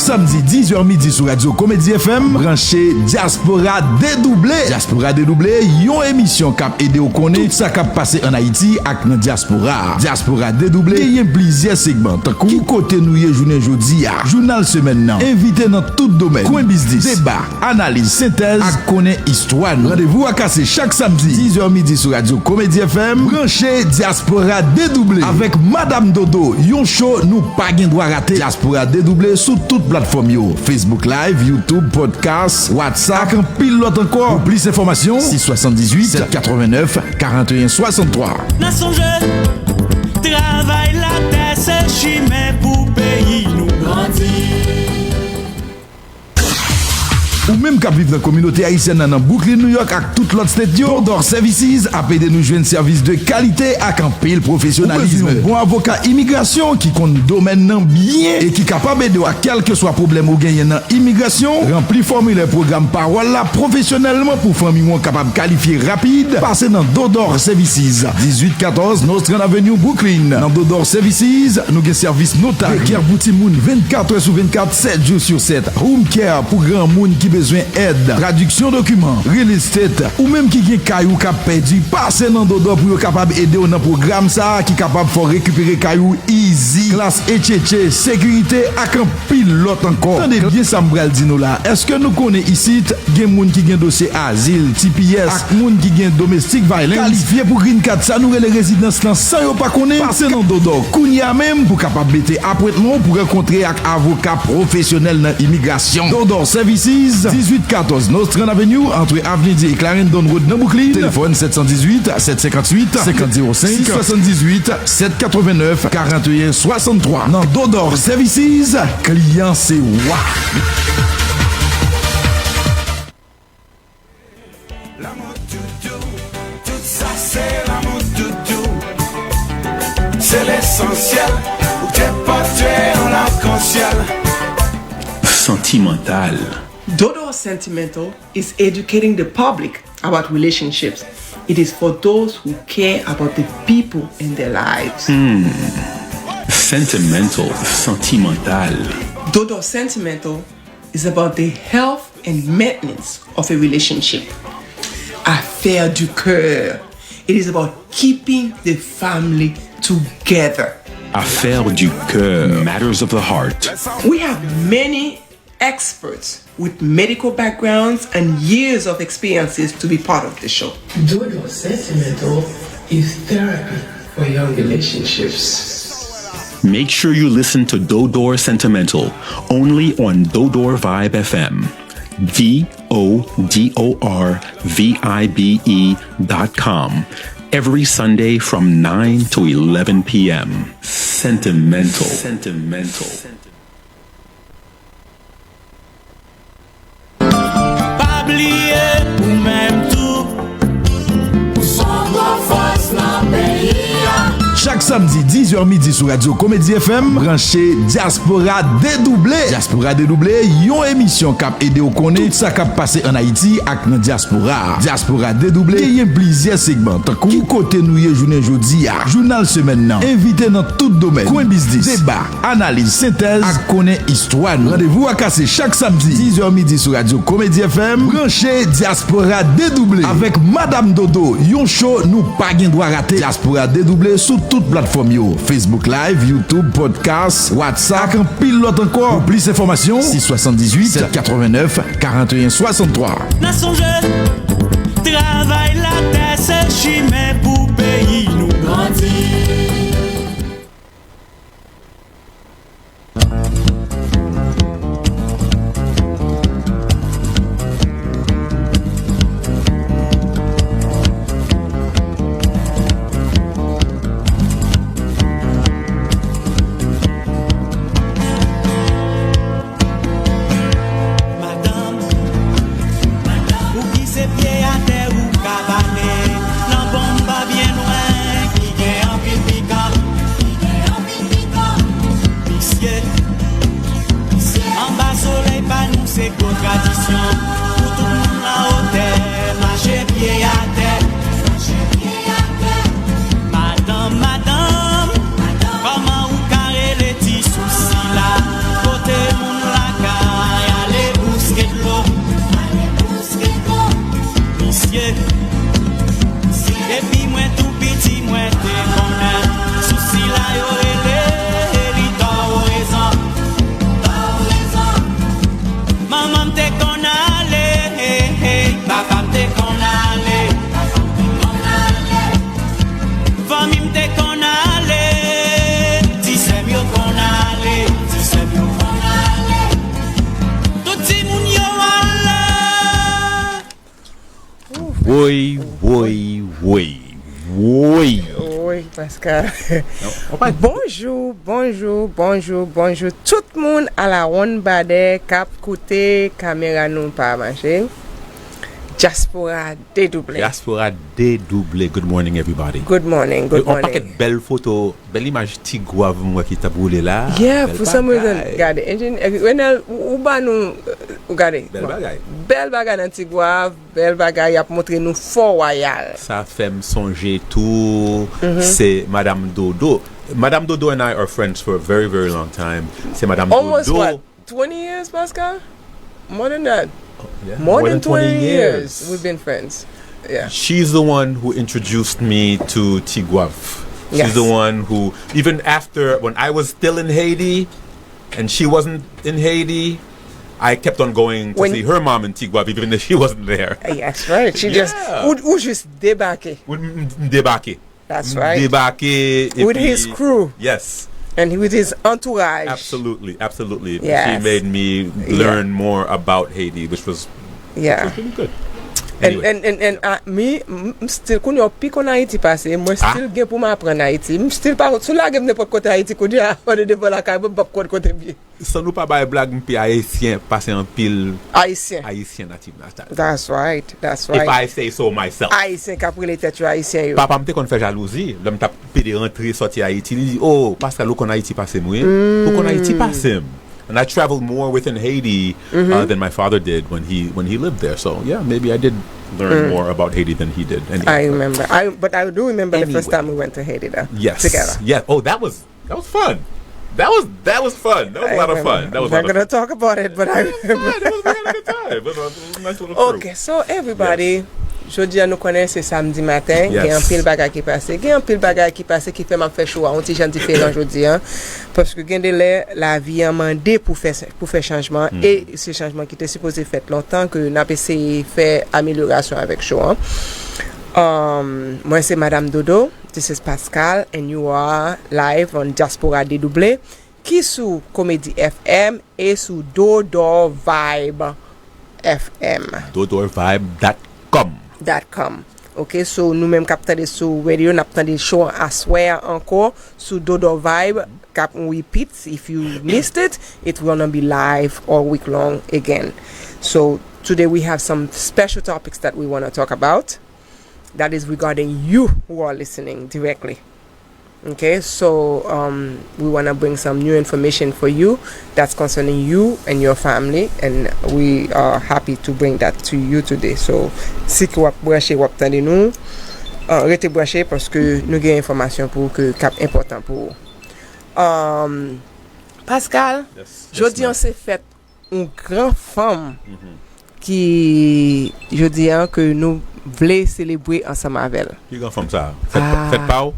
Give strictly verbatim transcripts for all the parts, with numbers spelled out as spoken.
Samdi diz è midi sou Radyo Komedi F M, branche Dyaspora Dedouble. Dyaspora Dedouble, yon emisyon k ap ede w konnen tout sa k ap pase ann Ayiti ak nan dyaspora a. Dyaspora Dedouble genyen plizyè segman, tankou ki kote nou ye jounen jodi a, jounal semèn nan, envite nan tout domèn, kwen biznis, deba, analiz, sentèz ak konnen istwa nou. Randevou a kase chak samdi, diz è midi sou Radyo Komedi F M. Branche Dyaspora Dedouble avèk Madam Dodo, yon show nou pa gen dwa rate. Dyaspora Dedouble sou tout platfòm yo, Facebook Live, YouTube, podcast, WhatsApp, ak anpil lòt ankò. Pou plis enfòmasyon, sis swasanndizuit, sèt katrevennèf, karanteyen swasanntwa. N a sonje, travay latè se chimen pou peyi nou grandi. Ou menm k ap viv nan kominote ayisyèn nan, nan Brooklyn, New York ak tout lòt state yo, Dodor Services ap ede nou jwenn sèvis de kalite ak anpil pwofesyonalizm. Ou bezwen yon bon avoka imigrasyon ki konn domèn nan byen e ki kapab ede w ak kèlkeswa pwoblèm ou genyen nan imigrasyon? Ranpli fòmilè pwogram pawòl la pwofesyonèlman pou fanmi w kapab kalifye rapid. Pase nan Dodor Services, dizuit katòz Nostrand Avenue, Brooklyn. Nan Dodor Services, nou gen sèvis notaryo, daycare pou timoun vennkat è sou vennkat, sèt jou sou sèt, home care pou granmoun ki bezwen èd, tradiksyon dokiman, real estate, ou menm ki gen kay ou k ap pèdi, pase nan Dodor pou yo kapab ede w nan pwogram sa a ki kapab fè w rekipere kay ou easy, klas H H A, sekirite ak anpil lòt ankò. Tande byen sa m pral di nou la. Èske nou konnen isit gen moun ki gen dosye azil, T P S, ak moun ki gen domestic violence kalifye pou green card, sa nou rele rezidans lan, san yo pa konnen? Pase nan Dodor kounye a menm pou kapab mete apwentman w pou rankontre ak avoka pwofesyonèl nan imigrasyon. Dodor Services, dizuit katòz Nostrand Avenue, antre Avnidi e Clarendon Road nan Brooklyn. Telefòn sèt san dizuit, sèt senkantuit, senkant zewo senk, sis swasanndizuit, sèt katrevennèf, karanteyen swasanntwa. Nan Dodor Services, kliyan se wa. Lanmou doudou, tout sa se lanmou doudou. Se lesansyèl, ou te pote yon lakansyèl. Santimantal. Dodo Sentimental is educating the public about relationships. It is for those who care about the people in their lives. Sentimental, santimantal. Dodo Sentimental is about the health and maintenance of a relationship. Affaire du cœur. It is about keeping the family together. Affaire du cœur, matters of the heart. We have many experts with medical backgrounds and years of experiences to be part of the show. Dodo Sentimental is therapy for young relationships. Make sure you listen to Dodor Sentimental only on Dodor Vibe F M. D O D O R V I B E dot com. Every Sunday from nine to eleven p.m. Sentimental. Sentimental. Pa bliye ou menm tou, ou se yon gwo fòs nan peyi a. Chak samdi, diz è midi sou Radyo Komedi F M, branche Dyaspora Dedouble. Dyaspora Dedouble, yon emisyon k ap ede w konnen tout sa k ap pase ann Ayiti ak nan dyaspora a. Dyaspora Dedouble genyen plizyè segman, tankou ki kote nou ye jounen jodi a, jounal semèn nan, envite nan tout domèn, kwen biznis, deba, analiz, sentèz ak konnen istwa nou. Randevou a kase chak samdi, diz è midi sou Radyo Komedi F M. Branche Dyaspora Dedouble avèk Madam Dodo, yon show nou pa gen dwa rate. Dyaspora Dedouble sou tout platfòm yo, Facebook Live, YouTube, podcast, WhatsApp ak anpil lòt ankò. Pou plis enfòmasyon, sis swasanndizuit, sèt katrevennèf, karanteyen swasanntwa. N a sonje, travay latè se chimen pou peyi nou grandi. Madanm, madanm, ou ki se pye Depi mwen tou piti, mwen te konnen sou sila yo rele li Torezon. Manman m te konn ale, papa m te konn ale, fanmi m te konn ale, ti sè m yo konn ale, ti sè m yo konn ale. Tout timoun yo ale. Woy, woy, woy, woy. Woy, Pascal. Bonjou, bonjou, bonjou, bonjou. Tout moun a la wonn badè k ap koute kamera nou pa mache. Dyaspora dedouble. Dyaspora dedouble. Good morning, everybody. Good morning, good morning. Yon pakèt bèl foto, bèl imaj Ti Gwav m wè ki t ap woule la. Yeah, pou some reason, gade, enjin-, Renel, ou, ou ba nou, ou gade. Bèl bagay. Bèl bagay nan Ti Gwav, bèl bagay, y ap montre nou Fò Wayal. Sa fè m sonje tou, se Madam Dodo. Madam Dodo and I are friends for a very, very long time. Se Madam Dodo. Almost what? Twenty years, Pascal? More than that. Yeah, more than twenty years we've been friends. Yeah. She's the one who introduced me to Ti Gwav. She's the one who, even after, when I was still in Haiti and she wasn't in Haiti, I kept on going to see her mom in Ti Gwav, even if she wasn't there. Yes, right. She just, ou, ou jis debake. Ou m, m debake. That's right. Debake, epi, with his crew. Yes. And with his entourage. Absolutely, absolutely. Yes. She made me learn more about Haiti, which was, which was really good. Anyway. And, and, and, and, uh, mi, m, m still, kounye a w pi konn Ayiti pase, mwen still gen pou m aprann Ayiti. M still pa, si w lage m nenpòt kote Ayiti, kounye a, mwen devan lakay mwen, m p ap konn kote m ye. San nou pa bay blag, m pi ayisyen pase anpil Ayisyen. Ayisyen natif natal. That's right, that's right. If I say so myself. Ayisyen k ap rele tèt yo Ayisyen yo. Papa m te konn fè jalouzi, lè m t ap pede rantre sòti Ayiti, li di, "Oh, Pascal, ou konn Ayiti pase m, wi. Ou konn Ayiti pase m." And I traveled more within Haiti, uh, than my father did when he, when he lived there. So, yeah, maybe I did learn more about Haiti than he did. Anyway, I remember. I, but I do remember the first time we went to Haiti, though, together. Yes. Oh, that was That was fun. That was, that was fun. That was a lot of fun. That was a lot of fun. I'm not gonna talk about it, but I remember. It was fun. It was, we had a good time. It was a, it was a nice little crew. Okay, so everybody, jodi a nou konnen se samdi maten, gen anpil bagay ki pase. Gen anpil bagay ki pase ki fè m ap fè show a yon ti jan diferan jodi a. Paske gen de lè, lavi an mande pou fè, pou fè chanjman. E se chanjman ki te sipoze fèt lontan, ke n ap eseye fè amelyorasyon avèk show an. Um, mwen se Madam Dodo. This is Pascal, and you are live on Diaspora Dedouble, ki sou Comedy F M e sou Dodor Vibe F M. Dodor Vibe dot com. Dot com. Ok, so nou menm k ap tande sou radio, n ap tande show an aswè a ankò sou Dodor Vibe, k ap on repeat. If you missed it, it's gonna be live all week long again. So today we have some special topics that we wanna talk about that is regarding you who are listening directly. Okay, so, um, we wanna bring some new information for you that's concerning you and your family, and we are happy to bring that to you today. So, si ke w ap branche, w ap tande nou, uh, rete branche paske nou gen enfòmasyon pou ou ke k ap enpòtan pou ou. Um, Pascal, jodi an se fèt yon gran fanm ki, jodi a, ke nou vle selebre ansanm avè l. Ki gran fanm sa? Fèt, fèt pa w?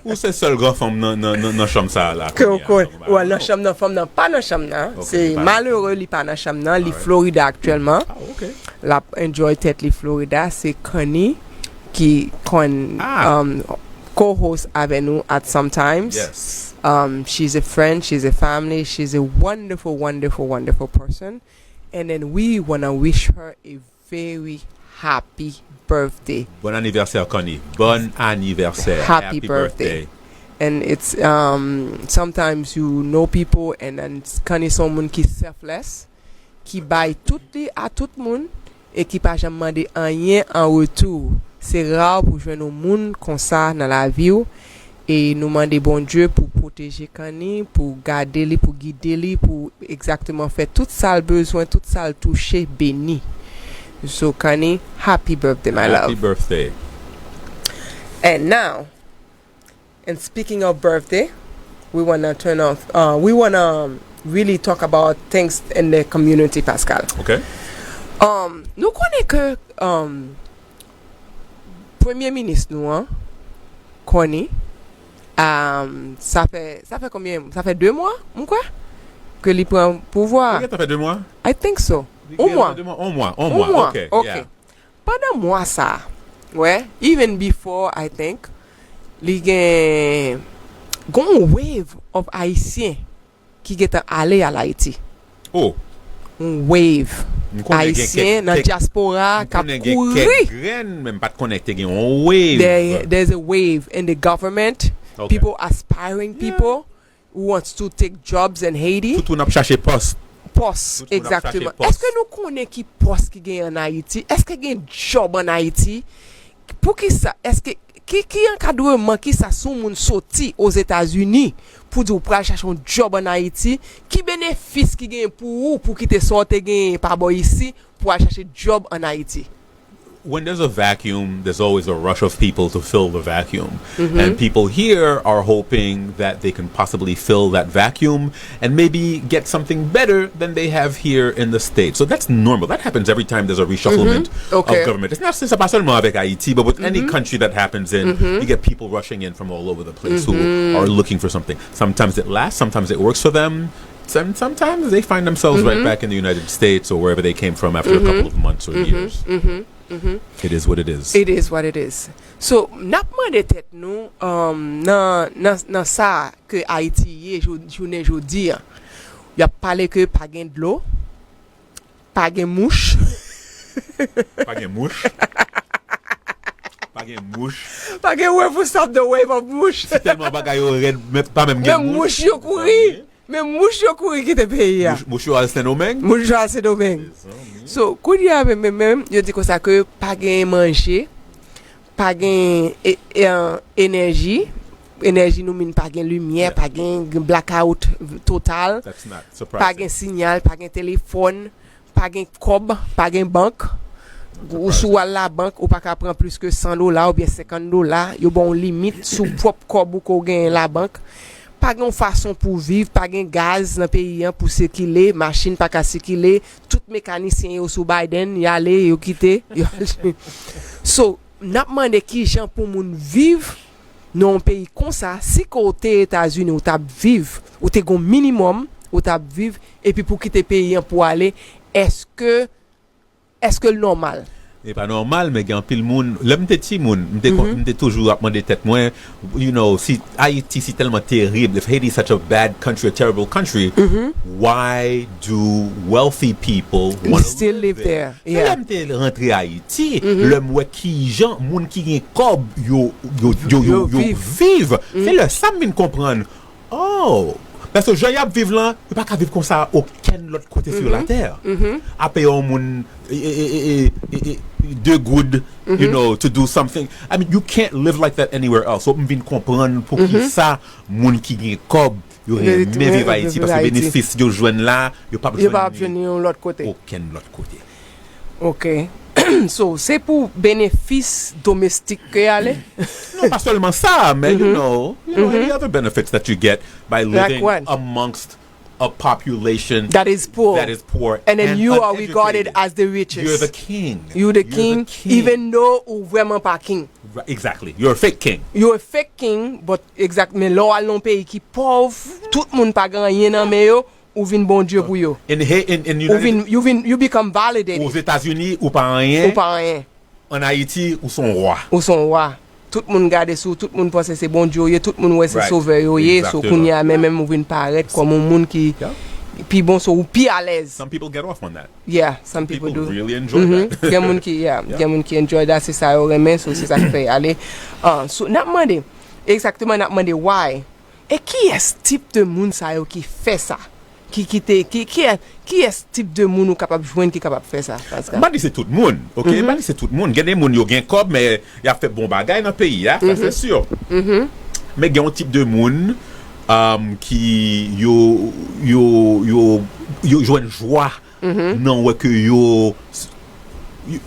Ou se sèl gran fanm nan, nan, nan, nan chanm sa a la? Ke w konnen. Well, nan chanm nan, fanm nan pa nan chanm nan. Se malere, li pa nan chanm nan, li Florida aktyèlman. L ap enjoy tèt li Florida. Se Connie ki konn, um, co-host avè nou at sometimes. Um, she's a friend, she's a family, she's a wonderful, wonderful, wonderful person. And then we wanna wish her a very happy birthday. Bon anivèsè, Connie. Bon anivèsè. Happy birthday. And it's, um, sometimes you know people, and then Connie se yon moun ki selfless, ki bay tout li a tout moun, e ki pa janm mande anyen an retou. Se ra pou jwenn yon moun konsa nan lavi w. E nou mande Bondye pou pwoteje Connie, pou gade li, pou gide li, pou egzakteman fè tout sa l bezwen, tout sa l touche beni. So, Connie, happy birthday, my love. Happy birthday. And now, and speaking of birthday, we wanna turn off, uh, we wanna, um, really talk about things in the community, Pascal. Okay. Um, nou konnen ke um, premye minis nou an, Connie, um, sa fè, sa fè konbyen? Sa fè de mwa, m kwè, ke li pran pouvwa. Li gentan fè de mwa? I think so. Li On gentan mwa. Fè de mwa? On mwa, on On mwa, mwa, ok, ok. Yeah. Pandan mwa sa, wè, even before, I think, li gen gon wave of Ayisyen ki gentan ale al Ayiti. Oh. Yon wave. M konnen gen Ayisyen kèk, nan kèk, dyaspora m k ap konnen gen kouri. Kèk grenn, men m pa t konnen te gen yon wave. There, there's a wave in the government. Ok. People, aspiring people who wants to take jobs in Haiti. Tout moun ap chache pòs. Pòs, egzakteman. Tout moun ap chache pòs. Èske nou konnen ki pòs ki genyen ann Ayiti? Èske gen djòb ann Ayiti? Poukisa? Èske ki, ki ankadreman, kisa si yon moun soti Ozetazini pou di w pral chache yon djòb ann Ayiti? Ki benefis ki genyen pou ou pou kite sa w te genyen pa bò isi pou al chache djòb ann Ayiti? When there's a vacuum, there's always a rush of people to fill the vacuum. And people here are hoping that they can possibly fill that vacuum and maybe get something better than they have here in the States. So that's normal. That happens every time there's a reshufflement of government. It's not, se pa sèlman avèk Ayiti, but with any country that happens in, you get people rushing in from all over the place who are looking for something. Sometimes it lasts, sometimes it works for them. Some, sometimes they find themselves right back in the United States or wherever they came from after a couple of months or years. It is what it is. It is what it is. So, n ap mande tèt nou, um, nan, nan, nan sa ke Ayiti ye jou-, jounen jodi a. Y ap pale ke pa gen dlo, pa gen mouch. Pa gen mouch. Pa gen mouch. Pa gen wave, we stop the wave of mouch. Si tèlman bagay yo rèd, men pa menm gen mouch. Menm mouch yo kouri. Men mouch yo kouri kite peyi a. Mouch, mouch yo al Sendomeng? Mouch yo al Sendomeng. So, kounye a menm, menm, menm, yo di konsa ke pa gen manje, pa gen e, e, an, enèji, enèji nou menm pa gen limyè, pa gen, gen blackout total, pa gen sinyal, pa gen telefòn, pa gen kòb, pa gen bank. Ou si w al labank, ou pa ka pran plis ke san dola oubyen senkant dola. Yo ba w limit sou pwòp kòb ou ke w genyen labank. Pa gen yon fason pou w viv, pa gen gaz nan peyi an pou sikile, machin pa ka sikile, tout mekanisyen yo sou Biden, y ale, yo kite, yo ale. So, n ap mande kijan pou moun viv nan yon peyi konsa, si ke w te Etazini, ou t ap viv, ou te gen yon minimòm, ou t ap viv, epi pou kite peyi an pou ale, èske, èske l nòmal? Li pa nòmal, men gen anpil moun, lè m te timoun, m te kon-, m te toujou ap mande tèt mwen, you know, si Ayiti si tèlman terib, if Haiti is such a bad country, a terrible country, why do wealthy people wanna still live there? Men lè m te rantre Ayiti, lè m wè kijan moun ki gen kòb yo, yo, yo, yo, yo viv, se lè sa m vin konprann. Oh! Paske jan y ap viv lan, yo pa ka viv konsa okenn lòt kote sou latè. Apa yon moun, e, e, de goud, you know, to do something. I mean, you can't live like that anywhere else. So, m vin konprann poukisa moun ki gen kòb, yo renmen viv Ayiti, paske benefis yo jwenn la, yo p ap jwenn li okenn lòt kote. Ok. So, se pou benefis domestik ke y ale? Non, pa sèlman sa, men, you know, you know, any other benefits that you get by living amongst a population that is poor. That is poor and then and you are regarded uneducated. As the richest. You're the king. You the king, even though ou vrèman pa king. Right, exactly. You're a fake king. You're a fake king, but exact, men lè w al nan yon peyi ki pòv, tout moun pa gen anyen nan men yo, ou vin Bondye pou yo. In, in, in Ou vin, United, you vin, you become validated. Ozetazini, ou pa anyen. Ou pa anyen. An Ayiti, ou se yon wa. Ou se yon wa. Tout moun gade sou, tout moun panse se Bondye w ye, tout moun wè se Right. Sovè yo ye, so Exactement. Kounye a menm, menm ou vin parèt kòm yon moun ki Yeah. Pi bon, so ou pi alèz. Some people get off on that. Yeah, some people People do. Really enjoy Mhm. That. Gen moun ki, yeah, Yeah. Gen moun ki enjoy that, se sa yo renmen, so se sa k fè y ale. Ah, so, n ap mande, egzakteman, n ap mande why. E kiyès tip de moun sa yo ki fè sa? Ki, ki te, ki, kiyès, kiyès tip de moun ou kapab jwenn ki kapab fè sa, Pascal? M pa di se tout moun, ok? Mhm. M pa di se tout moun. Gen de moun yo gen kòb, men y ap fè bon bagay nan peyi a, sa se Mhm. si. Mhm. Men gen yon tip de moun, um, ki yo, yo, yo, yo jwenn jwa Mhm. nan wè ke yo,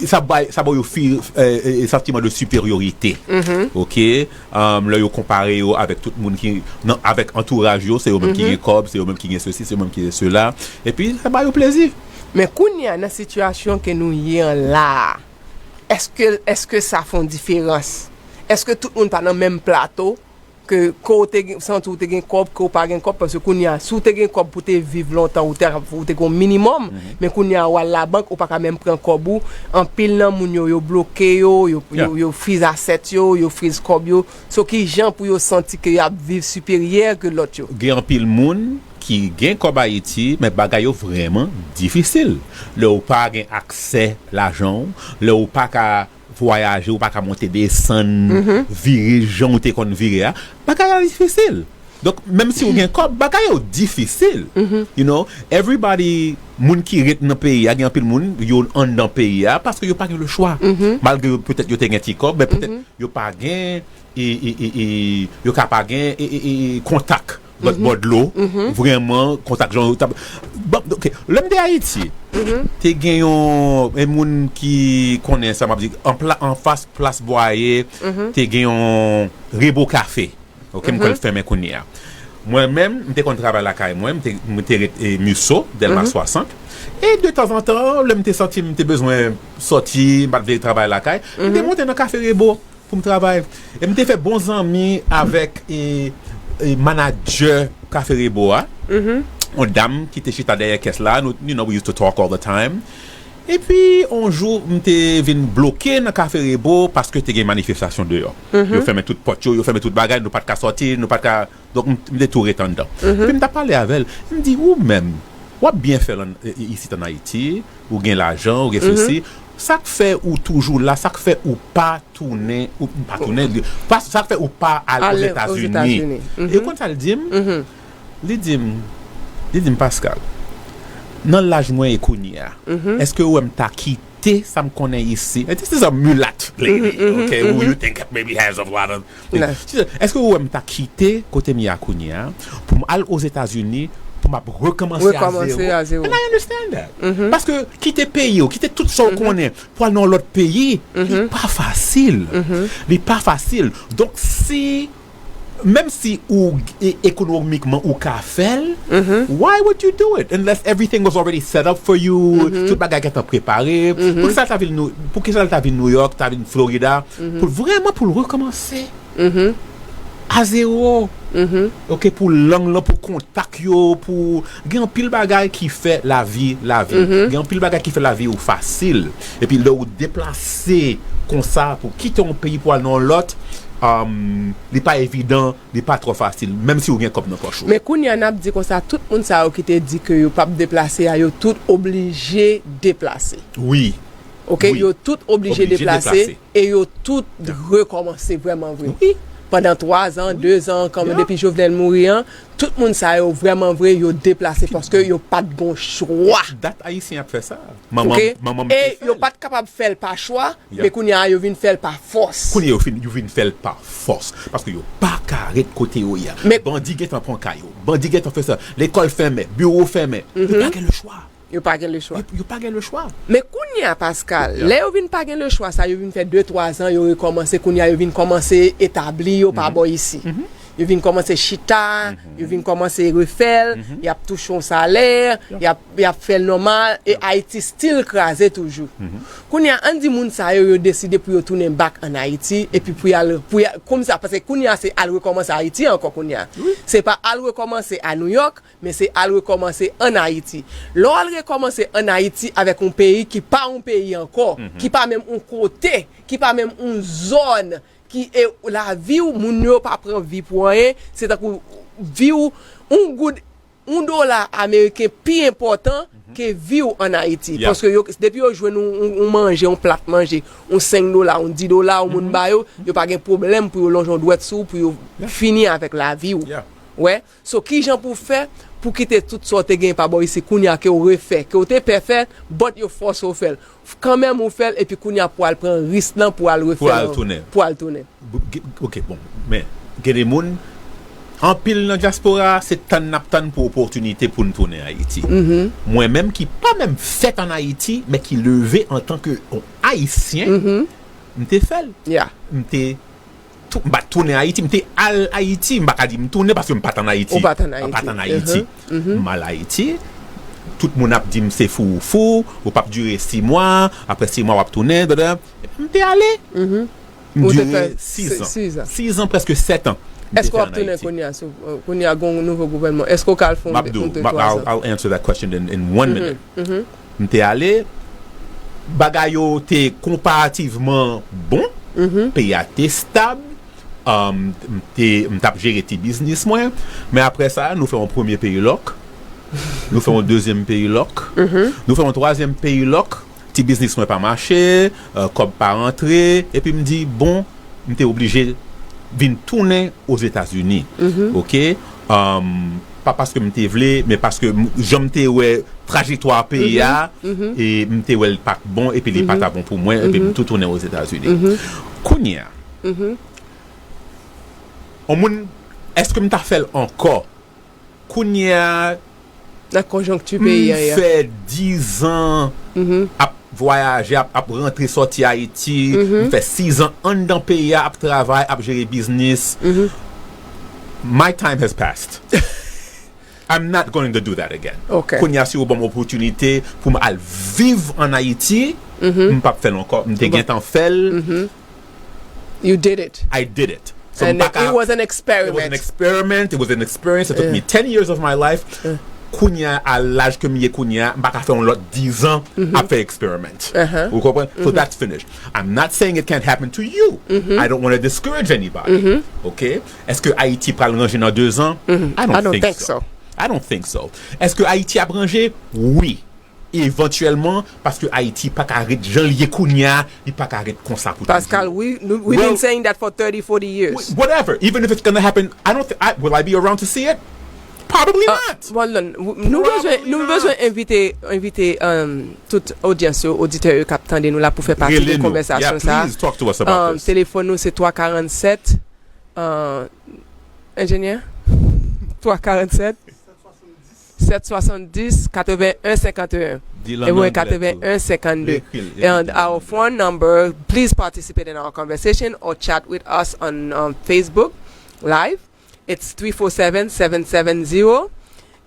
sa bay, sa ba yo fi, eh, eh, santiman de siperyorite. Mhm. Ok? Um, lè yo konpare yo avèk tout moun ki, nan, avèk antouraj yo, se yo menm ki Mhm. gen kòb, se yo menm ki gen sesi, se yo menm ki gen sela. Epi, sa ba yo plezi. Men kounye a, nan sitiyasyon ke nou ye an la a, èske, èske sa fè yon diferans? Èske tout moun pa nan menm plato? Ke, ke w te gen, santi w te gen kòb, ke w pa gen kòb, paske kounye a, si w te gen kòb pou te viv lontan, ou te, ou te gen yon minimòm, men kounye a, w al labank, ou pa ka menm pran kòb ou. Anpil nan moun yo, yo bloke yo, yo, yo, yo friz asèt yo, yo friz kòb yo. So, ki jan pou yo santi ke y ap viv siperyè ke lòt yo? Gen anpil moun ki gen kòb Ayiti, men bagay yo vrèman difisil. Lè w pa gen aksè lajan w, lè w pa ka vwayaje, w pa ka monte desann, vire jan w te konn vire a, bagay la difisil. Donk, menm si w gen kòb, bagay yo difisil. You know, everybody, moun ki ret nan peyi a, gen anpil moun, yo anndan peyi a, paske yo pa gen lechwa. Malgre yo, petèt yo te gen ti kòb, men petèt yo pa gen, e, e, e, e, yo ka pa gen, e, e, e, kontak lòt bò dlo, vrèman, kontak jan yo t ap. Bon, ok, lè m te Ayiti, te gen yon, e moun ki konnen sa m ap di, an pla-, anfas plas Bwaye, te gen yon Rebo Kafe. Ok, m kwè l fèmen kounye a. Mwen menm, m te konn travay lakay mwen, m te, m te ret, e, Musso, Dèlma swasant. E de tanzantan, lè m te santi m te bezwen sòti, m pa t vle travay lakay, m te monte nan Kafe Rebo pou m travay. E m te fè bon zanmi avèk, e, e, manadjè Kafe Rebo a. Yon dam ki te chita dèyè kès la, nou, you know, we used to talk all the time. Epi, yon jou, m te vin bloke nan Kafe Rebo paske te gen manifestasyon deyò. Yo fèmen tout pòt yo, yo fèmen tout bagay, nou pa t ka sòti, nou pa t ka. Donk, m, m te tou ret anndan. Epi m t ap pale avè l. M di, ou menm, w ap byen fè l ann, i-, isit ann Ayiti, ou gen lajan, ou gen sesi. Sa k fè ou toujou la, sa k fè ou pa tounen, ou pa tounen, pa, sa k fè ou pa al Ozetazini? E ou konn sa l di m? Li di m, li di m, Pascal, nan laj mwen e kounye a, èske ou wè m ta kite sa m konnen isi? And this is a mulat lady, okay, who you think maybe has a lot of things. She said, èske ou wè m ta kite kote m ye a kounye a pou m al Ozetazini pou m ap rekòmanse a zewo? And I understand that. Paske kite peyi w, kite tout sa w konnen pou al nan yon lòt peyi, li pa fasil. Li pa fasil. Donk, si, menm si ou, e, ekonomikman ou ka fè l, why would you do it unless everything was already set up for you, tout bagay gentan prepare? Poukisa l ta vin New, poukisa l ta vin New York, ta vin Florida, pou l vrèman, pou l rekòmanse a zewo? Ok, pou lang lan, pou kontak yo, pou, gen anpil bagay ki fè lavi, lavi. Gen anpil bagay ki fè lavi ou fasil. Epi lè ou deplase konsa pou kite yon peyi pou al nan yon lòt, um, li pa evidan, li pa twò fasil, menm si ou gen kòb nan pòch ou. Men kounye a n ap di konsa, tout moun sa yo ki te di ke yo p ap deplase a, yo tout oblije deplase. Wi. Ok, yo tout oblije deplase e yo tout rekòmanse vrèman vre. Wi. Pandan twa zan, de zan, kòm depi Jovenel mouri an, tout moun sa yo vrèman vre, yo deplase paske yo pa t gon chwa. Dat Ayisyen ap fè sa. Manman, manman m te fè l. E yo pa t kapab fè l pa chwa, men kounye a yo vin fè l pa fòs. Kounye a yo fin, yo vin fè l pa fòs. Paske yo pa ka ret kote yo ye a. Men bandi gentan pran kay yo. Bandi gentan fè sa. Lekòl fèmen, biwo fèmen. Yo pa gen lechwa. Yo pa gen lechwa. Yo, yo pa gen lechwa. Men kounye a, Pascal, lè yo vin pa gen lechwa sa, yo vin fè de, twa zan, yo rekòmanse, kounye a yo vin kòmanse etabli yo pa bò isi. Yo vin kòmanse chita, yo vin kòmanse refè l, y ap touche yon salè, y ap, y ap fè l nòmal, e Ayiti still kraze toujou. Kounye a, ann di moun sa yo, yo deside pou yo tounen back ann Ayiti, epi pou y al, pou y al, kòmsa, paske kounye a se al rekòmanse Ayiti ankò kounye a. Se pa al rekòmanse a New York, men se al rekòmanse ann Ayiti. Lè w al rekòmanse ann Ayiti avèk yon peyi ki pa yon peyi ankò, ki pa menm yon kote, ki pa menm yon zòn, ki e lavi w, moun yo pa pran vi pou anyen, se tankou vi w, yon goud, yon dola ameriken pi enpòtan ke vi w ann Ayiti. Paske yo, depi yo jwenn yon, yon, yon manje, yon plat manje, yon senk dola, yon di dola, yon moun ba yo, yo pa gen pwoblèm pou yo lonje yon dwèt sou w, pou yo fini avèk lavi w. Wè? So, kijan pou w fè pou kite tout sa w te gen pa bò isi, kounye a ke w refè, ke w te pè fè, but yo fòse w fè l. Kanmenm ou fè l, epi kounye a pou w al pran risk lan, pou w al refè l, pou w al tounen. Pou w al tounen. Ok, bon, men, gen de moun, anpil nan dyaspora, se tann n ap tann pou opòtinite pou n tounen Ayiti. Mwen menm ki pa menm fèt ann Ayiti, men ki leve antanke yon Ayisyen, m te fè l. M te tou-, m pa t tounen Ayiti, m te al Ayiti, m pa ka di m tounen paske m pa t ann Ayiti. Ou pa t ann Ayiti. M pa t ann Ayiti. M al Ayiti. Tout moun ap di m se fou ou fou, ou p ap dire sis mwa, apre sis mwa w ap tounen, blablabla. M te ale. M dire sis an. Sis an, prèske sèt an. Èske w ap tounen kounye a? Kounye a gen yon nouvo gouvènman. Èske w ka al fè yon de twazan? I'll answer that question in, in one minute. M te ale, bagay yo te konparativman bon, peyi a te stab, um, m te, m t ap jere ti biznis mwen, men apre sa, nou fè yon premye peyi lòk, nou fè yon dezyèm peyi lòk, nou fè yon twazyèm peyi lòk, ti biznis mwen pa mache, uh, kòb pa rantre, epi m di, bon, m te oblije vin tounen Ozetazini. Oke? Um, pa paske m te vle, men paske jan m te wè trajektwa peyi a, e m te wè l pa t bon, epi li pa ta bon pou mwen, epi m tou tounen Ozetazini. Kounye a, yon moun, èske m ta fè l ankò? Kounye a, nan konjonkti peyi a, m fè diz an ap vwayaje, ap, ap rantre sòti Ayiti, m fè sis an anndan peyi a, ap travay, ap jere biznis. My time has passed. I'm not going to do that again. Kounye a, si yo ban m opòtinite pou m al viv ann Ayiti, m p ap fè l ankò. M te gentan fè l. You did it. I did it. So, and it was an experiment. It was an experiment. It was an experience. It took me ten years of my life. Kounye a, a laj ke m ye kounye a, m pa ka fè yon lòt diz an ap fè experiment. Ou konprann? So that's finished. I'm not saying it can't happen to you. I don't want to discourage anybody. Ok? Èske Ayiti pral ranje nan de zan? I don't think so. I don't think so. Èske Ayiti ap ranje? Wi. Evantyèlman, paske Ayiti pa ka ret jan l ye kounye a, li pa ka ret konsa pou toujou. Pascal, we, we, we've been saying that for thirty, forty years. Whatever, even if it's gonna happen, I don't th- I, will I be around to see it? Probably not. Hold on. Nou bezwen, nou bezwen envite, envite um, tout odyans yo, oditè yo k ap tande nou la pou fè pati de konvèsasyon sa. Please talk to us about this. Telefòn nou se twa karannsèt, uh, enjenyè? Twa karannsèt, sèt swasanndis, katreven en senkanteyen. Epi katreven en senkannde. And our phone number, please participate in our conversation or chat with us on um, Facebook Live. It's three four seven, seven seven zero,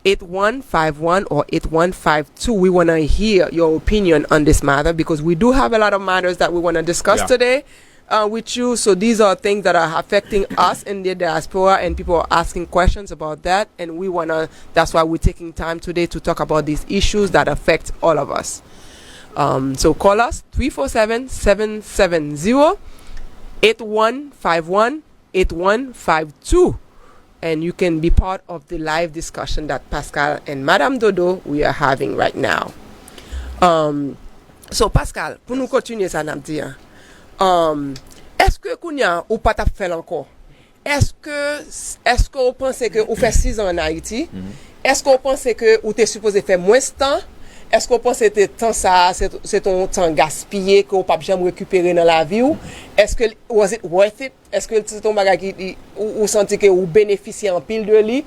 eight one five one or eight one five two. We want to hear your opinion on this matter because we do have a lot of matters that we want to discuss today uh, with you. So these are things that are affecting us in the diaspora, and people are asking questions about that. And we want to, that's why we're taking time today to talk about these issues that affect all of us. Um, so call us three four seven, seven seven zero, eight one five one, eight one five two. And you can be part of the live discussion that Pascal and Madame Dodo we are having right now. Um, so Pascal, pou nou kontinye sa n ap di an, um, èske kounye a ou pa t ap fè l ankò? Èske, èske ou panse ke ou fè sis an ann Ayiti? Èske ou panse ke ou te sipoze fè mwens tan? Èske ou panse ke tan sa a se, se te yon tan gaspiye ke ou p ap janm rekipere nan lavi w? Èske, was it worth it? Èske se te yon bagay ki, ki ou, ou santi ke ou benefisye anpil de li?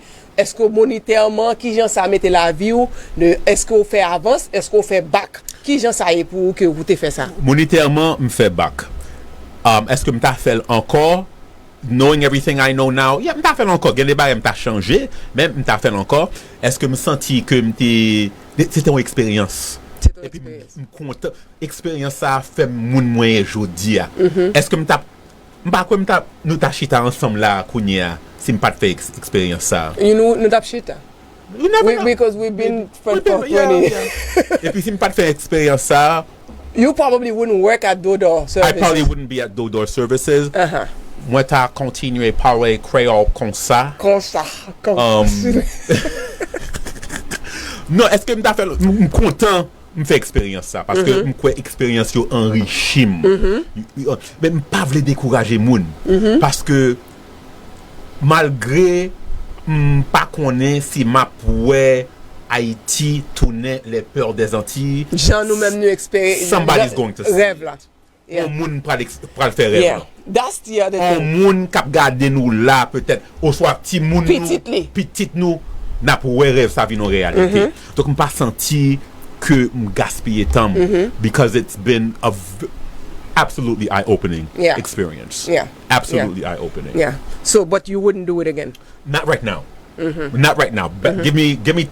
Èske monetèman, kijan sa mete lavi w? De, èske ou fè avans? Èske ou fè bak? Kijan sa ye pou ou ke ou te fè sa? Monetèman, m fè bak. Um, èske m ta fè l ankò? Knowing everything I know now, yeah, m ta fè l ankò. Gen de bagay m ta chanje, men m ta fè l ankò. Èske m santi ke m te, se te yon eksperyans? Se te yon eksperyans. Epi m, m kontan. Eksperyans sa a fè m moun mwen ye jodi a. Èske m t ap M pa kwè m ta, nou ta chita ansanm la kounye a si m pa t fè eks- eksperyans sa a. You know, nou t ap chita. You never know. Because we've been friends for twenty years. Epi si m pa t fè eksperyans sa a, you probably wouldn't work at Dodor Services. I probably wouldn't be at Dodor Services. Mwen ta kontinye pale kreyòl konsa. Konsa. Konsa. Non, èske m ta fè l? M kontan m fè eksperyans sa, paske m kwè eksperyans yo anrichi m. Men m pa vle dekouraje moun, paske malgre m pa konnen si m ap wè Ayiti tounen les pères des Antilles, jan nou menm nou eksperyans, somebody's going to see it. Rèv la. Yon moun pral, pral fè rèv lan. That's the other thing. Yon moun k ap gade nou la, petèt, oswa timoun nou, pitit nou, n ap wè rèv sa vin yon reyalite. Donk, m pa santi ke m gaspiye tan m, because it's been a v- absolutely eye-opening experience. Absolutely eye-opening. Yeah. So, but you wouldn't do it again? Not right now. Not right now. But give me, give me,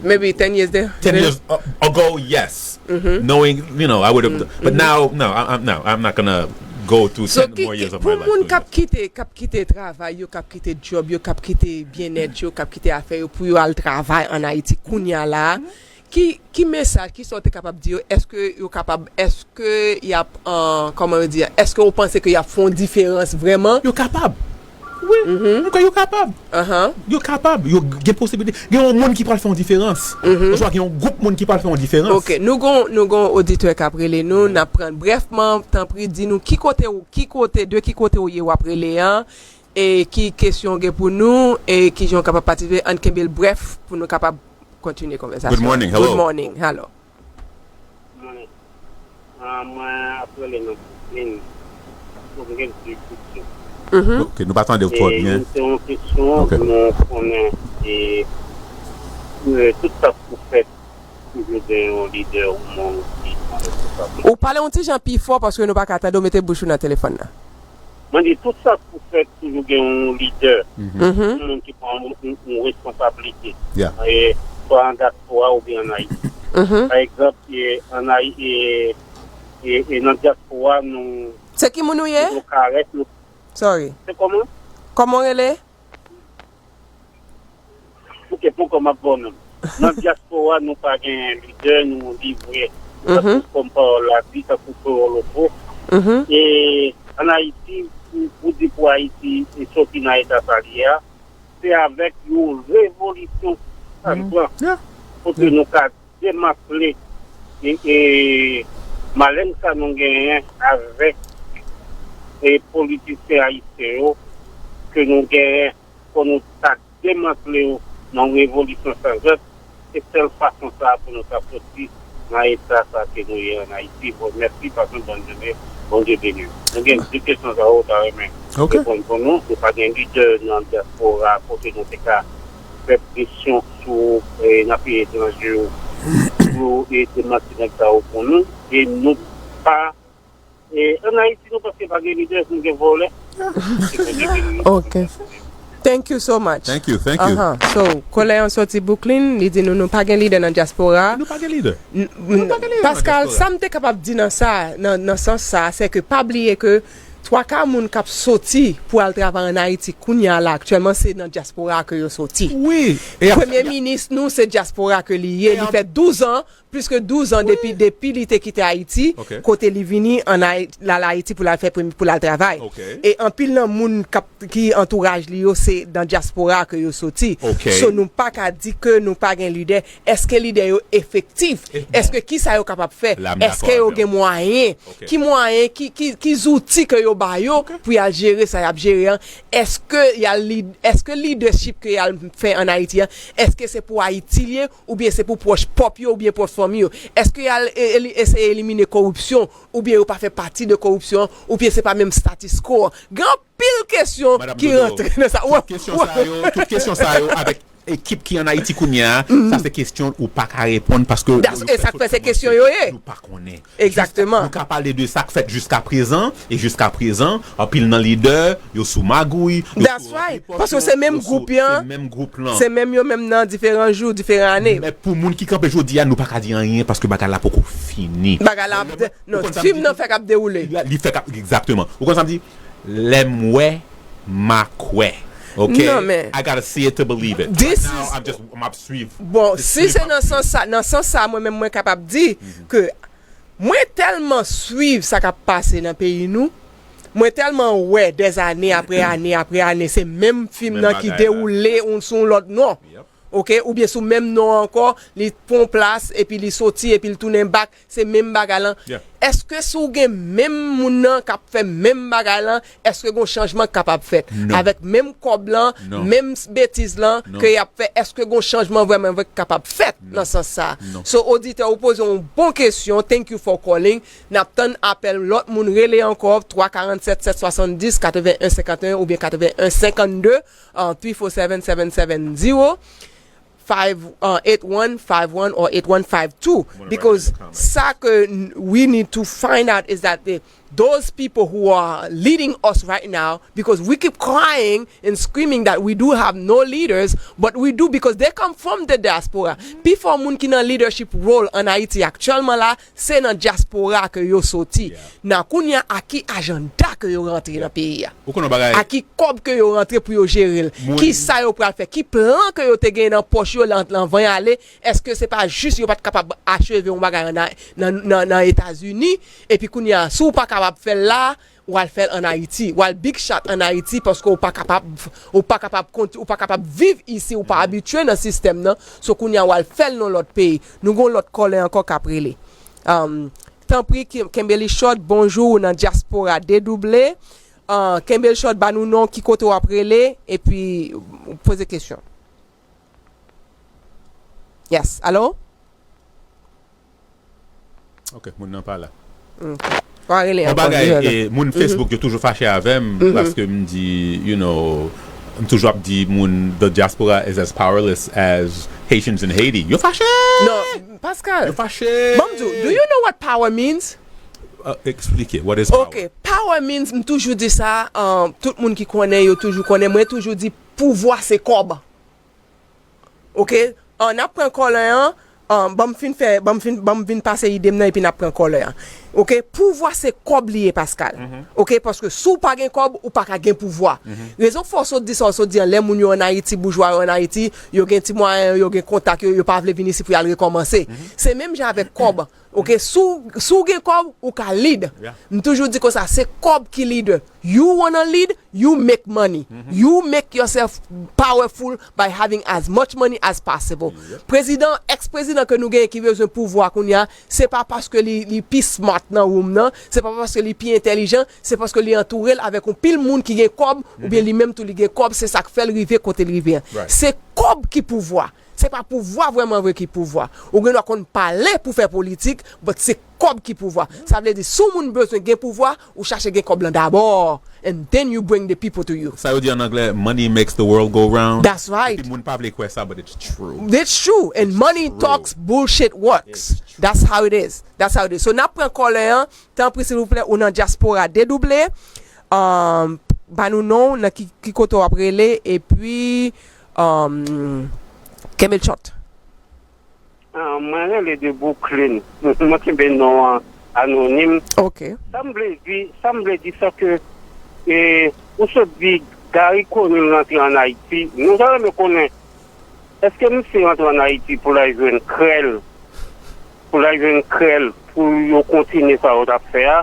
Maybe ten years there. Ten years uh, ago, yes. Knowing, you know, I would have. But now, no, I, I'm no, I'm not gonna go through So ten ki, more ki years of pou my life. moun doing k ap this. kite k ap kite travay yo, k ap kite djòb yo, k ap kite byennèt yo, k ap kite afè yo pou yo al travay ann Ayiti kounye a la a, ki, ki mesaj, ki sa w te kapab di yo? Èske yo kapab, èske y ap, uh, kòman yo di, èske w panse ke y ap fè yon diferans vrèman? Yo kapab. Wi, mwen kwè yo kapab. Ahan. Yo kapab. Yo gen posibilite. Gen yon moun ki pral fè yon diferans. Oswa gen yon gwoup moun ki pral fè yon diferans. Ok, nou gon nou gon oditè k ap rele nou, n ap pran brèfman, tanpri di nou ki kote ou, ki kote, de ki kote ou ye w ap rele an, e ki kesyon w gen pou nou, e ki jan w kapab patisipe, ann kenbe l brèf pou nou kapab kontinye konvèsasyon. Good morning, hello. Good morning, hello. Mwen, ah, mwen ap rele nan Brooklyn. Pou mwen gen de kesyon. Mhm. Ok, nou pa tande w twò E byen. youn se yon kesyon Ok. nou konnen e e tout sa k pou fèt toujou gen yon lidè ou moun ki pran responsablite. Ou pale yon ti jan pi fò paske nou pa ka tande w, mete bouch ou nan telefòn nan. Mwen di tout sa k pou fèt toujou gen yon lidè, Mhm. yon moun ki pran yon, yon, yon responsablite. Yeah. E, swa an dyaspora oubyen an Ayiti. Mhm. Pa egzanp, e, an Ayi- e, e, e nan dyaspora nou Se ki moun ou ye? nou karèt nou. Sorry. Se kòman? Kòman w rele? Ok, poukò m ap ba w non? Nan dyaspora nou pa gen lidè, nou livre. Tankou kòm pawòl la di, tankou Kreyòl Ofo. Mhm. E an Ayiti, pou, pou di pou Ayiti e soti nan eta sa li ye a, se avèk yon revolisyon sa l pran. Yeah. Kote nou ka demantle e, e maleng sa nou genyen avèk e politisyen ayisyen yo ke nou genyen, fò nou ta demantle yo nan yon revolisyon sanzant. Se sèl fason sa a pou nou ka soti nan eta sa ke nou ye an Ayiti. Bon, mèsi, pase yon bòn jounen. Bondye beni w. Nou gen de kesyon sa yo ta renmen Ok. reponn pou nou. Nou pa gen lidè nan dyaspora kote nou te ka fè presyon sou e, nan peyi etranje yo pou yo e, demantle nèg sa yo pou nou. E nou pa e, an Ayiti, nou paske pa gen lidè, nou gen vòlè. Se Bondye beni nou. Ok. Thank you so much. Thank you, thank you. Aha. So, kòlè an soti Brooklyn, li di nou nou pa gen lidè nan dyaspora. Nou pa gen lidè. N- n- pa gen lidè nan Pascal, dyaspora. Sa m te kapab di nan sa, nan, nan sans sa, se ke pa bliye ke twa ka moun k ap soti pou al travay ann Ayiti kounye a la aktyèlman, se nan dyaspora ke yo soti. Wi. E ap- Premye minis nou, se dyaspora ke li ye. E Li ap- fè douz an, plis ke douz an depi, depi li te kite Ayiti, Ok. Kote li vini ann Ay- l al Ayiti pou l al fè premye, pou l al travay. Ok. E anpil nan moun k ap, ki antouraj li yo, se nan dyaspora ke yo soti. Ok. So, nou pa ka di ke nou pa gen lidè. Èske lidè yo efektif? E bon. Èske ki sa yo kapab fè? La, m dakò Èske yo avè w. Gen mwayen? Ok. Ki mwayen, ki, ki, ki zouti ke yo ba yo pou y al jere sa y ap jere an? Èske y al lid- èske lidèchip ke y al fè ann Ayiti an, èske se pou Ayiti l ye, oubyen se pou pwòch pòp yo, oubyen pwòch fanmi yo? Èske y al e- eli- eseye elimine koripsyon, oubyen yo pa fè pati de koripsyon an, oubyen se pa menm status quo an? Gen anpil kesyon Madame ki Dodo, rantre nan sa. Tout kesyon sa yo, tout kesyon sa yo avèk ekip ki ann Ayiti kounye a, sa se kesyon ou pa ka reponn paske Das- e sa k fè se kesyon yo ye. Nou pa konnen. Exactement. Nou ka pale de sa k fèt jiska prezan, e jiska prezan, anpil nan lidè, yo sou magouy, yo That's sou right. riposte, Paske se menm yo sou- gwoup yo, se menm gwoup lan. Se menm yo menm nan diferan jou, diferan ane. Men pou moun ki kanpe jodi a, nou pa ka di anyen paske bagay la poko fini. Bagay la ap de- non, fim nan fèk ap dewoule. Li fèk ap, exactement. Ou konn sa m di? Lè m wè, m a kwè. Ok? Non, men I gotta see it to believe it. This Right now, is- I'm just, m ap swiv. Bon, Just si swiv se m nan ap swiv. Sans sa, nan sans sa, mwen menm mwen kapab di ke mwen tèlman swiv sa k ap pase nan peyi nou, mwen tèlman wè dèzane apre ane apre ane, se menm fim Menm nan ki bagay la. Dewoule yon sou yon lòt non. Yep. Ok, oubyen sou menm non ankò, li pran yon plas, epi li soti, epi li tounen back, se menm bagay lan. Yeah. Èske si w gen menm moun nan k ap fè menm bagay lan, èske gon chanjman k kapab fèt? Non. Avèk menm kòb lan, Non. menm betiz lan Non. ke y ap fè, èske gon chanjman vrèman vrè k kapab fèt nan sans sa? Non. So, oditè, ou poze yon bon kesyon, thank you for calling. N ap tann apèl lòt moun, rele ankò, twa karant sèt sèt swasanndis katreven en senkanteyen oubyen katreven en senkannde, uh, three four seven seven seven zero five, uh, eight one five one or eight one five two, because sa ke n- we need to find out is that the those people who are leading us right now, because we keep crying and screaming that we do have no leaders, but we do, because they come from the diaspora. Pifò moun ki nan leadership role an Ayiti aktyèlman la, se nan dyaspora ke yo soti. Nan kounye a, a ki ajanda ke yo rantre nan peyi a? Ou konnen yon bagay? A ki kòb ke yo rantre pou yo jere l? Ki sa yo pral fè? Ki plan ke yo te gen nan pòch yo lan, lan van y ale? Èske se pa jis yo pa t kapab acheve yon bagay an, nan, nan, nan Etazini? Epi kounye a, si w pa kapab fè l la, w al fè l an Ayiti. W al big shot an Ayiti paske w pa kapab, w pa kapab kont-, w pa kapab viv isi, w pa abitye nan sistèm nan. So kounye a, w al fè l nan lòt peyi. Nou gon lòt kòlè ankò k ap rele. Um, tanpri, Kim-, Kimberly Short, bonjou, ou nan dyaspora dedouble. Uh, Kimberly Short, ba nou non, ki kote w ap rele, epi poze kesyon. Yes, alo? Ok, moun nan pa la. Ok. W a rele ankò. Yon bagay, e, moun Facebook yo toujou fache avè m, paske m di, you know, m toujou ap di moun, the diaspora is as powerless as Haitians in Haiti. Yo fache! Non, Pascal. Yo fache! Bon, m di w, do you know what power means? Uh, explike, what is power? Ok, power means, m toujou di sa, um, tout moun ki konnen, yo toujou konnen, mwen toujou di pouvwa se kòb. Ok? An, n ap pran kòlè an, an, ban m fin fè, ban m fin, ban m vin pase ide m nan epi n ap pran kòlè an. Ok? Pouvwa se kòb li ye, Pascal. Ok? Paske si w pa gen kòb, ou pa ka gen pouvwa. Rezon k fè w sot di sa w sot di an, lè moun yo an Ayiti, boujwa yo an Ayiti, yo gen ti mwayen, yo gen kontak yo, yo pa vle vin isi pou y al rekòmanse. Se menm jan avèk kòb. Ok, si w, si w gen kòb, ou ka lead. M toujou di konsa, se kòb ki leader. You wanna lead, you make money. You make yourself powerful by having as much money as possible. Prezidan, èks-prezidan ke nou genyen ki bezwen pouvwa kounye a, se pa paske li, li pi smart nan room nan, se pa paske li pi entèlijan, se paske li antoure l avèk yon pil moun ki gen kòb, oubyen li menm tou li gen kòb, se sa k fè l rive kote l rive an. Se kòb ki pouvwa. Se pa pouvwa vrèman vre ki pouvwa. Ou gen dwa konn pale pou fè politik, but se kòb ki pouvwa. Sa vle di, si yon moun bezwen gen pouvwa, ou chache gen kòb lan dabò. And then you bring the people to you. Sa yo di an anglè, money makes the world go round. That's right. Epi moun pa vle kwè sa, but it's true. It's true. And money talks, bullshit works. That's how it is. That's how it is. So, n ap pran kòlè an. Tanpri, silvouplè, ou nan dyaspora dedouble. Um, ba nou non, nan ki, ki kote w ap rele, epi, um, kenbe l chòt. Ah, mwen rele de Brooklyn. Mwen kenbe non an anonim. Ok. Sa m vle di, sa m vle di, se ke, e, ou sot di Garry Conille rantre an Ayiti. Nou ta renmen konnen, èske misye rantre an Ayiti pou l al jwenn krèl, pou l al jwenn krèl, pou yo kontinye sa yo t ap fè a,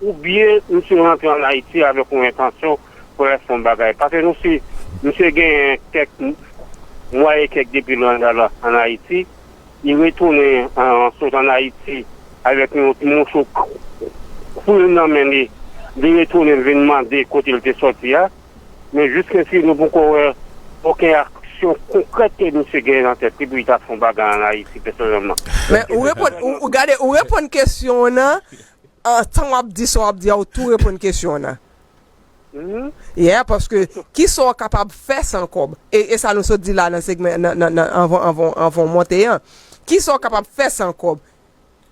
oubyen misye rantre an Ayiti avèk yon entansyon pou l al fè yon bagay? Paske nou si misye genyen kèk m-, mwa e kèk depi l rantre la an Ayiti, li retounen, an, sot an Ayiti avèk yon ti moso k-, kwil nan men li. Li retounen vin mande kote l te sòti a. Men jiskaske nou poko wè okenn aksyon konkrèt ke misye genyen nan tèt li pou li ta fè yon bagay an Ayiti pèsonèlman. Men ou reponn, ou, ou gade, ou reponn kesyon an nan, an, tan w ap di sa w ap di a, ou tou reponn kesyon an nan. Yeah, paske kisa w kapab fè san kòb? E, e sa nou sot di la nan segmen, nan, nan, nan, anvan, anvan, anvan w monte an. Kisa w kapab fè san kòb?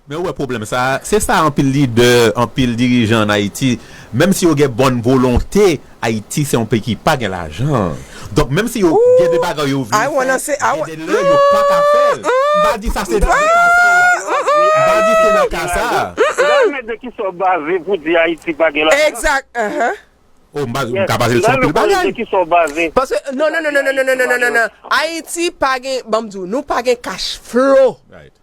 Men ou wè pwoblèm sa, se sa anpil lidè, anpil dirijan an Ayiti, menm si yo gen bòn volonte, Ayiti se yon peyi ki pa gen lajan. Donk, menm si yo gen de bagay yo vle fè, gen de lè yo pa ka fè l. M pa di sa se nan ka sa. M pa di se nan ka sa. Sa mèt de ki sa w baze pou di Ayiti pa gen lajan? Exact. Oh, m pa, m ka baze l sou anpil bagay. De ki sa w baze? Paske, non, non, non. Ayiti pa gen, ban m di w, nou pa gen cash flow. Right.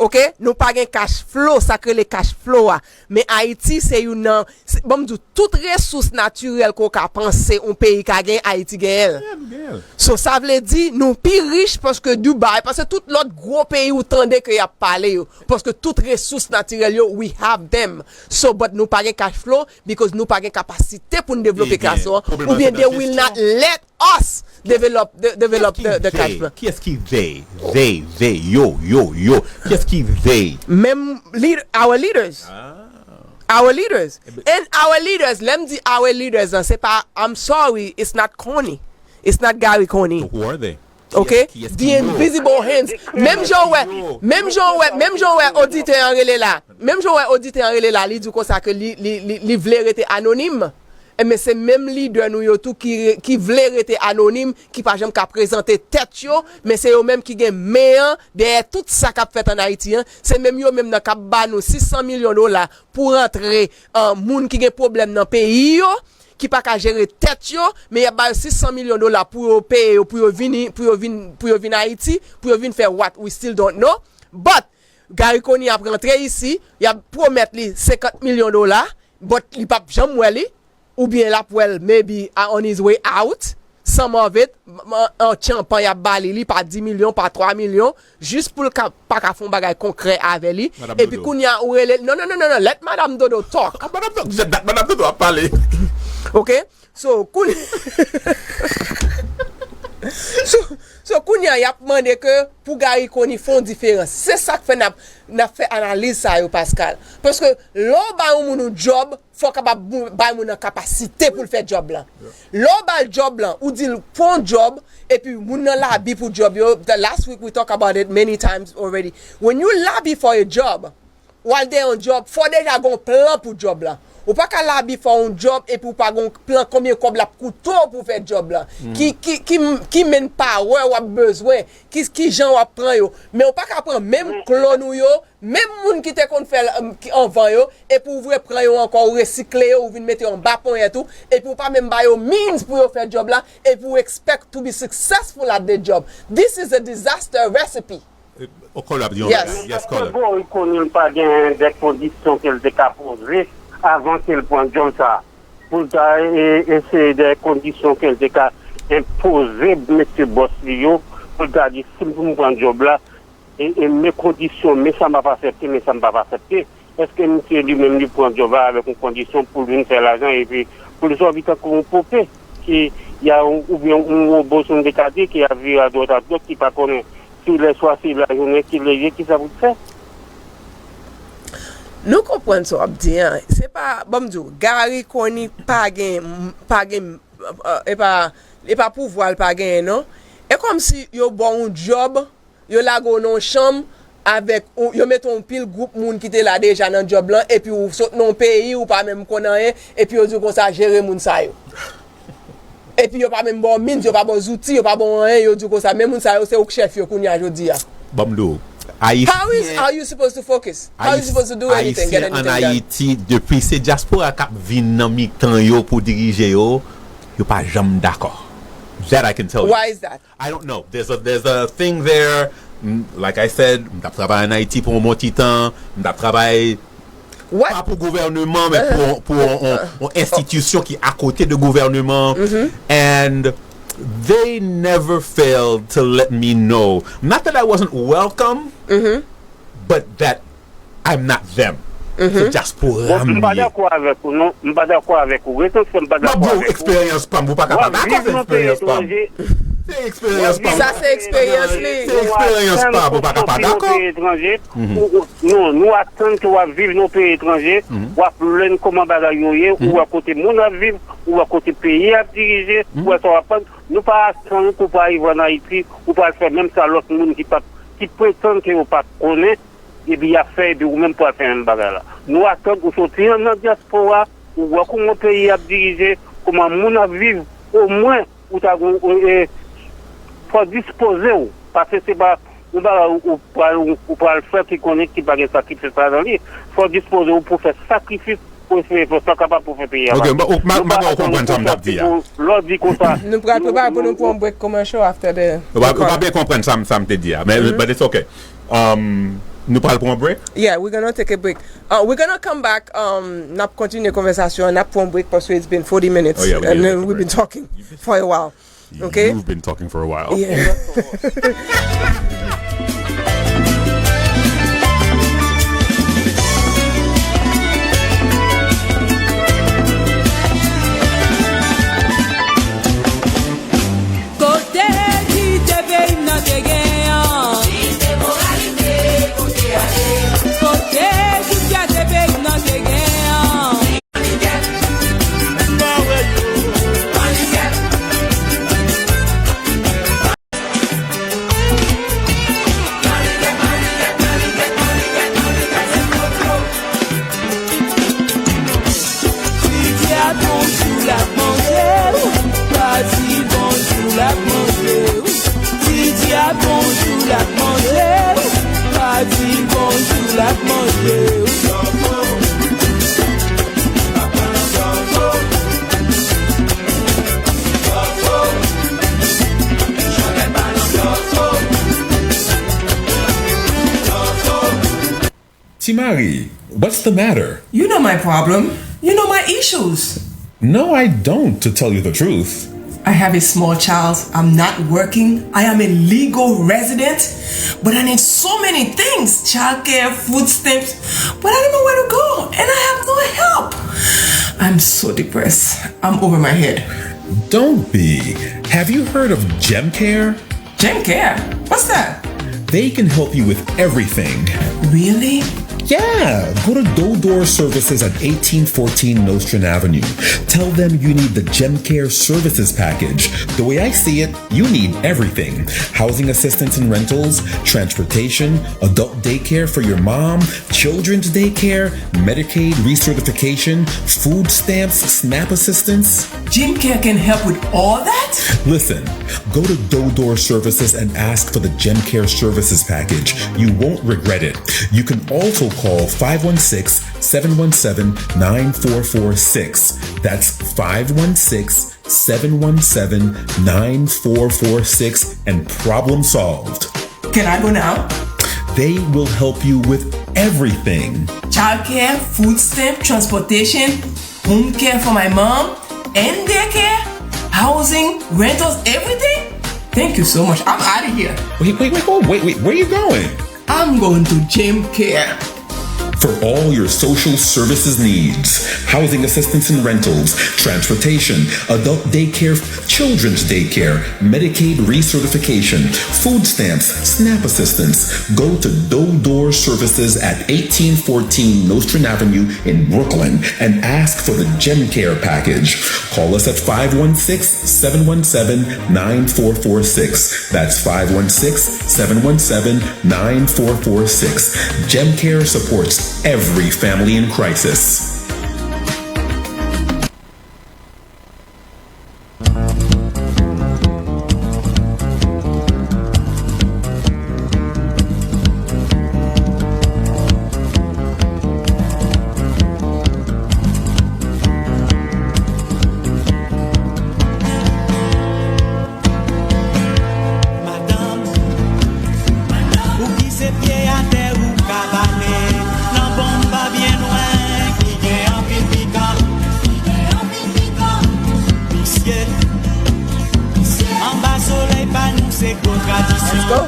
Ok? Nou pa gen cash flow, sa k rele cash flow a. Men Ayiti se youn nan, se, ban m di w, tout resous natirèl ke w ka panse yon peyi ka gen, Ayiti genyen l. Yeah, nou genyen l. So, sa vle di, nou pi rich paske Dubai, paske tout lòt gwo peyi ou tande ke y ap pale yo. Paske tout resous natirèl yo, we have them. So, but nou pa gen cash flow, because nou pa gen kapasite pou n devlope cash flow an, oubyen they will not let us develop, de-, develop the, the cash flow. Kiyès ki they? They, they, yo, yo, yo. Kiyès ki they? Menm lead-, our leaders. Our leaders. And our leaders, lè m di our leaders, an, se pa, I'm sorry, it's not corny. It's not Garry Conille. So who are they? Ok? The invisible hands. Menm jan w wè, menm jan w wè, menm jan w wè oditè an rele la. Menm jan w wè oditè an rele la, li di konsa ke li, li, li, li vle rete anonim. Enben, se menm lidè nou yo tou ki, ki vle rete anonim, ki pa janm ka prezante tèt yo, men se yo menm ki gen men an dèyè tout sa k ap fèt ann Ayiti an. Se menm yo menm nan k ap ba nou sis san milyon dola pou rantre, uh, moun ki gen pwoblèm nan peyi yo, ki pa ka jere tèt yo, men y ap ba yo sis san milyon dola pou yo peye yo, pou yo vini, pou yo vin, pou yo vin Ayiti, pou yo vin fè what we still don't know. But, Garry Conille ap rantre isi, y ap pwomèt li senkant milyon dola, but li p ap janm wè li, oubyen l ap wè l maybe a- on his way out, some of it, an, an tyanpan y ap ba li, li pa dis milyon, pa twa milyon, jis pou l ka, pa ka fè yon bagay konkrè avè li. Epi kounye a ou rele, non, non, non, non, non, let Madam Dodo talk. Ah, Madam Dodo, that Madam Dodo ap pale. Ok? So, kounye so, so kounye a, y ap mande ke pou Garry Conille fè yon diferans. Se sa k fè n ap, n ap fè analiz sa yo, Pascal. Paske lè w bay yon moun yon djòb, fò w kapab bou- bay moun nan kapasite pou l fè djòb lan. Lè w ba l djòb lan, ou di l pran djòb, epi moun nan labi pou djòb yo. The last week we talk about it many times already. When you lobby for a job, w al dèyè yon djòb, fò w deja gen yon plan pou djòb lan. Ou pa ka labi fè yon djòb epi w pa gen yon plan konbyen kòb l ap koute w pou w fè djòb lan. Ki, ki, ki, ki manpower w ap bezwen, ki, ki jan w ap pran yo. Men w pa ka pran menm klòn ou yo, menm moun ki te konn fè l, um, ki anvan yo, epi w repran yo ankò, ou resikle yo, ou vin mete yo anba ponyèt ou, epi w pa menm ba yo means pou yo fè djòb la, epi w expect to be successful at the job. This is a disaster recipe. Caller ap di yon bagay. Yes, caller. Èske Garry Conille pa gen de kondisyon ke l te ka poze avan ke l pran djòb sa a? Pou l ta e- eseye de kondisyon ke l te ka enpoze mesye bòs li yo, pou l ta di, "Si m pou m pran djòb la, e, e men kondisyon, men sa m ap aksepte, men sa m p ap aksepte." Èske misye li menm li pran djòb la avèk yon kondisyon pou l vin fè lajan epi pou l sèvi tankou yon pope ki y a, oubyen yon wobo, si nou te ka di, ki ap vire adwat adwòt, ki pa konnen kilè swa se lajounen, kilè ye, kisa pou l fè? Nou konprann sa w ap di an. Se pa, ban m di w, Garry Conille pa gen, pa gen, e pa, e pa pouvwa l pa genyen, non. E kòmsi yo ba w yon djòb, yo lage w nan yon chanm avèk, ou- yo mete yon pil gwoup moun ki te la deja nan djòb lan, epi ou sot nan yon peyi, ou pa menm konn anyen, epi yo di w konsa, "Jere moun sa yo." Epi yo pa menm ba w means, yo pa ba w zouti, yo pa ba w anyen, yo di w konsa, "Men moun sa yo, se ou k chèf yo kounye a jodi a." Ban m di w, Ayisyen. How is, how you supposed to focus? How you supposed to do anything, get anything done? Ayisyen ann Ayiti, depi se dyaspora k ap vin nan mitan yo pou dirije yo, yo pa janm dakò. That I can tell you. Why is that? I don't know. There's a, there's a thing there. Mm, like I said, m t ap travay ann Ayiti pou yon bon ti tan. M t ap travay pa pou gouvènman, men pou, pou yon, yon, yon enstitisyon ki akote de gouvènman. And they never failed to let me know. Not that I wasn't welcome, but that I'm not them. Se dyaspora m ye. Bon, m pa dakò avèk ou, non. M pa dakò avèk ou. Rezon fè m pa dakò avèk ou. M ap di w eksperyans pa m, ou pa ka pa dakò, se eksperyans pa m. Se eksperyans pa m. Sa se eksperyans li. Se eksperyans pa m, ou pa ka pa dakò. Non, nou atann ke w ap viv nan peyi etranje, w ap learn kòman bagay yo ye, ou wè kote moun ap viv, ou wè kote peyi ap dirije, ou wè sa w ap pran. Nou pa atann ke w pa rive ann Ayiti, ou pral fè menm sa lòt moun ki pa, ki pretann ke yo pa konnen, epi y ap fè, epi ou menm pral fè menm bagay la. Nou atann ou soti nan dyaspora, ou wè kòman peyi ap dirije, kòman moun ap viv, omwen ou ta gon, e, fò w dispoze w, paske se pa yon bagay ou, ou pral, ou pral fè ki konnen ki pa gen sakrifis ladan li. Fò w dispoze w pou fè sakrifis, pou eseye fè sa w kapab pou fè peyi a mache. Ok, m pa, m pa, m pa konprann sa m t ap di a. Lè w di konsa. Nou pral prepare pou nou pran yon break commercial after the. Ou pa, ou pa byen konprann sa m, sa m te di a, men, but it's ok. Um, nou pral pran yon break? Yeah, we're gonna take a break. Uh, we're gonna come back, um, n ap kontinye konvèsasyon an, n ap pran yon break paske it's been forty minutes. Oh, yeah, we need to take a break. And then we've been talking for a while. Okay? You've been talking for a while. Yeah. Kote kite peyi m nan te gen an? Kote ki fyète peyi m nan te gen an? l ap manje w, pa di l bonjou l ap manje w. Si di a bonjou l ap manje w, pa di l bonjou l ap manje w. Ti Mari, what's the matter? You know my problem. You know my issues. No, I don't, to tell you the truth. I have a small child. I'm not working. I am a legal resident. But I need so many things, childcare, food stamps. But I don't know where to go. And I have no help. I'm so depressed. I'm over my head. Don't be. Have you heard of Gem Care? Gem Care? What's that? They can help you with everything. Really? Yeah, go to Dodor Services at eighteen fourteen Nostrand Avenue. Tell them you need the Gem Care Services Package. The way I see it, you need everything: housing assistance and rentals, transportation, adult daycare for your mom, children's daycare, Medicaid recertification, food stamps, SNAP assistance. Gem Care can help with all that? Listen, go to Dodor Services and ask for the Gem Care Services Package. You won't regret it. You can also call five one six, seven one seven, nine four four six. That's five one six, seven one seven, nine four four six, and problem solved. Can I go now? They will help you with everything. Childcare, food stamp, transportation, home care for my mom, and daycare, housing, rentals, everything? Thank you so much. I'm out of here. Wait, wait, wait, wait, wait, wait. Where are you going? I'm going to Gem Care. For all your social services needs, housing assistance and rentals, transportation, adult daycare, children's daycare, Medicaid recertification, food stamps, SNAP assistance, go to Dodor Services at eighteen fourteen Nostrand Avenue in Brooklyn and ask for the Gem Care package. Call us at five one six, seven one seven, nine four four six. That's five one six, seven one seven, nine four four six. Gem Care supports every family in crisis. Madanm, pouki se pye atè ou ka bale? Nan bonm pa byen lwen, ki gen anpil pikan. Misye, anba solèy pa nou se gwo tradisyon. Let's go.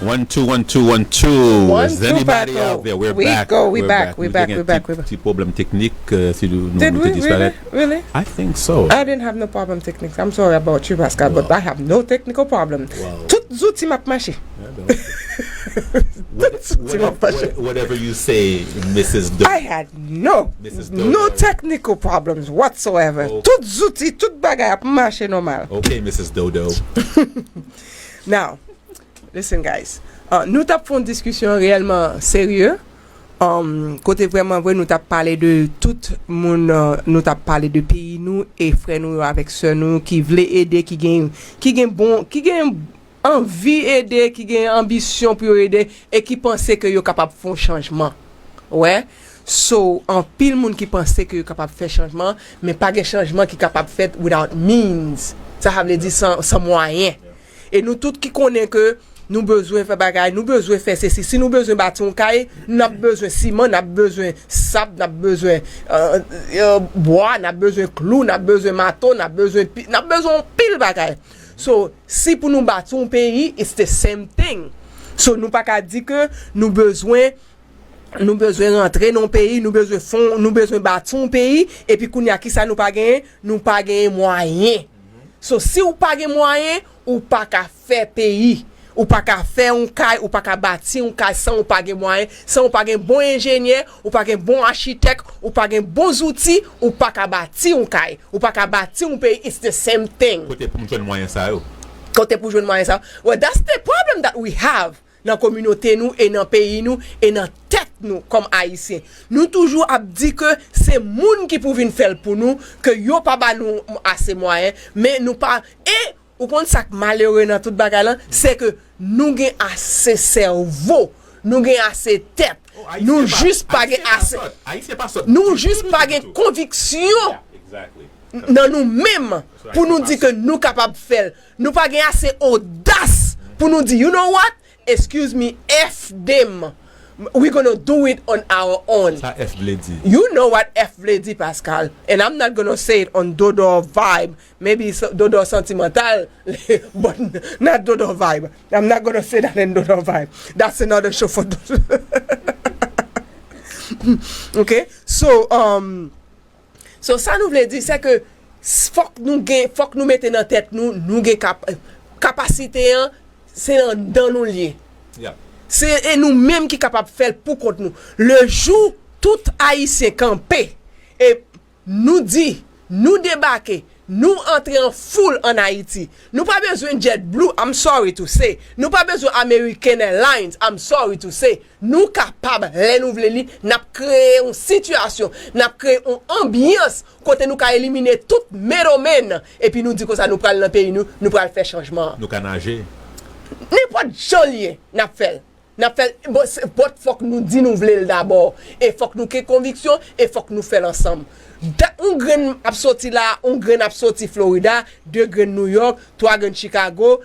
One, two, one, two, one, two. Is anybody out there? We're back. We go, we back, we back, we back, we back. Ti, ti pwoblèm teknik, euh, si nou, nou te disparèt. Did we really? Really? I think so. I didn't have no problem technique. I'm sorry about you, Pascal, but I have no technical problem. Tout zouti m ap mache. Tout zouti m ap mache. Whatever you say, Missus Doe. I had no, no technical problems whatsoever. Tout zouti, tout bagay ap mache nòmal. Okay, Missus Dodo. Now, listen, guys. Uh, nou t ap fè yon diskisyon reyèlman serye. Um, kote vrèman vre nou t ap pale de tout moun, uh, nou t ap pale de peyi nou e frè nou yo avèk sè nou yo ki vle ede, ki gen, ki gen bon, ki gen anvi ede, ki gen anbisyon pou yo ede e ki panse ke yo kapab fè yon chanjman. Ou wè? So, anpil moun ki panse ke yo kapab fè chanjman, men pa gen chanjman ki kapab fèt without means. Sa, sa vle di san, san mwayen. E nou tout ki konnen ke nou bezwen fè bagay, nou bezwen fè sesi. Si nou bezwen bati yon kay, n ap bezwen siman, n ap bezwen sab, n ap bezwen, euh, euh, bwa, n ap bezwen klou, n ap bezwen mato, n ap bezwen pi-, n ap bezwen yon pil bagay. So, si pou nou bati yon peyi, it's the same thing. So, nou pa ka di ke nou bezwen, nou bezwen rantre nan yon peyi, nou bezwen fon, nou bezwen bati yon peyi, epi kounye a, kisa nou pa genyen? Nou pa genyen mwayen. So, si ou pa gen mwayen, ou pa ka fè peyi. Ou pa ka fè yon kay, ou pa ka bati yon kay san ou pa gen mwayen, san ou pa gen bon enjenyè, ou pa gen bon achitèk, ou pa gen bon zouti, ou pa ka bati yon kay, ou pa ka bati yon peyi. It's the same thing. Kote pou m jwenn mwayen sa yo? Kote pou jwenn mwayen sa yo? Well, that's the problem that we have. nan kominote nou e nan peyi nou e nan tèt nou kòm Ayisyen. Nou toujou ap di ke se moun ki pou vin fè l pou nou, ke yo pa ba nou ase mwayen, men nou pa, e ou konn sa k malere nan tout bagay lan, se ke nou gen ase sèvo, nou gen ase tèt, nou jis pa gen ase, nou jis pa gen konviksyon nan nou menm pou nou di ke nou kapab fè l. Nou pa gen ase odas pou nou di, you know what? Excuse me, F dem. We gonna do it on our own. Sa F vle di? You know what F vle di, Pascal. And I'm not gonna say it on Dodo Vibe. Maybe it's Dodo Sentimental, but not Dodo Vibe. I'm not gonna say that in Dodo Vibe. That's another show for Dodo. Okay? So, um, So sa nou vle di se ke fòk nou gen, fòk nou mete nan tèt nou, nou gen kap, kapasite an, se anndan nou l ye. Se e nou menm ki kapab fè l pou kont nou. Le jou tout Ayisyen kanpe e nou di, nou debake, nou antre an foul ann Ayiti. Nou pa bezwen JetBlue, I'm sorry to say. Nou pa bezwen American Airlines, I'm sorry to say. Nou kapab, lè nou vle li, n ap kreye yon sitiyasyon, n ap kreye yon anbyans kote nou ka elimine tout middleman, epi nou di konsa nou pral nan peyi nou, nou pral fè chanjman an. Nou ka naje. Nenpòt jan l ye, n ap fè l. N ap fè l, but fòk nou di nou vle l dabò. E fòk nou gen konviksyon, e fòk nou fè l ansanm. Yon grenn ap soti la, yon grenn ap soti Florida, de grenn New York, twa grenn Chicago,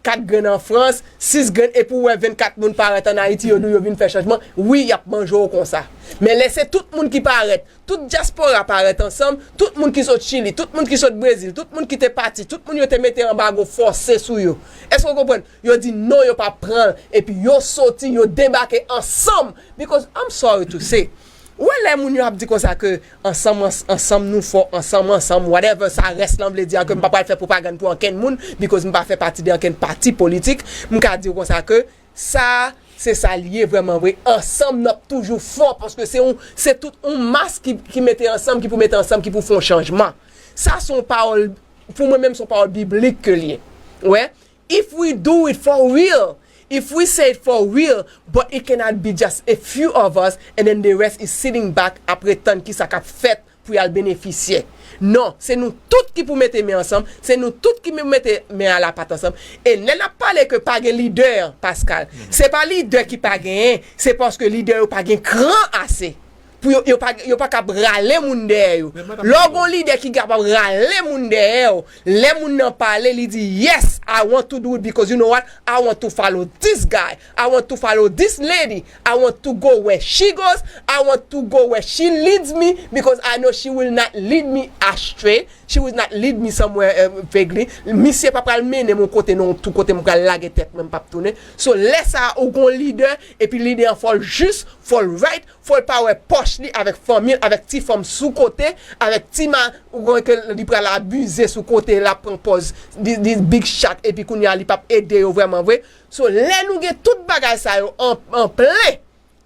kat grenn an Frans, sis grenn, epi w wè vennkat moun parèt ann Ayiti, yo di w yo vin fè chanjman, wi, y ap manje w konsa. Men lè se tout moun ki parèt, tout dyaspora parèt ansanm, tout moun ki sot Chili, tout moun ki sot Brezil, tout moun ki te pati, tout moun yo te mete anbago fòse sou yo. Èske w konprann? Yo di non, yo p ap pran l, epi yo soti, yo debake ansanm, because I'm sorry to say, ou wè lè moun yo ap di konsa ke ansanm, ansanm nou fò, ansanm, ansanm, whatever sa rès lan vle di a, ke m pa pral fè pwopagann pou ankenn moun, because m pa fè pati de ankenn pati politik, m ka di w konsa ke sa, se sa l ye vrèman vre, ansanm n ap toujou fò, paske se yon, se tout yon mas ki, ki mete ansanm, ki pou mete ansanm, ki pou fè yon chanjman. Sa se yon pawòl, pou mwen menm se yon pawòl biblik ke l ye. Ou wè? If we do it for real, if we say it for real, but it cannot be just a few of us and then the rest is sitting back ap ret tann kisa k ap fèt pou y al benefisye. Non, se nou tout ki pou mete men ansanm, se nou tout ki pou mete men a la pat ansanm. E lè n ap pale ke pa gen lidè, Pascal, se pa lidè ki pa genyen, se paske lidè yo pa gen kran ase. Pou yo, yo pa, yo pa kab rale moun dèyè yo. Lè w gon lidè ki kapab rale moun dèyè w, lè moun nan pale, li di, yes, I want to do it because you know what? I want to follow this guy. I want to follow this lady. I want to go where she goes. I want to go where she leads me because I know she will not lead me astray. She will not lead me somewhere uh, vaguely. Misye pa pral mennen m yon kote nan yon twou kote m pral lage tèt mwen m p ap tounen. So lè sa a ou gon lidè, epi lidè an fò l jis, fò l right, fò l pa wè pòch li avèk fanmi l, avèk ti fanm sou kote, avèk ti ma, ou konnen ke li pral abize sou kote, l ap pran pòz li, li big shot, epi kounye a li p ap ede yo vrèman vre. So lè nou gen tout bagay sa yo an, an plen,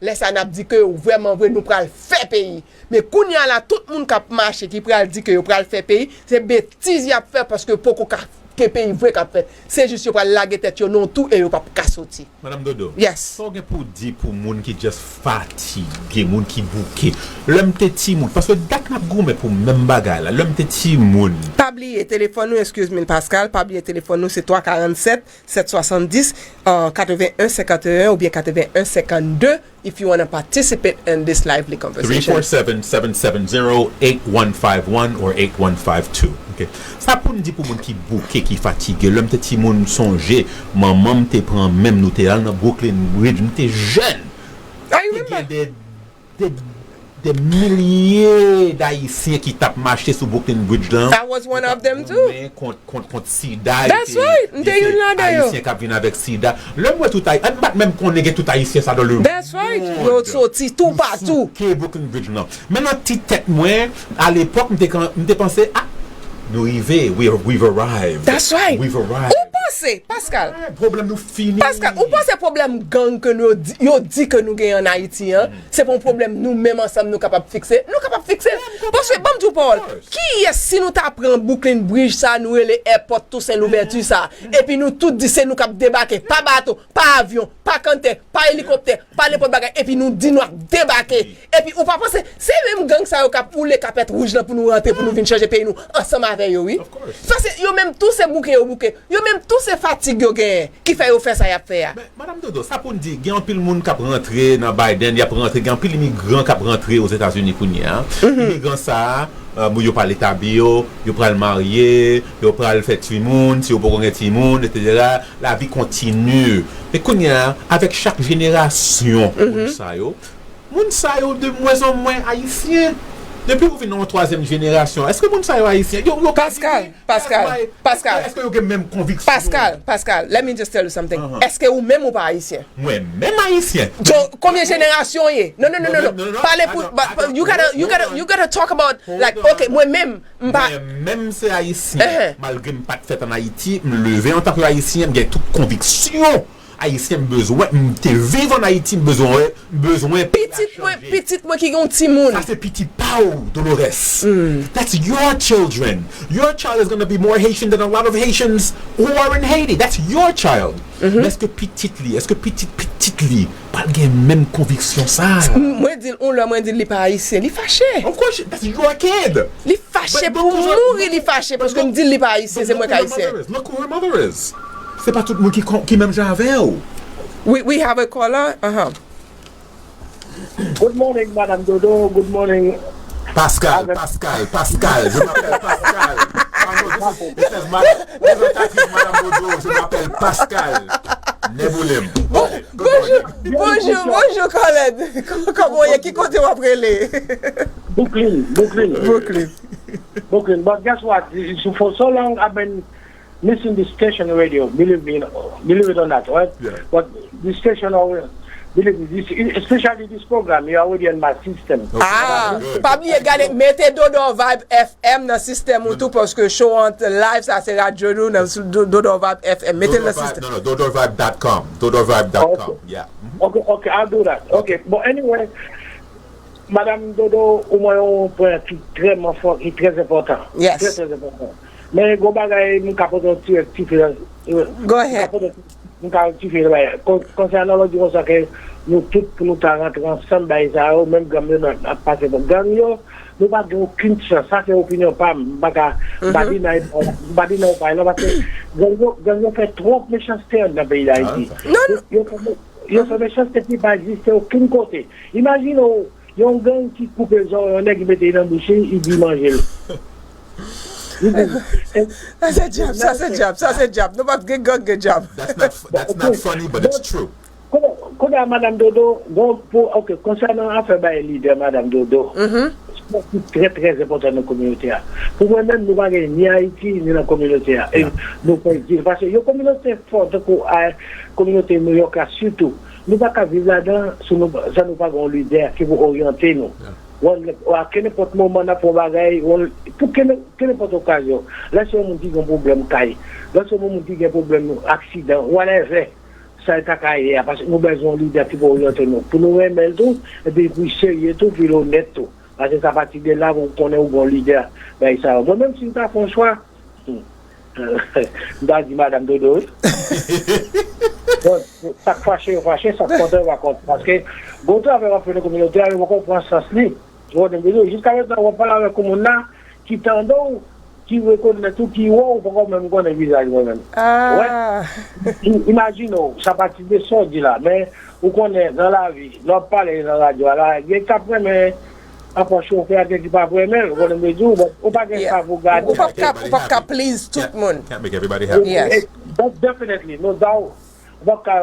lè sa n ap di ke vrèman vre nou pral fè peyi. Men kounye a la, tout moun k ap mache, ki pral di ke yo pral fè peyi, se betiz y ap fè paske poko ka gen peyi vre k ap fèt. Se jis yo pral lage tèt yo nan yon twou e yo p ap ka soti. Madam Dodo, Yes. sa w gen pou w di pou moun ki just fatige, moun ki bouke? Lè m te timoun, paske dat n ap goumen pou menm bagay la, lè m te timoun. Pa bliye telefòn nou, excuse me Pascal, pa bliye telefòn nou se twa karannsèt, sèt swasanndis, euh, katreven en senkanteyen oubyen katreven en senkannde, if you wanna participate in this lively conversation. three four seven, seven seven zero, eight one five one or eight one five two. Ok. Sa pou n di pou moun ki bouke, ki fatige. Lè m te timoun, m sonje, manman m te pran men m, nou te al nan Brooklyn Bridge, m te jèn. I Te remember. gen de, de, de milye d Ayisyen ki t ap mache sou Brooklyn Bridge lan. I was one of them too. Kont, kont, kont sida. That's right. M te youn ladan yo. Ayisyen k ap vin avèk sida. Lè m wè tout Ayisyen, m pa t menm konnen gen tout Ayisyen sa dans le monde. That's right. Yo soti tou patou. Souke Brooklyn Bridge lan. Men nan ti tèt mwen, alepòk, m te, kan- m te panse, ah, nou rive, we, we've arrived. That's right. We've arrived. Ou Fikse, Pascal. Pwoblèm nou fini. Pascal, ou panse pwoblèm gang ke nou di, yo di ke nou genyen an Ayiti an, se pa yon pwoblèm nou menm ansanm nou kapab fikse? Nou kapab fikse l. Paske, ban m di w pawòl, kiyès, si nou ta pran Brooklyn Bridge sa, nou rele airport Toussaint Louverture sa, epi nou tout di se nou k ap debake, pa bato, pa avyon, pa kanntè, pa elikoptè, pa nenpòt bagay, epi nou di nou ap debake. Epi ou pa panse se menm gang sa yo k ap woule kapèt wouj lan pou nou rantre, pou nou vin chanje peyi nou ansanm avè yo, wi. Sa se, yo menm tou se bouke yo bouke. Yo menm tou se fatig yo genyen ki fè yo fè sa y ap fè a. Men, Madanm Dodo, sa pou n di, gen anpil moun k ap rantre nan Biden, y ap rantre, gen anpil imigran k ap rantre Ozetazini kounye a. Imigran sa a, euh, yo pral etabli yo, yo pral marye, yo pral fè timoun, si yo poko gen timoun, etsetera. Lavi kontini. Men kounye a, avèk chak jenerasyon moun sa yo, moun sa yo de mwenzanmwen ayisyen. Depi ou vin nan yon twazyèm jenerasyon, èske moun sa yo ayisyen? Yo, yo ka vini. Pascal, Pascal, Pascal. Èske yo gen menm konviksyon? Pascal, Pascal, let me just tell you something. Èske ou menm ou pa ayisyen? Mwen menm ayisyen. Donk, konbyen jenerasyon w ye? Non, non, non, non, non. Pale pou, you gotta, you gotta, you gotta talk about, like, ok, mwen menm, m pa. Mwen menm se ayisyen. Malgre m pa t fèt ann Ayiti, m leve antanke ayisyen, m gen tout konviksyon. Ayisyen m bezwen, m te viv ann Ayiti, m bezwen wè, m bezwen peyi a chanje. Pitit mwen, pitit mwen ki gen yon timoun. Sa se pitit pa w, Dolores. That's your children. Your child is gonna be more Haitian than a lot of Haitians who are in Haiti. That's your child. Men èske pitit li, èske pitit pitit li pral gen menm konviksyon sa? Mwen di l, yon lè mwen di l li pa ayisyen, li fache. Of course, that's your kid. Li fache pou mouri, li fache paske m di l li pa ayisyen, se mwen k ayisyen. Look who her mother is. Se pa tout moun ki, ki menm jan avè w. We, we have a caller. Uh-huh. Good morning, Madame Dodo. Good morning. Pascal, Pascal, Pascal. Je m'appelle Pascal. Ah non, this is, this is my, this is Madame Dodo. Je m'appelle Pascal. Nèboulem. Bonjou, bonjou, bonjou, Kòlèd. Kòman w ye? Ki kote w ap rele? Brooklyn, Brooklyn. Brooklyn. Brooklyn, but guess what? For so long, I've been missing this station radio, believe me, believe it or not, right? Yeah. But this station always, believe me, this, especially this program, you're already in my system. Ah, pa bliye gade, mete Dodo Vibe F M nan sistèm ou tou, paske show an live sa se radyo nou nan Dodo Vibe F M. Mete l nan sistèm. Non, non, dodovibe dot com. Dodovibe dot com, yeah. Ok, ok, I'll do that. Ok, bon, anyway, Madame Dodo, ou mwen yon pwen ki trèman fò, ki trè enpòtan. Yes. Trè, trè enpòtan. Men gon bagay m ka pote yon ti rektifyans. Go ahead. M ka pote, m ka rektifye yon bagay. Konsènan lè w di konsa ke nou tout pou nou ta rantre ansanm bagay sa yo, menm gang yo n ap pase bon. Gang yo, nou pa gen okenn chans. Sa se opinyon pa m. M pa ka, m pa di nan, m pa di nan yon bagay la, paske gang yo, gang yo fè twòp mechanste anndan peyi Dayiti. Yo, yo fè, yo fè mechanste ki pa egziste okenn kote. Imajine w, yon gang ki koupe zò yon nèg, li mete li nan bouch li, li di manje l. Sa se djab, sa se djab, sa se djab. Nou pa gen gang gen djab. That's not, that's not funny, but it's true. Kounye a, Madame Dodo, bon, pou, ok, konsènan afè bay lidè, Madame Dodo, se yon ki trè, trè enpòtan nan kominote a. Pou mwen menm, nou pa gen ni Ayiti, ni nan kominote a. E nou fè di, paske yon kominote fò, tankou a, kominote Nouyòk la sitou, nou pa ka viv ladan si nou, si nou pa gen yon lidè ki pou oryante nou. A kenenpòt moman n ap fè yon bagay, pou kenenpòt okazyon, lè se yon moun ki gen pwoblèm kay, lè se yon moun ki gen pwoblèm aksidan, whatever, sa l ta ka ye a, paske nou bezwen yon lidè ki pou oryante nou, pou nou renmen l tou, epi pou l serye tou, pou l onèt tou. Paske sa pati de la pou w konnen ou gen yon lidè, bagay sa yo. Mwen menm, si m ta fè yon chwa, m ta di Madanm Dodo wi. Bon, sa k fache yo fache, sa k kontan yo pa kontan. Paske gon travay w ap fè nan kominote a, yo poko pran sans li. Ou konprann m vle di w? Jiskaprezan, w ap pale avèk yon moun la ki tande w, ki rekonèt ou, ki wè w, ou poko menm konnen vizaj mwen menm. Ou wè? Imajine w, sa pati de sa w di la, men ou konnen nan lavi, lè w ap pale nan radyo a la, gen k ap renmen apwòch ou fè a, gen ki p ap renmen l, ou konnen m vle di w, bon, ou pa gen sa pou gade. Ou p ap ka, ou p ap ka please tout moun. Can't make everybody happy. Yes. But definitely, no doubt, ou p ap ka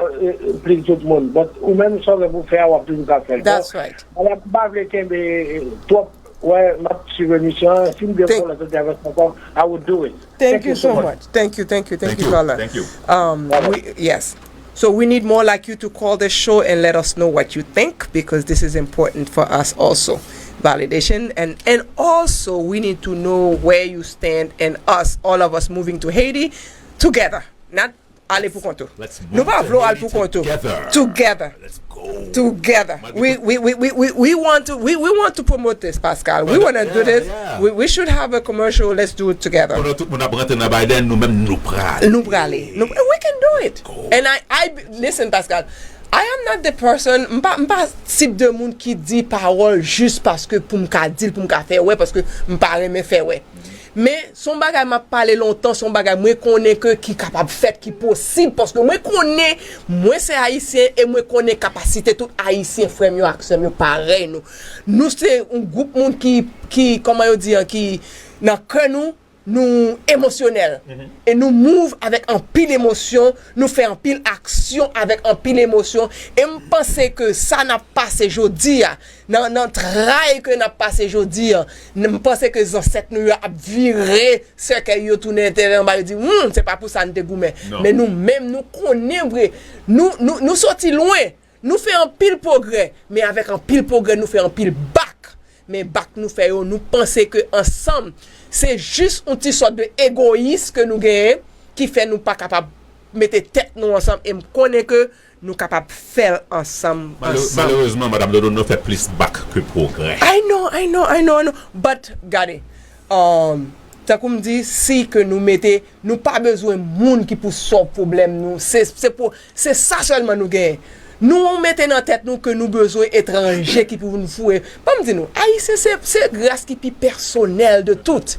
please tout moun, but ou menm sa w gen pou w fè a, w ap toujou ka fè l. That's right. Bon, m pa vle kenbe twòp, wè, m ap swiv emisyon an, si m gen pou m rankontre avèk ou ankò, I will do it. Thank you so much. Thank you, thank you, thank you, caller. Thank you. Um, we, yes. So we need more like you to call the show and let us know what you think, because this is important for us also. Validation, and, and also we need to know where you stand and us, all of us moving to Haiti together. Not ale pou kont ou. Nou pa vle w al pou kont ou. Together. Together. We, we, we, we, we, we want to we, we want to promote this, Pascal. We want to do this. We, we should have a commercial. Let's do it together. Pandan tout moun ap rantre nan Biden, nou menm nou prale. Nou prale. Nou, we can do it. And I, I, listen, Pascal, I am not the person, m pa, m pa tip de moun ki di pawòl jis paske pou m ka di l, pou m ka fè wè, paske m pa renmen fè wè. Men, se yon bagay m ap pale lontan, se yon bagay mwen konnen ke ki kapab fèt, ki posib, paske mwen konnen mwen se Ayisyen e mwen konnen kapasite tout Ayisyen, frè m yo ak sè m yo, parèy nou. Nou se yon gwoup moun ki, ki, kòman yo di an, ki nan kè nou, nou emosyonèl. E nou move avèk anpil emosyon, nou fè anpil aksyon avèk anpil emosyon. E m panse ke sa n ap pase jodi a, nan, nan tray ke n ap pase jodi a, n-, m panse ke zansèt nou yo ap vire sèkèy yo tounen tèt anba, yo di, hmm, se pa pou sa n te goumen. Men nou menm, nou konnen vre. Nou, nou, nou soti lwen. Nou fè anpil pwogrè, men avèk anpil pwogrè, nou fè anpil bak. Men bak nou fè yo, nou panse ke ansanm, se jis yon ti sòt de egoyis ke nou genyen ki fè nou pa kapab mete tèt nou ansanm. E m konnen ke nou kapab fè l ansanm, ansanm. Malerezman, Madam Dodo, nou fè plis bak ke pwogrè. I know, I know, I know, I know. But, gade, um, tankou m di, si ke nou mete, nou pa bezwen moun ki pou sòlv pwoblèm nou. Se, se pou, se sa sèlman nou genyen. Nou mete nan tèt nou ke nou bezwen etranje ki pou vin foure. Ban m di nou, Ayisyen se, se ras ki pi pèsonèl de tout.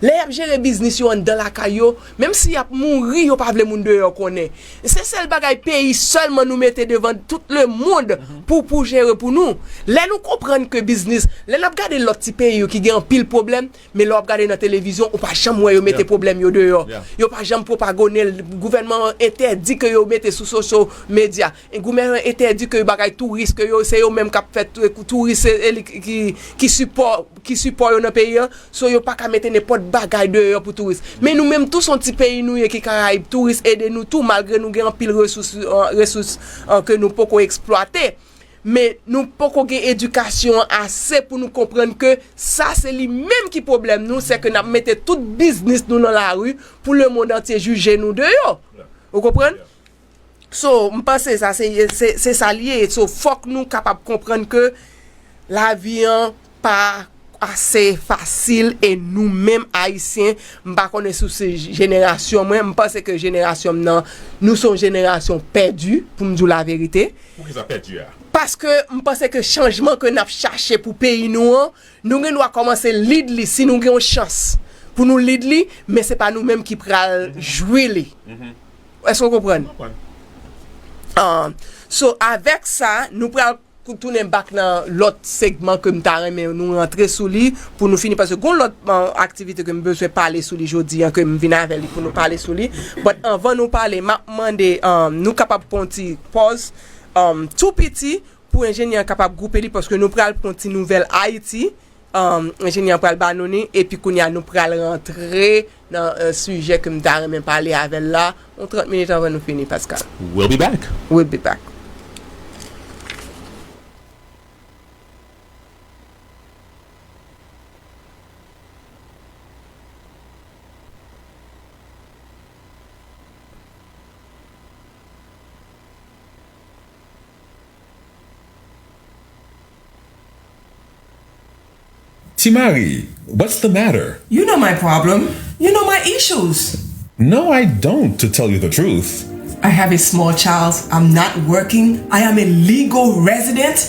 Lè y ap jere biznis yo anndan lakay yo, menm si y ap mouri, yo pa vle moun deyò konnen. Se sèl bagay peyi sèlman nou mete devan tout le mond pou, pou jere pou nou. Lè nou konprann ke biznis, lè n ap gade lòt ti peyi yo ki gen anpil pwoblèm, men lè w ap gade nan televizyon, ou pa janm wè yo mete pwoblèm yo deyò. Yo pa janm pwopagonnen l. Gouvènman an entèdi ke yo mete sou social media. E gouvènman an entèdi ke bagay touris, ke yo, se yo menm k ap fè tou-, touris, se, e li ki, ki sipò, ki sipò yo nan peyi an. So, yo pa ka mete nenpòt bagay deyò pou touris. Men nou menm tou, se yon ti peyi nou ye ki Karayib. Touris ede nou tou, malgre nou gen anpil resous, eh, resous, eh, ke nou poko eksplwate. Men nou poko gen edikasyon an ase pou nou konprann ke sa se li menm ki pwoblèm nou, se ke n ap mete tout biznis nou nan lari pou lemonn antye jije nou deyò. Ou konprann? So, m panse sa se, se, se sa l ye. So, fòk nou kapab konprann ke lavi an pa ase fasil e nou menm Ayisyen, m pa konnen si w se jenerasyon mwen, m panse ke jenerasyon m nan, nou se yon jenerasyon pèdi, pou m di w laverite. Poukisa pèdi a? Paske m panse ke chanjman ke n ap chache pou peyi nou an, nou gen dwa kòmanse lead li si nou gen yon chans pou nou lead li, men se pa nou menm ki pral jwi li. Èske w konprann? Ah, so, avèk sa, nou pral kou-, tounen back nan lòt segman ke m ta renmen nou rantre sou li pou nou fini, paske gon lòt, eh, aktivite ke m bezwen pale sou li jodi an, ke m vin avè li pou nou pale sou li. But anvan nou pale, m ap mande, eh, nou kapab pran yon ti pòz, eh, tou piti, pou enjenyè an kapab gwoupe li, paske nou pral pran yon ti nouvèl Ayiti, eh, enjenyè an pral ba nou ni, epi kounye a nou pral rantre nan, eh, sijè ke m ta renmen pale avè l la, yon trant minit anvan nou fini, Pascal. We'll be back. We'll be back. Ti Mari, what's the matter? You know my problem. You know my issues. No, I don't, to tell you the truth. I have a small child. I'm not working. I am a legal resident.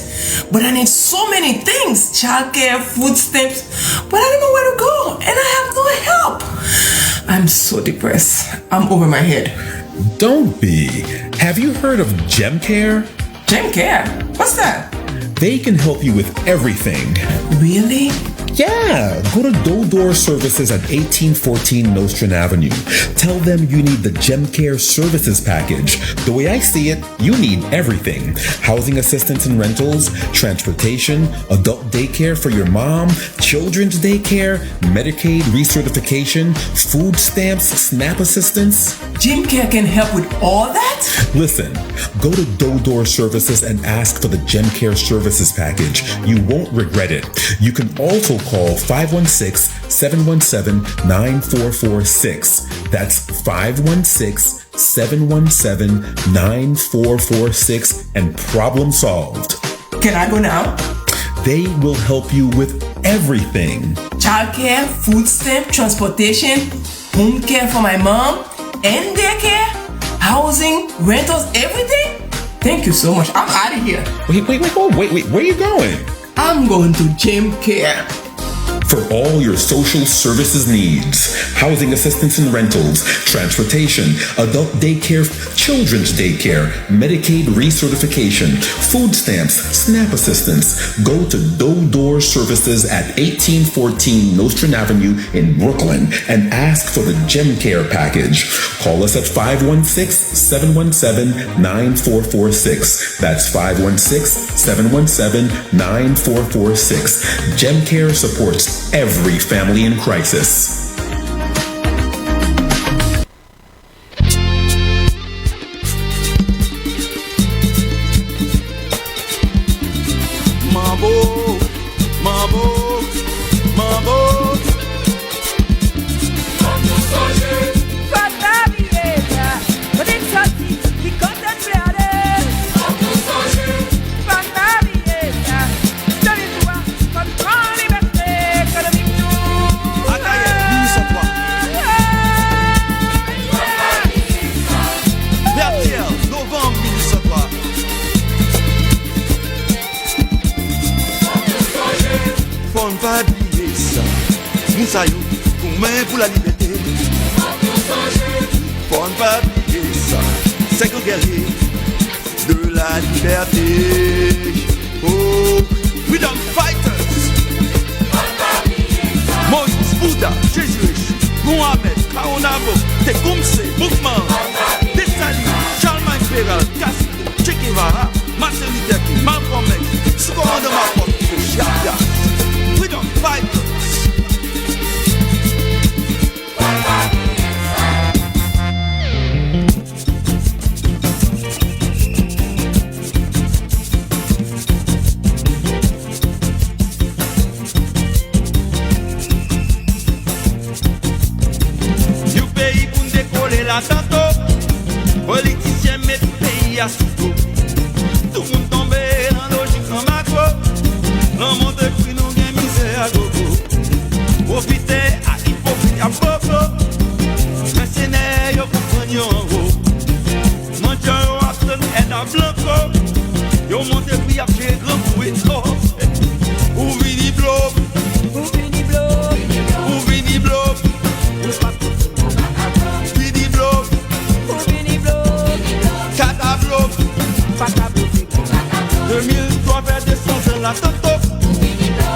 But I need so many things, childcare, food stamps. But I don't know where to go. And I have no help. I'm so depressed. I'm over my head. Don't be. Have you heard of Gem Care? Gem Care? What's that? They can help you with everything. Really? Yeah, go to Dodor Services at eighteen fourteen Nostrand Avenue. Tell them you need the Gem Care Services Package. The way I see it, you need everything. Housing assistance and rentals, transportation, adult daycare for your mom, children's daycare, Medicaid recertification, food stamps, SNAP assistance. Gem Care can help with all that? Listen, go to Dodor Services and ask for the Gem Care Services services package. You won't regret it. You can also call five one six, seven one seven, nine four four six. That's five one six, seven one seven, nine four four six, and problem solved. Can I go now? They will help you with everything. Childcare, food stamp, transportation, home care for my mom, and daycare, housing, rentals, everything? Thank you so much. I'm out of here. Wait, wait, wait, wait, wait, wait. Where you going? I'm going to Gem Care. For all your social services needs, housing assistance and rentals, transportation, adult daycare, children's daycare, Medicaid recertification, food stamps, SNAP assistance, go to Dodor Services at eighteen fourteen Nostrand Avenue in Brooklyn and ask for the Gem Care package. Call us at five one six, seven one seven, nine four four six. That's five one six, seven one seven, nine four four six. Gem Care supports every family in crisis. Manbo, manbo, manbo. Fò n pa bliye sa. Kote n sòti, ki kote n vle ale. Fò n pa bliye sa. De mil twa, fò n pran libète ekonomik nou. Akayè, mil uit san twa. Vètyè, novanm mil uit san twa. Fò n pa bliye sa. Moun sa yo goumen pou lalibète. Fò n pa bliye sa. Sèt gran gèrye de la liberté. Oh, freedom fighters. Moïse, Bouddha, Jésus, Mohamed, Caonabo, Tecumseh, Boukman, Dessalines, Charlemagne Péralte, Castro, Che Guevara, Martin Luther King, Malcolm X, sou kòmandan Malcolm X, Chavez. Freedom fighters. Yon peyi pou n dekole la tanto. Politisyen met peyi a sou do. Tout moun tonbe nan lojik an makro. Lanmò de kwi nou gen mizè a gogo. Pwofitè ak ipokrit ap bobo. Mèsenè yo konprann yo anwo. Mandyan yo ap tann èd a blanko. Yo monte pri ap jere gran kou etwo. Ou vini blo. Ou vini blo. Ou vini blo. Ou pa vini blo. Ou vini blo. Kata blo. Pata blo. De mil twa fè de san zan la tanto.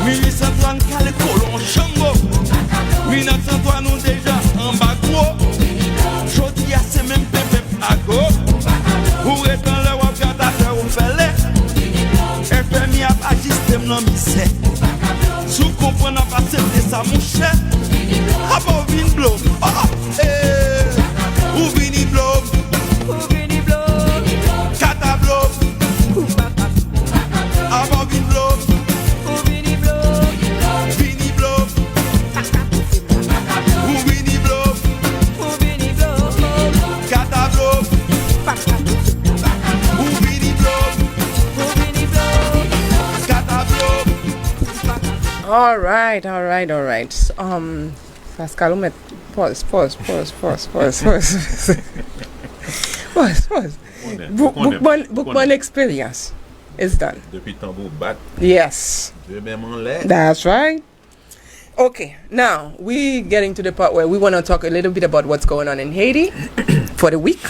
Mil uit san twa n kale kolon Jango. Mil nèf san twa nou deja anba gwo. Jodi a se menm penpen ago. Ou ret anlè w ap gad atè ou fè lè. F M I ap ajiste m nan mizè. Si w konprann ap asepte sa monchè. Apa w vin blo. Oh, eh. Ou vini blo. Ou vini blo. Kata blo. Apa w vin blo. Ou vini blo. Vini blo. Ou vini blo. Ou vini blo. Kata blo. Ou vini blo. Ou vini blo. Kata blo. Alright, alright, alright. Um, Pascal, ou mèt pòz, pòz, pòz. Pòz, pòz. Konnen, Bouk, konnen, Boukman, Boukman konnen. Experience. It's done. Depi tanbou bat, Yes. de menm anlè. That's right. Okay, now we getting to the part where we want to talk a little bit about what's going on in Haiti for the week.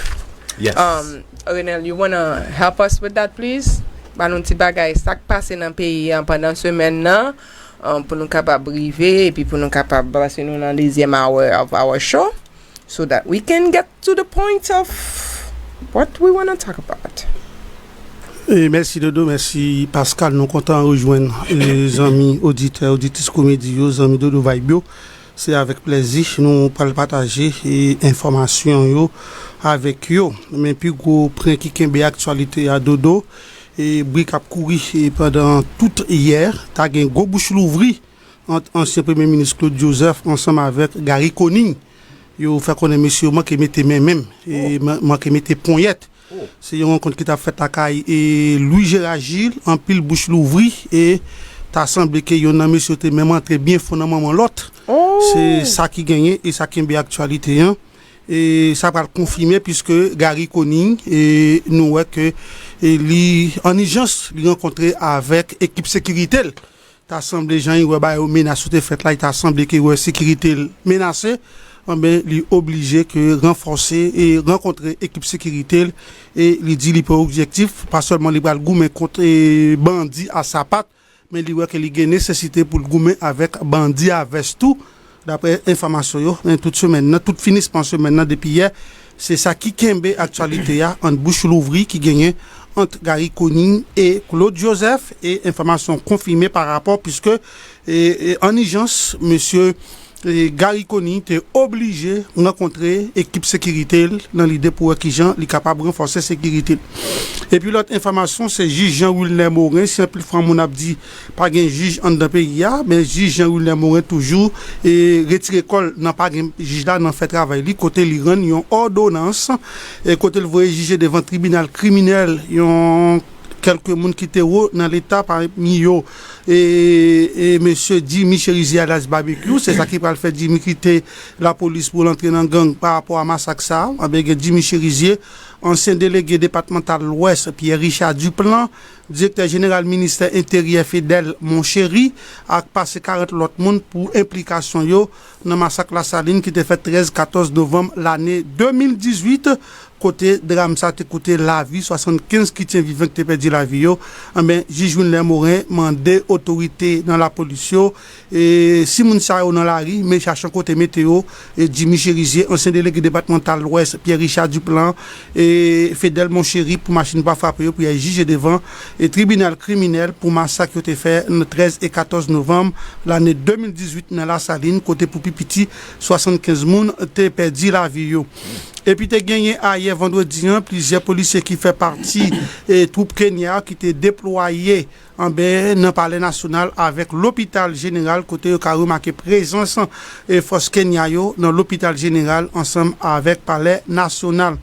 Yes. Um, Renel, you want to help us with that, please? Ba nou ti bagay, sa k pase nan peyi an pandan semèn nan, um, pou nou kapab rive, epi pou nou kapab, paske nou nan dezyèm hour of our show, so that we can get to the point of what we want to talk about. E mèsi Dodo, mèsi Pascal. Nou kontan rejwenn, e, zanmi oditè, oditris Komedi yo, zanmi Dodo Vibe yo. Se avèk plèzi nou pral pataje, e, enfòmasyon yo avèk yo. Men pi gwo pwen ki kenbe aktyalite a, Dodo, E bri k ap kouri e pandan tout yè, ta gen gwo bouch louvri ant ansyen premye minis Claude Joseph ansanm avèk Garry Conille. Yo fè konnen mesye yo manke mete men menm, e man- manke mete ponyèt. Se yon rankont ki t ap fèt lakay e Louis Gérard Gilles, anpil bouch louvri e ta sanble ke yonn nan mesye yo te menm antre byen fon nan manman lòt. Se sa ki genyen e sa kenbe aktyalite an. E sa pral konfime piske Garry Conille, e nou wè ke e li an ijans, li rankontre avèk ekip sekirite l. Ta sanble jan li wè bagay yo menas yo te fèt la, li ta sanble ke wè sekirite l menase, anben li oblije ke ranfòse e rankontre ekip sekirite l e li di li pran objektif, pa sèlman li pral goumen kont e bandi a sapat, men li wè ke li gen nesesite pou l goumen avèk bandi a vès tou, dapre enfòmasyon yo, men tout semèn nan, tout finisman semèn nan depi yè, se sa ki kenbe aktyalite a ant bouch louvri ki genyen ant Garry Conille e Claude Joseph e enfòmasyon konfime pa rapò piske e, e, an ijans, mesye e, Garry Conille te oblije rankontre ekip sekirite l nan lide pou wè kijan li kapab ranfòse sekirite l. Epi lòt enfòmasyon, se jij Jean Wilner Morin, si anpil fwa moun ap di pa gen jij anndan peyi a, men jij Jean Wilner Morin toujou e retire kò l nan pa gen jij la nan fè travay li, kote li rann yon òdonans e kote l voye jije devan tribinal kriminèl yon kèlke moun ki te wo nan leta, pami yo e, e mesye Jimmy Cherizier alias Barbecue, se sa ki pral fè Jimmy kite lapolis pou l antre nan gang pa rapò a masak sa a. Anben gen Jimmy Cherizier, ansyen delege depatmantal Lwès Pierre Richard Duplan, direktè jeneral ministè enteryè Fedel Monchéry ak pase karant lòt moun pou enplikasyon yo nan masak Lasalin ki te fèt trèz, katòz novanm lane de mil dizuit, kote dram sa te koute lavi swasannkenz kretyen vivan ki te pèdi lavi yo. Anben jij Wilner Morin mande otorite nan lapolis yo e si moun sa yo nan lari, men chache yon kote mete yo. E Jimmy Cherizier, ansyen delege depatmantal Lwès Pierre Richard Duplan e Fedel Monchéry pou machin pa frape yo pou y al jije devan e tribinal kriminèl pou masak yo te fè nan trèz e katòz novanm lane de mil dizuit nan Lasalin, kote pou pi piti swasannkenz moun te pèdi lavi yo. Epi te genyen ayè vandredi an plizyè polisye ki fè pati e twoup Kenya ki te deplwaye anben nan Palè Nasyonal avèk Lopital Jeneral, kote yo ka remake prezans e fòs Kenya yo nan Lopital Jeneral ansanm avèk Palè Nasyonal.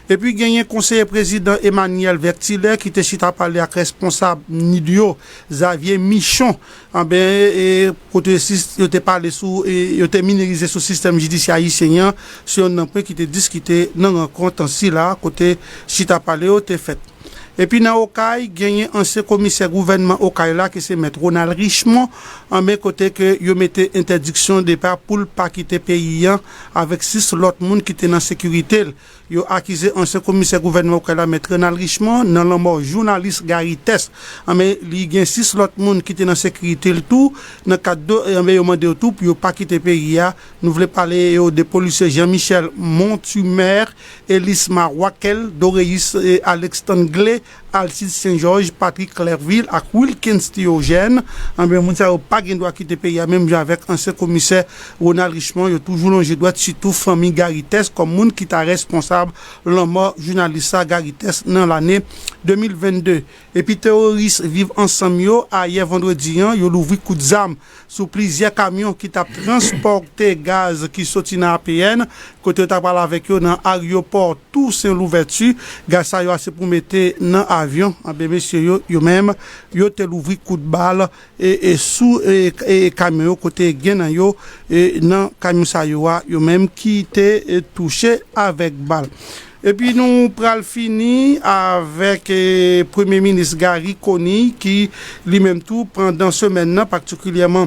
Epi genyen konseye prezidan Emmanuel Vertilaire ki te chita pale ak responsab nid yo, Xavier Michon, anben e kote sis- yo te pale sou e yo te minimize sou sistèm jidisyè ayisyen an, se yonn nan pwen ki te diskite nan rankont sila kote chita pale yo te fèt. Epi nan Okay, genyen ansyen komisè gouvènman Okay la ki se mèt Ronald Richemond, anben kote ke yo mete entèdiksyon depa pou l pa kite peyi an avèk sis lòt moun ki te nan sekirite l. Yo akize ansyen komisè gouvènman Okay la mèt Ronald Richemond nan lanmò jounalis Gary Test. Anben li gen sis lòt moun ki te nan sekirite l tou, nan kad do anben yo mande yo tou pou yo pa kite peyi a. Nou vle pale yo de polisye Jean Michel Montumer, Elisma Wakel, Doreus e Alex Tanglé, Alcide Saint Georges, Patrick Clervil ak Wilkens Théogène. Anben moun sa yo pa gen dwa kite peyi a menm jan avèk ansyen komisè Ronald Richemond. Yo toujou lonje dwèt sitou fanmi Gary Test kòm moun ki ta responsab lanmò jounalis sa Gary Test nan lane de mil vennde. Epi teworis Viv Ansanm yo ayè vandredi an yo louvri kout zam sou plizyè kamyon ki t ap transpòte gaz ki soti nan A P N, kote yo ta pral avèk yo nan aryopò Toussaint Louverture. Gaz sa yo a se pou mete nan avyon. Anben mesye yo, yo menm, yo te louvri kout bal e, e sou e, e kamyon yo kote gen nan yo e nan kamyon sa yo a, yo menm ki te e, touche avèk bal. Epi nou pral fini avèk e, premye minis Garry Conille ki li menm tou pandan semèn nan patikilyèman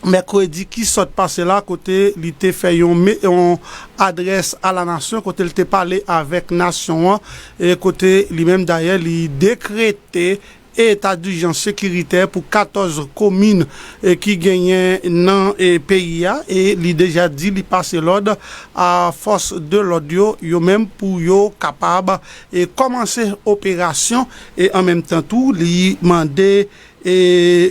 mèkredi ki sot pase la kote li te fè yon, yon adrès a la nasyon kote li te pale avèk nasyon an e kote li menm dayè li dekrete eta dijans sekiritè pou katòz komin e ki genyen nan e peyi a e li deja di li pase lòd a fòs de lòd yo yo menm pou yo kapab e kòmanse operasyon e an menm tan tou li mande e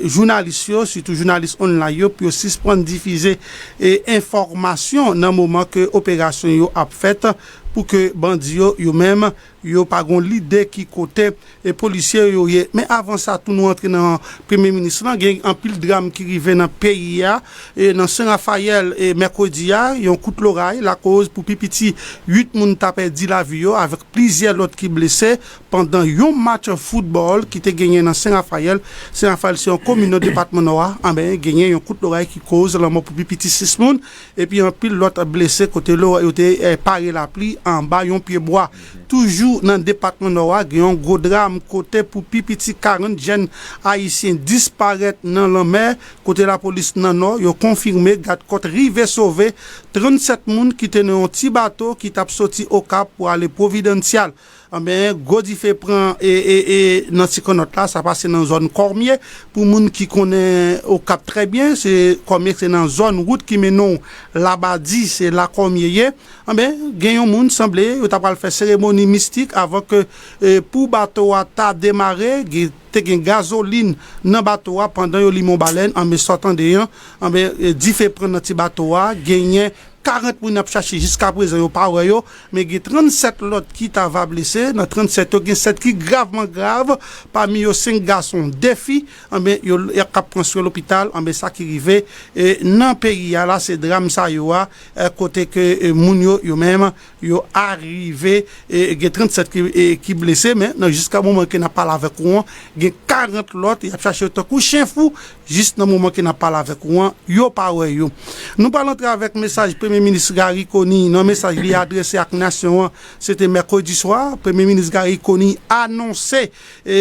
jounalis yo sitou jounalis online yo pou yo sispann difize e enfòmasyon nan moman ke operasyon yo ap fèt pou ke bandi yo, yo menm, yo pa gon lide ki kote e polisye yo ye. Men avan sa tou, nou antre nan premye minis lan. Gen anpil dram ki rive nan peyi a. E nan Sen Rafayèl, e mèkredi a, yon kout loray lakoz pou pi piti uit moun ta pèdi lavi yo, avèk plizyè lòt ki blese pandan yon match foutbòl ki te genyen nan Sen Rafayèl. Sen Rafayèl se yon komin nan depatman Nò a. Anben, genyen yon kout loray ki koz lanmò pou pi piti sis moun, epi anpil lòt blese kote lo-, yo te, eh, pare lapli anba yon pye bwa. Toujou nan depatman Nò a, gen yon gwo dram kote pou pi piti karant jèn ayisyen disparèt nan lanmè, kote lapolis nan Nò, yo konfime gad kòt rive sove trannsèt moun ki te nan yon ti bato ki t ap soti Okap pou ale Pwovidansyal. Anben, gwo dife pran e, e, e, nan ti kannòt la, sa pase nan zòn Kòmye. Pou moun ki konnen Okap trè byen, se Kòmye, se nan zòn wout ki mennen w Labadi, se la Kòmye ye. Anben, gen yon moun sanble, yo ta pral fè seremoni mistik avan ke, e, pou bato a ta demare, gen, te gen gazolin nan bato a pandan yo limen yon balèn. Anben, sa w tande an, anben, e, dife pran nan ti bato a, genyen karant moun ap chache jiska prezan, yo pa wè yo, men gen trannsèt lòt ki ta va blese. Nan trannsèt yo, gen sèt ki gravman grav, pami yo senk gason, de fi, anben, yo, y ap, k ap pran swen lopital. Anben, sa ki rive, e, nan peyi a la, se dram sa yo a, e, kote ke, e, moun yo, yo menm, yo arive, e, gen trannsèt ki, e, ki blese, men nan jiska moman ke n ap pale avèk ou an, gen karant lòt, y ap chache yo tankou chen fou, jis nan moman ke n ap pale avèk ou an, yo pa wè yo. Nou pral antre avèk mesaj Premye Minis Garry Conille. Nan mesaj li adrese ak nasyon an, se te mèkredi swa, Premye Minis Garry Conille anonse, e,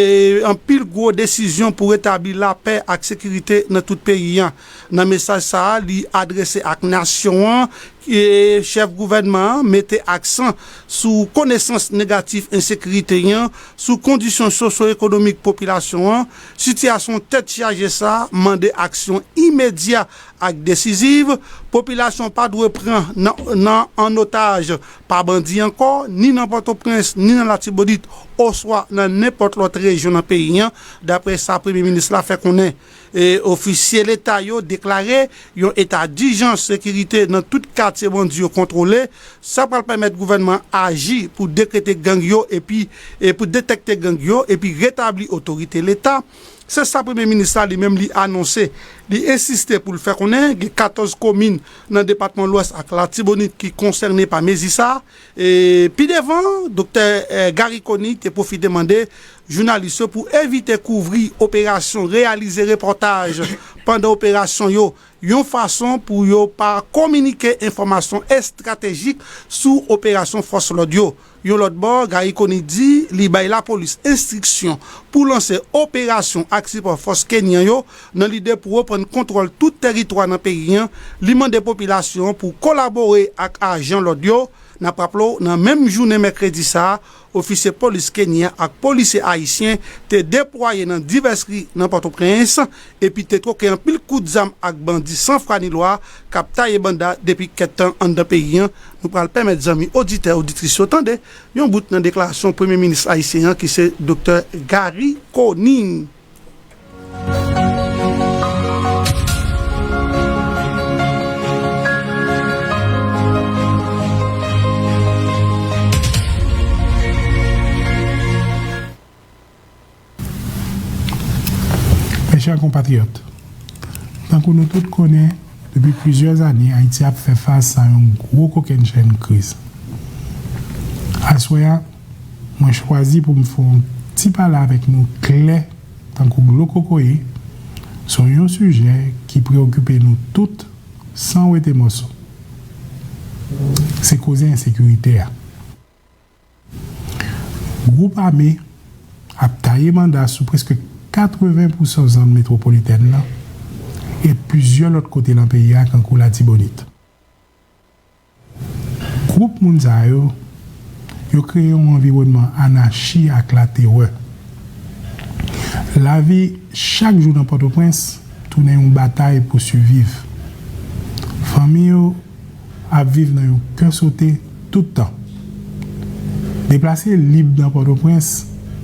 anpil gwo desizyon pou retabli lapè ak sekirite nan tout peyi an. Nan mesaj sa a, li adrese ak nasyon an, e, chèf gouvènman an mete aksan sou konesans negatif ensekirite an, sou kondisyon sosyo-ekonomik popilasyon an. Sitiyasyon tèt chaje sa a mande aksyon imedya ak desiziv. Popilasyon pa dwe pran nan, nan, an otaj pa bandi ankò, ni nan Pòtoprens, ni nan Latibonit, oswa nan nenpòt lòt rejyon nan peyi an, daprè sa Premye Minis la fè konnen. E, ofisye Leta yo deklare yon eta dijans sekirite nan tout katye bandi yo kontwole. Sa pral pèmèt gouvènman an aji pou dekrete gang yo epi, e pou detèkte gang yo epi retabli otorite Leta. Se sa Premye Minis la li menm li anonse. Li ensiste pou l fè konnen gen katòz komin nan depatman Lwès ak Latibonit ki konsène pa mezi sa a. E pi devan, Doktè, eh, Garry Conille te pwofite mande jounalis yo pou evite kouvri operasyon, reyalize repòtaj pandan operasyon yo, yon fason pou yo pa kominike enfòmasyon estratejik sou operasyon fòs lòd yo. Yon lòt bò, Garry Conille di li bay lapolis enstriksyon pou lanse operasyon ak sipò fòs kenyan yo nan lide pou reprann kontwòl tout tèritwa nan peyi an. Li mande popilasyon an pou kolabore ak ajan lòd yo. N ap raple w, nan menm jounen mèkredi sa a, ofisye polis kenyan ak polisye ayisyen te deplwaye nan divès ri nan Pòtoprens, epi te twoke anpil kout zam ak bandi san fwa ni lwa k ap taye banda depi kèk tan anndan peyi an. Nou pral pèmèt zanmi oditè, oditris yo tande yon bout nan deklarasyon Premye Minis ayisyen an, ki se Doktè Garry Conille. Mes chers compatriotes, tankou nou tout konnen, depi plizyè ane, Ayiti ap fè fas a yon gwo kokennchenn kriz. Aswè a, mwen chwazi pou m fè yon ti pale avèk nou klè tankou dlo kokoye sou yon sijè ki preyokipe nou tout san wete mòso. Se koze ensekirite a. Gwoup ame ap taye banda sou prèske katreven pousan zòn metwopolitèn nan e plizyè lòt kote nan peyi a, tankou Latibonit. Gwoup moun sa yo, yo kreye yon anviwònman anachi ak laterè. Lavi chak jou nan Pòtoprens tounen yon batay pou siviv. Fanmi yo ap viv nan yon kè sote tout tan. Deplase lib nan Pòtoprens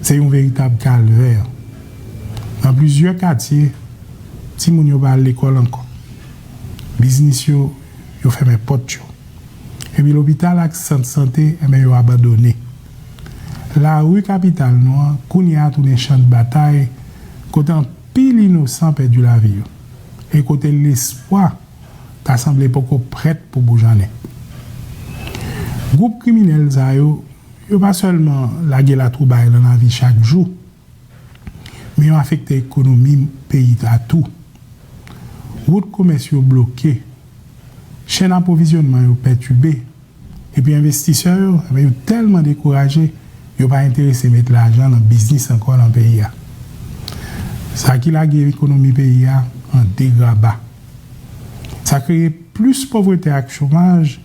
se yon veritab kalvè. Nan plizyè katye, timoun yo pa al lekòl ankò. Biznis yo, yo fèmen pòt yo. Epi lopital ak sant sante, enben, yo abandone. Lari kapital nou an, kounye a tounen chan batay, kote anpil inosan pèdi lavi yo, e kote lespwa ta sanble poko prèt pou boujannen. Gwoup kriminèl sa yo, yo pa sèlman lage latwoublay nan lavi chak jou, men yo afekte ekonomi peyi a tou. Wout komès yo bloke, chèn apwovizyònman yo pètibe, epi envestisè yo, enben, yo tèlman dekouraje, yo pa enterese met lajan nan biznis ankò nan peyi a. Sa ki lage ekonomi peyi a an degraba. Sa kreye plis povrete ak chomaj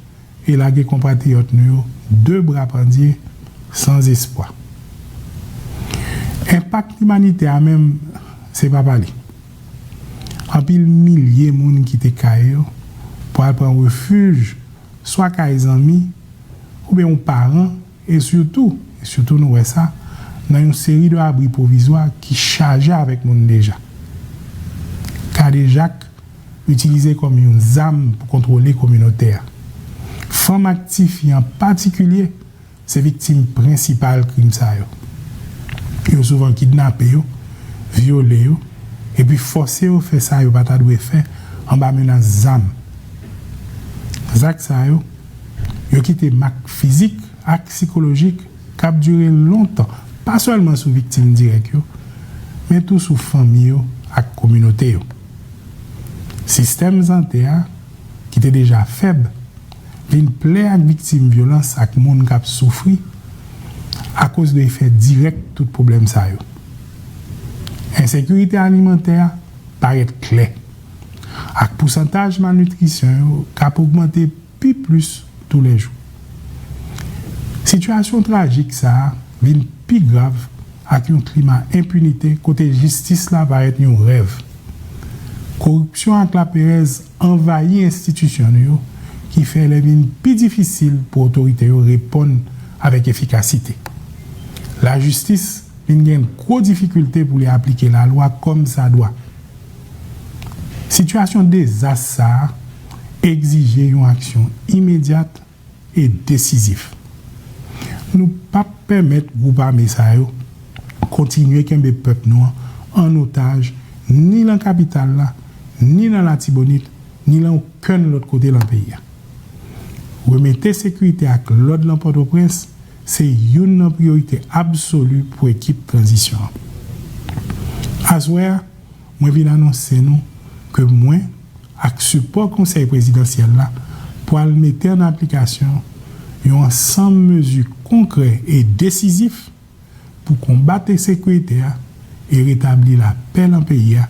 e lage konpatriyòt nou yo de bra pandye, san espwa. Enpak imanitè a menm, se pa pale. Anpil milye moun kite kay yo pou al pran refij swa kay zanmi oubyen yon paran, e sitou, e sitou nou wè sa nan yon seri de abri pwovizwa ki chaje avèk moun deja. Kadejak itilize kòm yon zam pou kontwole kominote a. Fanm ak tifi an patikilye se viktim prensipal krim sa yo. Yo souvan kidnape yo, vyole yo, epi fòse yo fè sa yo pa ta dwe fè anba menas zam. Zak sa yo, yo kite mak fizik ak sikolojik k ap dire lontan, pa sèlman sou viktim dirèk yo, men tou sou fanmi yo ak kominote yo. Sistèm sante a, ki te deja fèb, vin plen ak viktim vyolans ak moun k ap soufri akoz de efè dirèk tout pwoblèm sa yo. Ensekirite alimantè a parèt klè, ak pousantaj malnitrisyon yo k ap ogmante pi plis toulèjou. Sitiyasyon trajik sa a vin pi grav ak yon klima enpinite kote jistis la parèt yon rèv. Koripsyon ak laperèz anvayi enstitisyon nou yo, ki fè lè vin pi difisil pou otorite yo reponn avèk efikasite. Lajistis vin gen gwo difikilte pou li aplike lalwa kòmsadwa. Sitiyasyon dezas sa a egzije yon aksyon imedyat e desizif. Nou p ap pèmèt gwoup ame sa yo kontinye kenbe pèp nou an an otaj, ni nan kapital la, ni nan Latibonit, ni nan okenn lòt kote nan peyi a. Remete sekirite ak lòd nan Pòtoprens se youn nan priyorite absoli pou ekip tranzisyon an. Aswè a, mwen vin anonse nou ke mwen, ak sipò Konsèy Prezidansyèl la, pral mete an aplikasyon yon ansanm mezi konkrè e desizif pou konbat ensekirite a e retabli lapè nan peyi a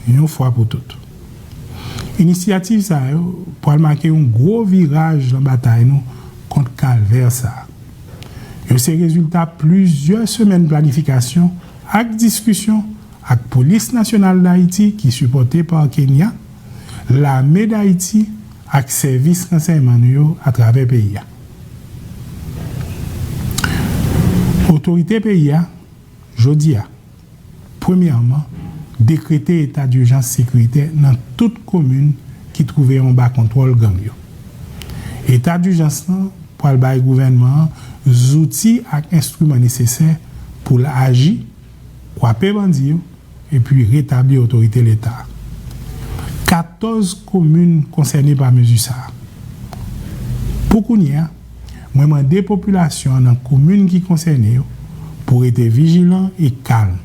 yon fwa pou tout. Inisyativ sa yo pral make yon gwo viraj nan batay nou kont kalvè sa a. Yo se rezilta plizyè semèn planifikasyon ak diskisyon ak Polis Nasyonal Dayiti, ki sipòte pa Kenya, Lame Dayiti ak sèvis ransèyman nou yo atravè peyi a. Otorite peyi a, jodi a, premyèman, dekrete eta dijans sekiritè nan tout komin ki twouve yo anba kontwòl gang yo. Eta dijans lan pral bay gouvènman an zouti ak enstriman nesesè pou l aji, kwape bandi yo, epi retabli otorite Leta. Katòz komin konsène pa mezi sa a. Pou kounye a, mwen mande popilasyon an nan komin ki konsène yo pou rete vijilan e kalm.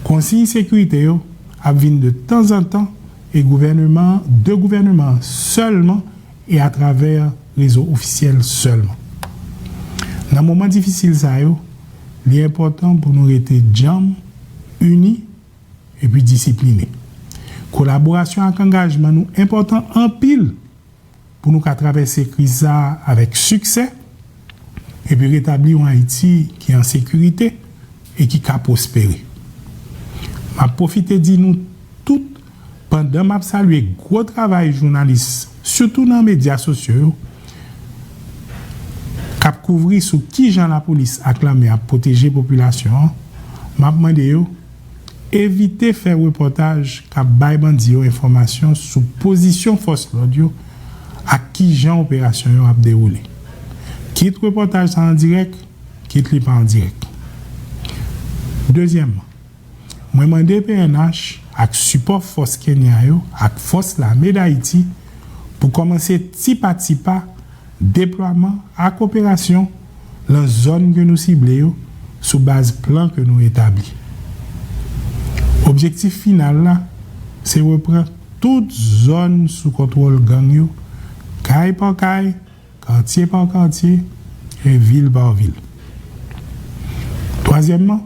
Konsiy sekirite yo ap vin de tanzantan e gouvèneman, de gouvèneman an sèlman e atravè rezo ofisyèl sèlman. Nan moman difisil sa yo, li enpòtan pou nou rete djanm, ini, epi disipline. Kolaborasyon ak angajman nou enpòtan anpil pou nou ka travèse kriz sa a avèk siksè epi retabli yon Ayiti ki an sekirite e ki ka pwospere. M ap pwofite di nou tout, pandan m ap salye gwo travay jounalis, sitou nan medya sosyo yo, k ap kouvri sou kijan lapolis ak lame ap pwoteje popilasyon an, m ap mande yo evite fè repòtaj k ap bay bandi yo enfòmasyon sou pozisyon fòs lòd yo ak kijan operasyon yo ap dewoule. Kit repòtaj sa an dirèk, kit li pa an dirèk. Dezyèmman, mwen mande P N H ak sipò fòs Kenya yo ak fòs lame Dayiti pou kòmanse ti pa ti pa deplwaman ak operasyon lan zòn ke nou sible yo sou baz plan ke nou etabli. Objektif final la, se reprann tout zòn sou kontwòl gang yo, kay pa kay, katye pa katye, e vil pa vil. Twazyèmman,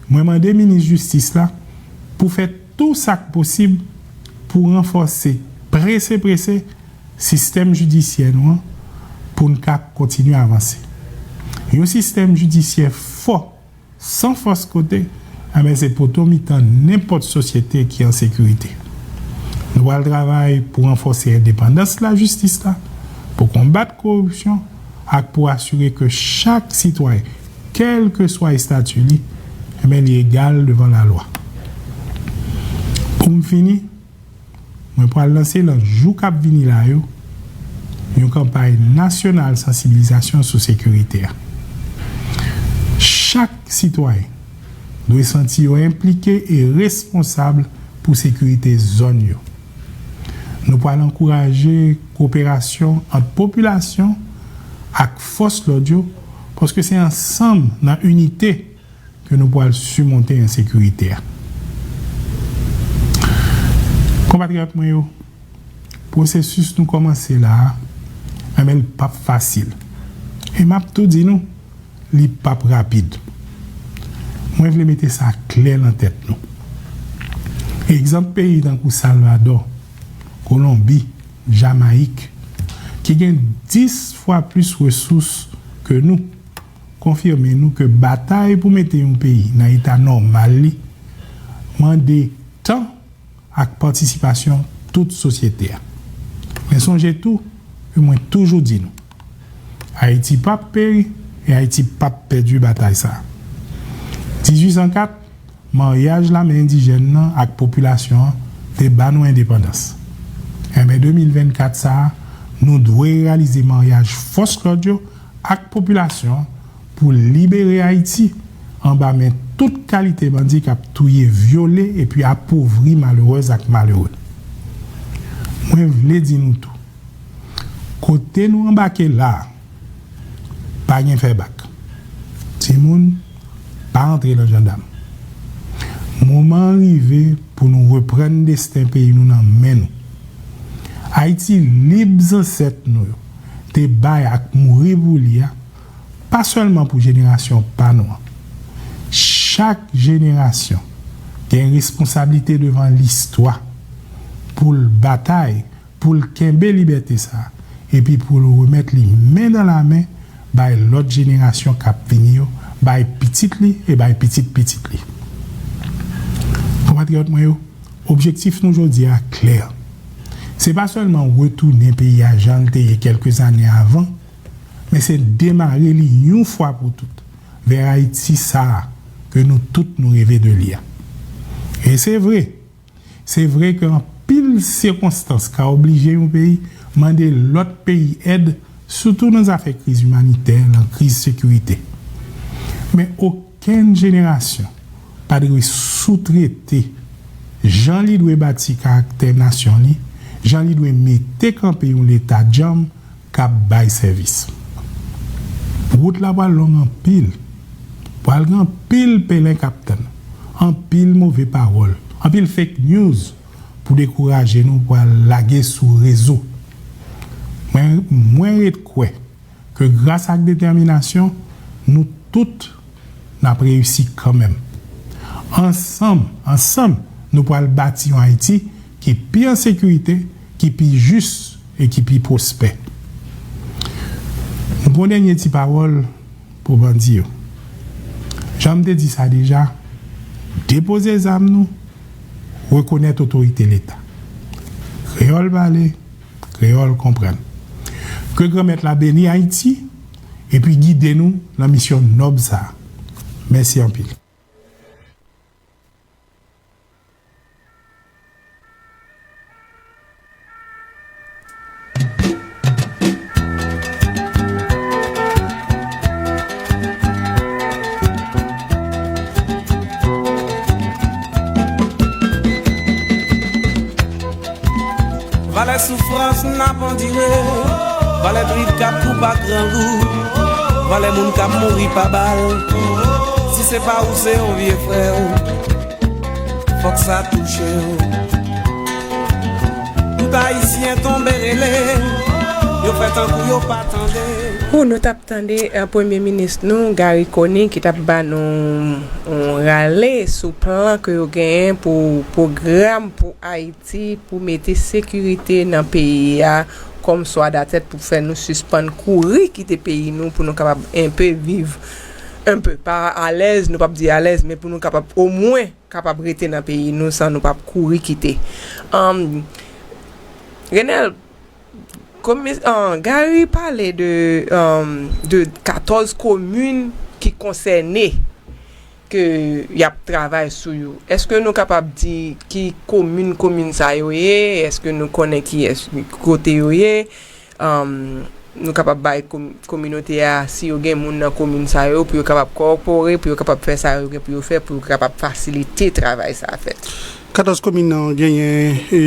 mwen mande minis jistis la pou fè tou sa k posib pou ranfòse prese prese sistèm jidisyè nou an pou n ka kontinye avanse. Yon sistèm jidisyè fò, san fòs kote, enben se poto mitan nenpòt sosyete ki an sekirite. Nou pral travay pou ranfòse endepandans lajistis la, pou konbat koripsyon ak pou asire ke chak sitwayen, kèlkeswa estati li, enben li egal devan lalwa. Pou m fini, mwen pral lanse lan jou k ap vini la yo yon kanpay nasyonal sansibilizasyon sou sekirite a. Chak sitwayen dwe santi yo enplike e responsab pou sekirite zòn yo. Nou pral ankouraje koperasyon ant popilasyon ak fòs lòd yo, paske se ansanm nan inite ke nou pral simonte ensekirite a. Konpatriyòt mwen yo, pwosesis nou kòmanse la a, enben, l p ap fasil. E m ap tou di nou, li p ap rapid. Mwen vle mete sa klè lan tèt nou. Egzanp peyi tankou Salvadò, Kolonbi, Jamayik, ki gen dis fwa plis resous ke nou, konfime nou ke batay pou mete yon peyi nan eta nòmal li mande tan ak patisipasyon tout sosyete a. Men sonje tou ke mwen toujou di nou, Ayiti p ap peri e Ayiti p ap pèdi batay sa a. Dizuit san kat, maryaj lame endijèn nan ak popilasyon an te ba nou endepandans. Enben, de mil vennkat sa a, nou dwe reyalize maryaj fòs lòd yo ak popilasyon an pou libere Ayiti anba men tout kalite bandi k ap touye, vyole epi apovri malerèz ak malere. Mwen vle di nou tou, kote nou anbake la a, pa gen fè bak. Timoun, pa antre lan jandam. Moman an rive pou nou reprann desten peyi nou nan men nou. Ayiti lib zansèt nou yo te bay ak mouri pou li a, pa sèlman pou jenerasyon pa nou an. Chak jenerasyon gen responsablite devan listwa pou l batay, pou l kenbe libète sa a, epi pou l remèt li men dan la men bay lòt jenerasyon k ap vini yo, bay pitit li e bay pitit pitit li. Konpatriyòt mwen yo, objektif nou jodi a klè. Se pa sèlman retounen peyi a jan l te ye kèlke zane avan, men se demare li yon fwa pou tout vè Ayiti sa a ke nou tout nou reve de li a. E se vre, se vre ke anpil sikonstans ka oblije yon peyi mande lòt peyi èd, sitou nan zafè kriz imanitè, nan kriz sekirite. Men okenn jenerasyon pa dwe soutrete jan li dwe bati karaktè nasyon li, jan li dwe mete kanpe yon Leta djanm k ap bay sèvis. Wout la pral long anpil. Pral gen anpil pelen k ap tann. Anpil move pawòl, anpil fake news pou dekouraje nou pral lage sou rezo. Mwen, mwen ret kwè ke gras ak detèminasyon, nou tout n ap reyisi kanmenm. Ansanm, ansanm, nou pral bati yon Ayiti ki pi an sekirite, ki pi jis e ki pi pwospè. M gon dènye ti pawòl pou bandi yo. Jan m te di sa deja, depoze zam nou, rekonèt otorite Leta. Kreyòl pale, kreyòl konprann. Ke Granmèt la beni Ayiti epi gide nou nan misyon nòb sa a. Mèsi anpil. N ap andire. Valè trip k ap kou pa grangou. Valè moun k ap mouri pa bal. Si se pa ou, se yon vye frè w. Fòk sa touche w. Tout Ayisyen tonbe rele. Yo fè tankou yo pa tande. Pou nou t ap tande, eh, Premye Minis nou, Garry Conille, ki t ap ba nou yon rale sou plan ke yo genyen pou pwogram pou Ayiti, pou mete sekirite nan peyi a, kòm swa datèt pou fè nou sispann kouri kite peyi nou, pou nou kapab enpe viv, enpe, pa alèz, nou p ap di alèz, men pou nou kapab omwen kapab rete nan peyi nou san nou p ap kouri kite. Anm, Renel, komi-, an, Gary pale de, anm, de katòz komin ki konsène ke y ap travay sou yo. Èske nou kapab di ki komin, komin sa yo ye? Èske nou konnen kiyès, kote yo ye? Anm, nou kapab bay komi-, kominote a, si yo gen moun nan komin sa yo, pou yo kapab kòpore, pou yo kapab fè sa yo gen pou yo fè, pou yo kapab fasilite travay sa a fèt. Katòz komin nan genyen, e,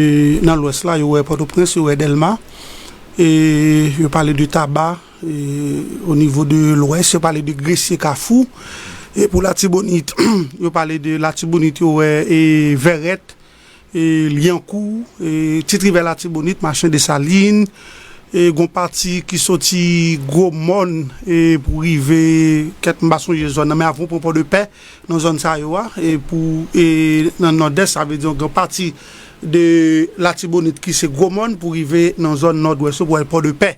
nan Lwès la, yo wè Pòtoprens, yo wè Dèlma, e, yo pale de Taba, e, o nivo de Lwès, yo pale de Gresye, Kafou, e pou Latibonit, yo pale de Latibonit, yo wè, e, Vèrèt, e, Lyankou, e, Ti Rivyè Latibonit, Machan Desalin, e, gon pati ki soti Gwomòn, e, pou rive, kèt m pa sonje zòn nan, men avan w pran Pòdepè, nan zòn sa yo a, e pou, e, nan Nòdès, sa vle di yon gran pati de Latibonit ki se Gwomòn pou rive nan zòn Nòdwès yo pou al Pòdepè.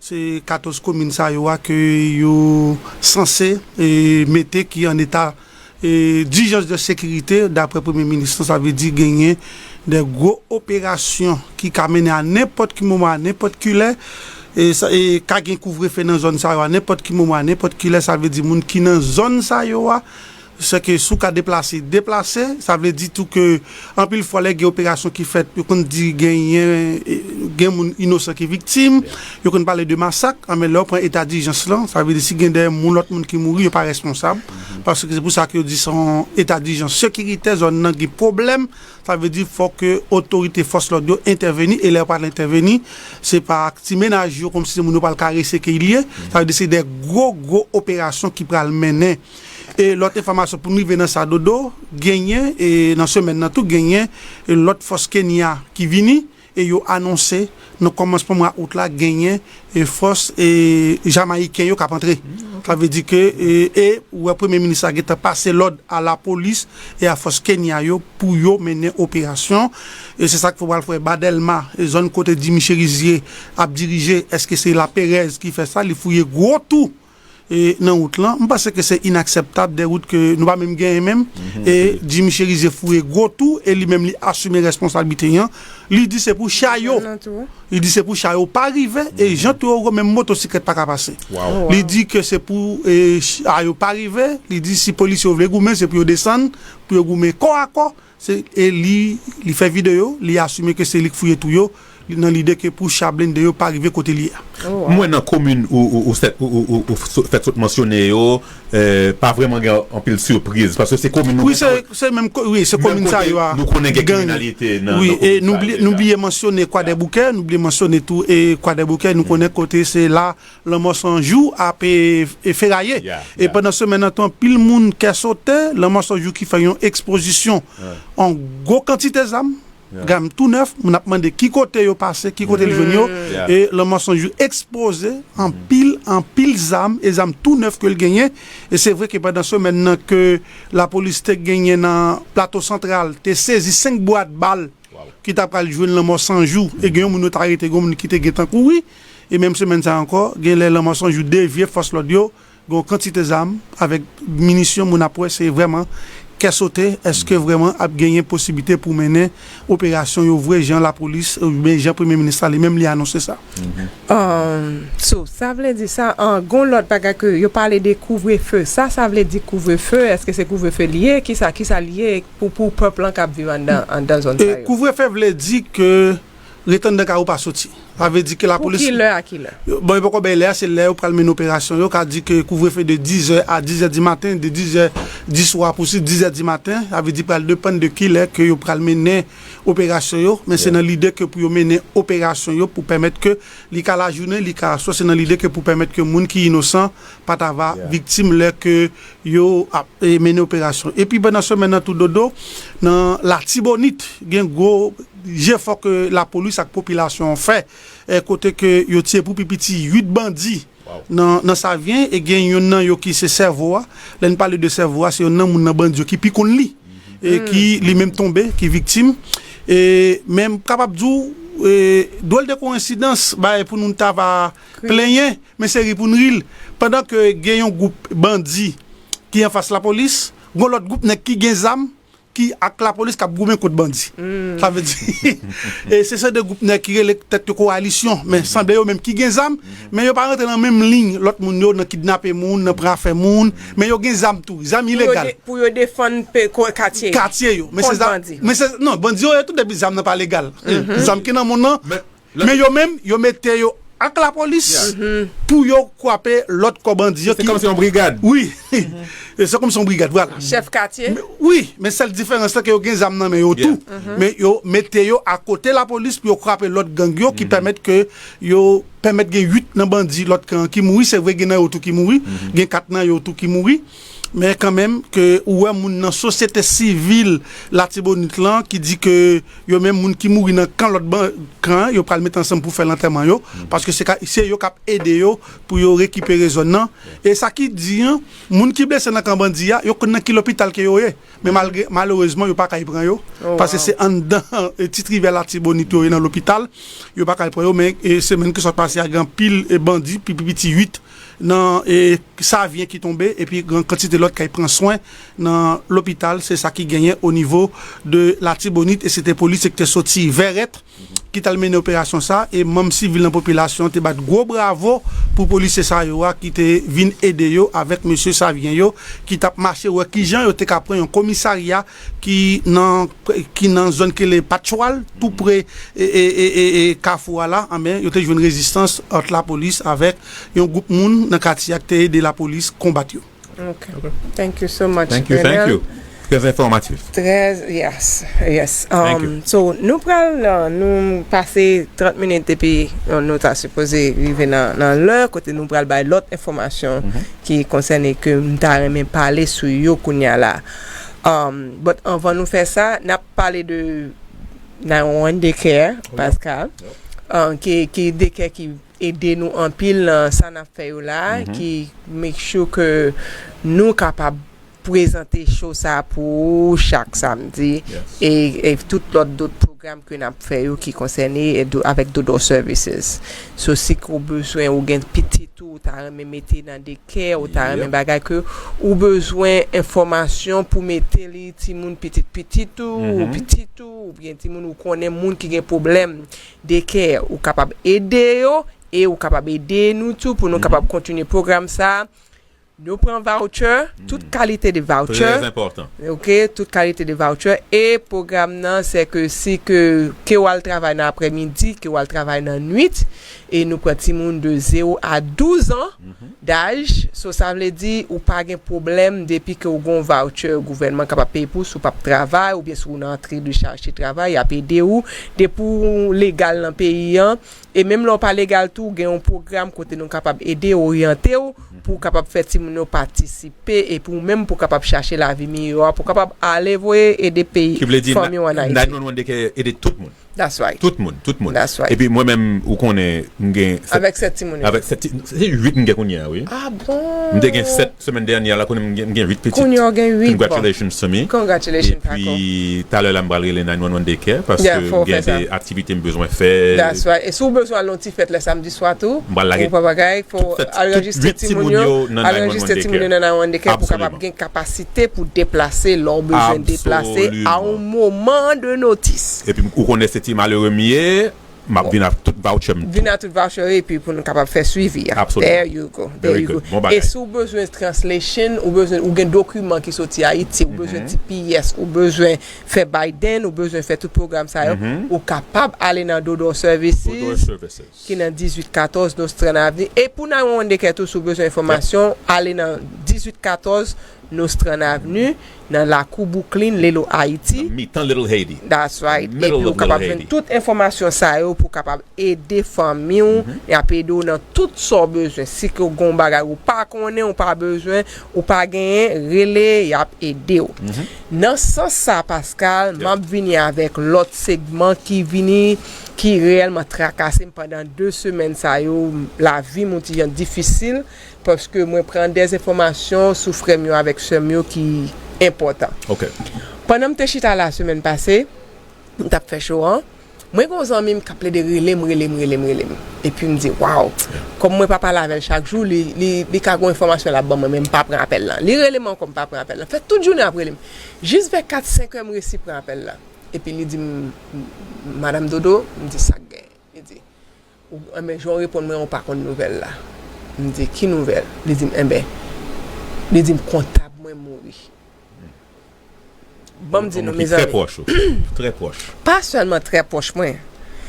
Se katòz komin sa yo a ke yo sanse, e, mete ki an eta, e, dijans de sekirite, daprè Premye Minis lan, sa vle di genyen de gwo operasyon ki ka mennen a nenpòt ki moman, a nenpòt ki lè, e sa, e ka gen kouvrefe nan zòn sa yo a nenpòt ki moman, a nenpòt ki lè, sa vle di moun ki nan zòn sa yo a, se ke si w ka deplase, deplase, sa vle di tou ke anpil fwa lè gen operasyon ki fèt, yo konn di genyen, e, gen moun inosan ki viktim, yo konn pale de masak, a, men lè w pran eta dijans lan, sa vle di si gen de moun, lòt moun ki mouri, yo pa responsab, paske se pou sa ke yo di se yon eta dijans sekiritè, zòn nan gen pwoblèm, sa vle di fòk ke otorite fòs lòd yo entèveni, e lè yo pral entèveni, se pa ak ti mennaj yo, kòmsi se moun yo pral karese ke l ye, sa vle di se de gwo, gwo operasyon ki pral mennen. E lòt enfòmasyon pou n rive nan sa, Dodo, genyen, e nan semèn nan tou, genyen, e lòt fòs Kenya ki vini, e yo anonse nan kòmansman mwa out la, genyen, e fòs, e jamayiken yo k ap antre. Sa vle di ke, e, e, ou wè Premye Minis la gentan pase lòd a lapolis e a fòs Kenya yo pou yo mennen operasyon. E se sa k fè w pral fè ba Dèlma, e zòn kote Jimmy Chérizier ap dirije, èske se laperèz ki fè sa? Li fouye gwo tou e nan wout lan. M panse ke se inakseptab, de wout ke nou pa menm genyen menm. E Jimmy Chérizier fouye gwo tou e li menm li asime responsablite an. Li di se pou cha yo. Li di se pou cha yo pa rive e jan tou yo menm motosiklèt pa ka pase. Li di ke se pou, e, cha yo pa rive. Li di si polisye yo vle goumen, se pou yo desann, pou yo goumen kò a kò. Se, e li, li fè videyo, li asime ke se li k fouye tou yo, li, nan lide ke pou cha blende yo pa rive kote li ye a. M wè nan komin ou, ou, ou, sèt, ou, ou, ou, ou so- fèt sot mansyone yo, e, pa vrèman gen anpil sipriz, paske se komin nou Wi, se, se menm, ko- wi, se komin sa yo a. Nou konnen gen kriminalite nan, Wi, nan e komin nou sa bliye, yo nou deja. Bliye mansyone Kwadèboukè, nou bliye mansyone tou, e Kwadèboukè, nou konnen kote se la Lanmò San Jou ap, e, e feraye. E pandan semèn nan tou, anpil moun kè sote, Lanmò San Jou ki fè yon ekspozisyon an gwo kantite zam, zam tou nèf, moun ap mande ki kote yo pase, ki kote l jwenn yo. E Lanmò San Jou ekspoze anpil, anpil zam, e zam tou nèf ke l genyen. E se vre ke pandan semèn nan ke lapolis te genyen nan Plato Santral, te sezi senk bwat bal ki ta pral jwenn Lanmò San Jou, e gen yon moun yo ta arete, gen yon moun ki te gentan kouri, e menm semèn sa ankò, gen lè Lanmò San Jou devye fòs lòd yo, gen yon kantite zam avèk minisyon, moun ap wè se vrèman kè sote, èske vrèman ap genyen posiblite pou mennen operasyon yo vre jan lapolis, oubyen jan Premye Minis la li menm li anonse sa. Um, so, sa vle di sa, an, gon lòt bagay ke yo pale de kouvrefe. Sa, sa vle di kouvrefe, èske se kouvrefe li ye? Kisa, kisa li ye pou, pou pèp lan k ap viv anndan, anndan zòn sa yo? Kouvrefe vle di ke ret anndan kay ou pa soti. Sa vle di ke lapolis. Pou ki lè a ki lè? Bon, yo poko bay lè a, se lè yo pral mennen operasyon yo, ka di ke kouvrefe de dizè a dizè di maten, de dizè di swa pou si dizè di maten, sa vle di pral depann de ki lè ke yo pral mennen operasyon yo, men se nan lide ke pou yo mennen operasyon yo pou pèmèt ke li ka lajounen, li ka swa se nan lide ke pou pèmèt ke moun ki inosan pa ta va viktim lè ke yo ap e, mennen operasyon. Epi pandan semèn nan tou Dodo, nan Latibonit, gen gwo jefò ke lapolis ak popilasyon an fè, e, kote ke yo tiye pou pi piti uit bandi nan, nan Savyen, e gen yonn nan yo ki se sèvo a. Lè n pale de sèvo a, se yonn nan moun nan bandi yo ki pi konn li. E ki li menm tonbe, ki viktim. E men m kapab di w, e, dwòl de koyensidans, bagay pou nou ta va plenyen, men se ri pou n ri l. Pandan ke gen yon gwoup bandi ki anfas lapolis, gon lòt gwoup nèg ki gen zam, ki ak lapolis k ap goumen kont bandi. Sa vle di, e se se de gwoup nèg ki rele tèt yo kowalisyon, men sanble yo menm ki gen zam, men yo pa rantre nan menm liy lòt moun yo nan kidnape moun, nan pran afè moun, men yo gen zam tou, zam ilegal. Pou yo defann katye yo. Katye yo. Men se zam, men se, non, bandi yo ye tou depi zam nan pa legal. Zam ki nan moun nan, men yo menm, yo mete yo ak lapolis pou yo kwape lòt kò bandi yo. Se kòmsi yon brigad. Wi. Se kòmsi yon brigad, vwala. Chèf katye. Wi, men sèl diferans la ke yo gen zam nan men yo tou. Men yo mete yo akote lapolis pou yo kwape lòt gang yo ki pèmèt ke yo pèmèt gen uit nan bandi lòt kan ki mouri. Se vre gen nan yo tou ki mouri. Gen kat nan yo tou ki mouri. Men kanmenm ke ou wè moun nan sosyete sivil Latibonit lan ki di ke yo menm moun ki mouri nan kan lòt kan an, yo pral met ansanm pou fè lantèman yo, paske se yo k ap ede yo pou yo rekipere zòn nan. E sa ki di an, moun ki blese nan kan bandi a, yo konn nan ki lopital ke yo ye. Men malgre, malerezman, yo pa kay pran yo, paske se anndan ti rivyè Latibonit yo ye nan lopital. Yo pa kay pran yo, men semèn ki sot pase a gen anpil bandi, pi piti uit nan Savyen ki tonbe, epi gen kantite lòt k al pran swen nan lopital. Se sa ki genyen o nivo de Latibonit, e se te polis ki te soti Vèrèt ki t al mennen operasyon sa, e manm sivil nan popilasyon an te bat gwo bravo pou polisye sa yo a ki te vin ede yo avèk mesye Savyen yo ki t ap mache wè kijan yo te ka pran yon komisarya ki nan ki nan zòn ki rele Patchwal, tou pre e, e, e, e, e kafou a la, anben, yo te jwenn rezistans ant lapolis avèk yon gwoup moun nan katye a ki te ede lapolis konbat yo. Ok. Thank you so much, Thank you, thank you. Très informatif. Très, yes, yes. Um, so, nou pral, uh, nou pase trant minit depi uh, nou ta sipoze rive nan, nan lè kote nou pral bay lòt enfòmasyon ki konsène ke m ta renmen pale sou yo kounye a la. Um, but anvan nou fè sa, n ap pale de nine one one Daycare, Pascal, uh, ki, ki daycare ki ede nou anpil nan sa n ap fè yo la, ki make sure ke nou kapab prezante show sa pou ou chak samdi e, e tout lòt dòt pwogram ke n ap fè yo ki konsène e do, avèk Dodo Services. So, si ke ou bezwen, ou gen pitit ou, ou ta renmen mete nan daycare, ou ta renmen bagay ke ou bezwen enfòmasyon pou mete li timoun pitit pitit ou, ou pitit ou, oubyen timoun ou konnen moun ki gen pwoblèm daycare, ou kapab ede yo e ou kapab ede nou tou pou nou kapab kontinye pwogram sa. Nou pran voucher, tout kalite de voucher. Très important. Ok, tout kalite de voucher. E pwogram nan, se ke si ke, ke w al travay nan aprèmidi, ke w al travay nan nwit, e nou pran timoun de zewo a douz an daj. So, sa vle di, ou pa gen pwoblèm depi ke w gon voucher, gouvènman kapab peye pou, si w p ap travay, oubyen si w nan antre de chache travay, y ap ede ou. Depi w legal nan peyi an, e menm lè w pa legal tou, gen yon pwogram kote nou kapab ede, oryante w, pou w kapab fè timoun yo patisipe, epi w menm pou w kapab chache lavi miyò a, pou w kapab ale voye ede peyi, fanmi w ann Ayiti. Ki vle di, nine one one Daycare ede tout moun. That's right. Tout moun, tout moun. That's right. Epi mwen menm, ou konnen, m gen. Avèk sèt timoun yo. Avèk sèt ti, se uit m gen kounye a, wi. Ah bon? M te gen sèt semèn dènyè a la, konnen m gen, m gen uit pitit. Kounye a w gen uit, bon. Congratulations to me. Congratulations, Paco. Epi, talè la, m pral rele nine one one Daycare, paske m gen de aktivite m bezwen fè. That's right. E si w bezwen al nan yon ti fèt lè samdi swa tou, m pral lage tout, tout uit timoun yo nan nine one one Daycare. Al anrejistre timoun yo nan nine one one Daycare pou kapab gen kapasite pou deplase lè w bezwen deplase à un moment de notice. Epi, ou konnen se ti malere m ye, M ap vin ak tout voucher m tou. Vin ak tout voucher epi pou nou kapab fè swivi a. Absolutely. There you go. There you go. Very good. Bon bagay. E si w bezwen translation, ou bezwen, ou gen dokiman ki soti Ayiti, ou bezwen T P S, ou bezwen fè Biden, ou bezwen fè tout pwogram sa yo, ou kapab ale nan Dodo Services, ki nan dizuit katòz Nostrand Avenue. E pou nine one one Daycare tou, si w bezwen enfòmasyon, ale nan dizuit katòz Nostrand Avenue, nan lakou Brooklyn, Lelo, Ayiti. Nan mitan Little Haiti. That's right. Epi ou kapab jwenn tout enfòmasyon sa yo pou w kapab ede fanmi w, y ap ede w nan tout sa w bezwen. Si ke w gen yon bagay ou pa konnen, ou pa bezwen, ou pa genyen, rele, y ap ede w. Nan sans sa, Pascal, m ap vini avèk lòt segman ki vini, ki reyèlman trakase m pandan de semèn sa yo, lavi m yon ti jan difisil, paske mwen pran de enfòmasyon sou frè m yo avèk sè m yo ki enpòtan. Pandan m te chita la semèn pase, m t ap fè show an, mwen gen yon zanmi m k ap plede rele m, rele m, rele m, rele m. Epi m di, waw, kòm mwen pa pale avè l chak jou, li, li, li ka gen enfòmasyon l ap ban mwen, men m pa pran apèl lan. Li rele m ankò, m pa pran apèl lan. Fè tout jounen ap rele m. Jis vè kat, senk è, m resi pran apèl lan. Epi li di m, "Madanm Dodo," m di, "Sa k gen?" Li di, "Ou, enben, jan w reponn mwen, ou pa konn nouvèl la." M di, "Ki nouvèl?" Li di m, "Enben," li di m, "kontab mwen mouri." Ban m di nou, mezanmi. Trè pwòch ou. Trè pwòch. Pa sèlman trè pwòch mwen.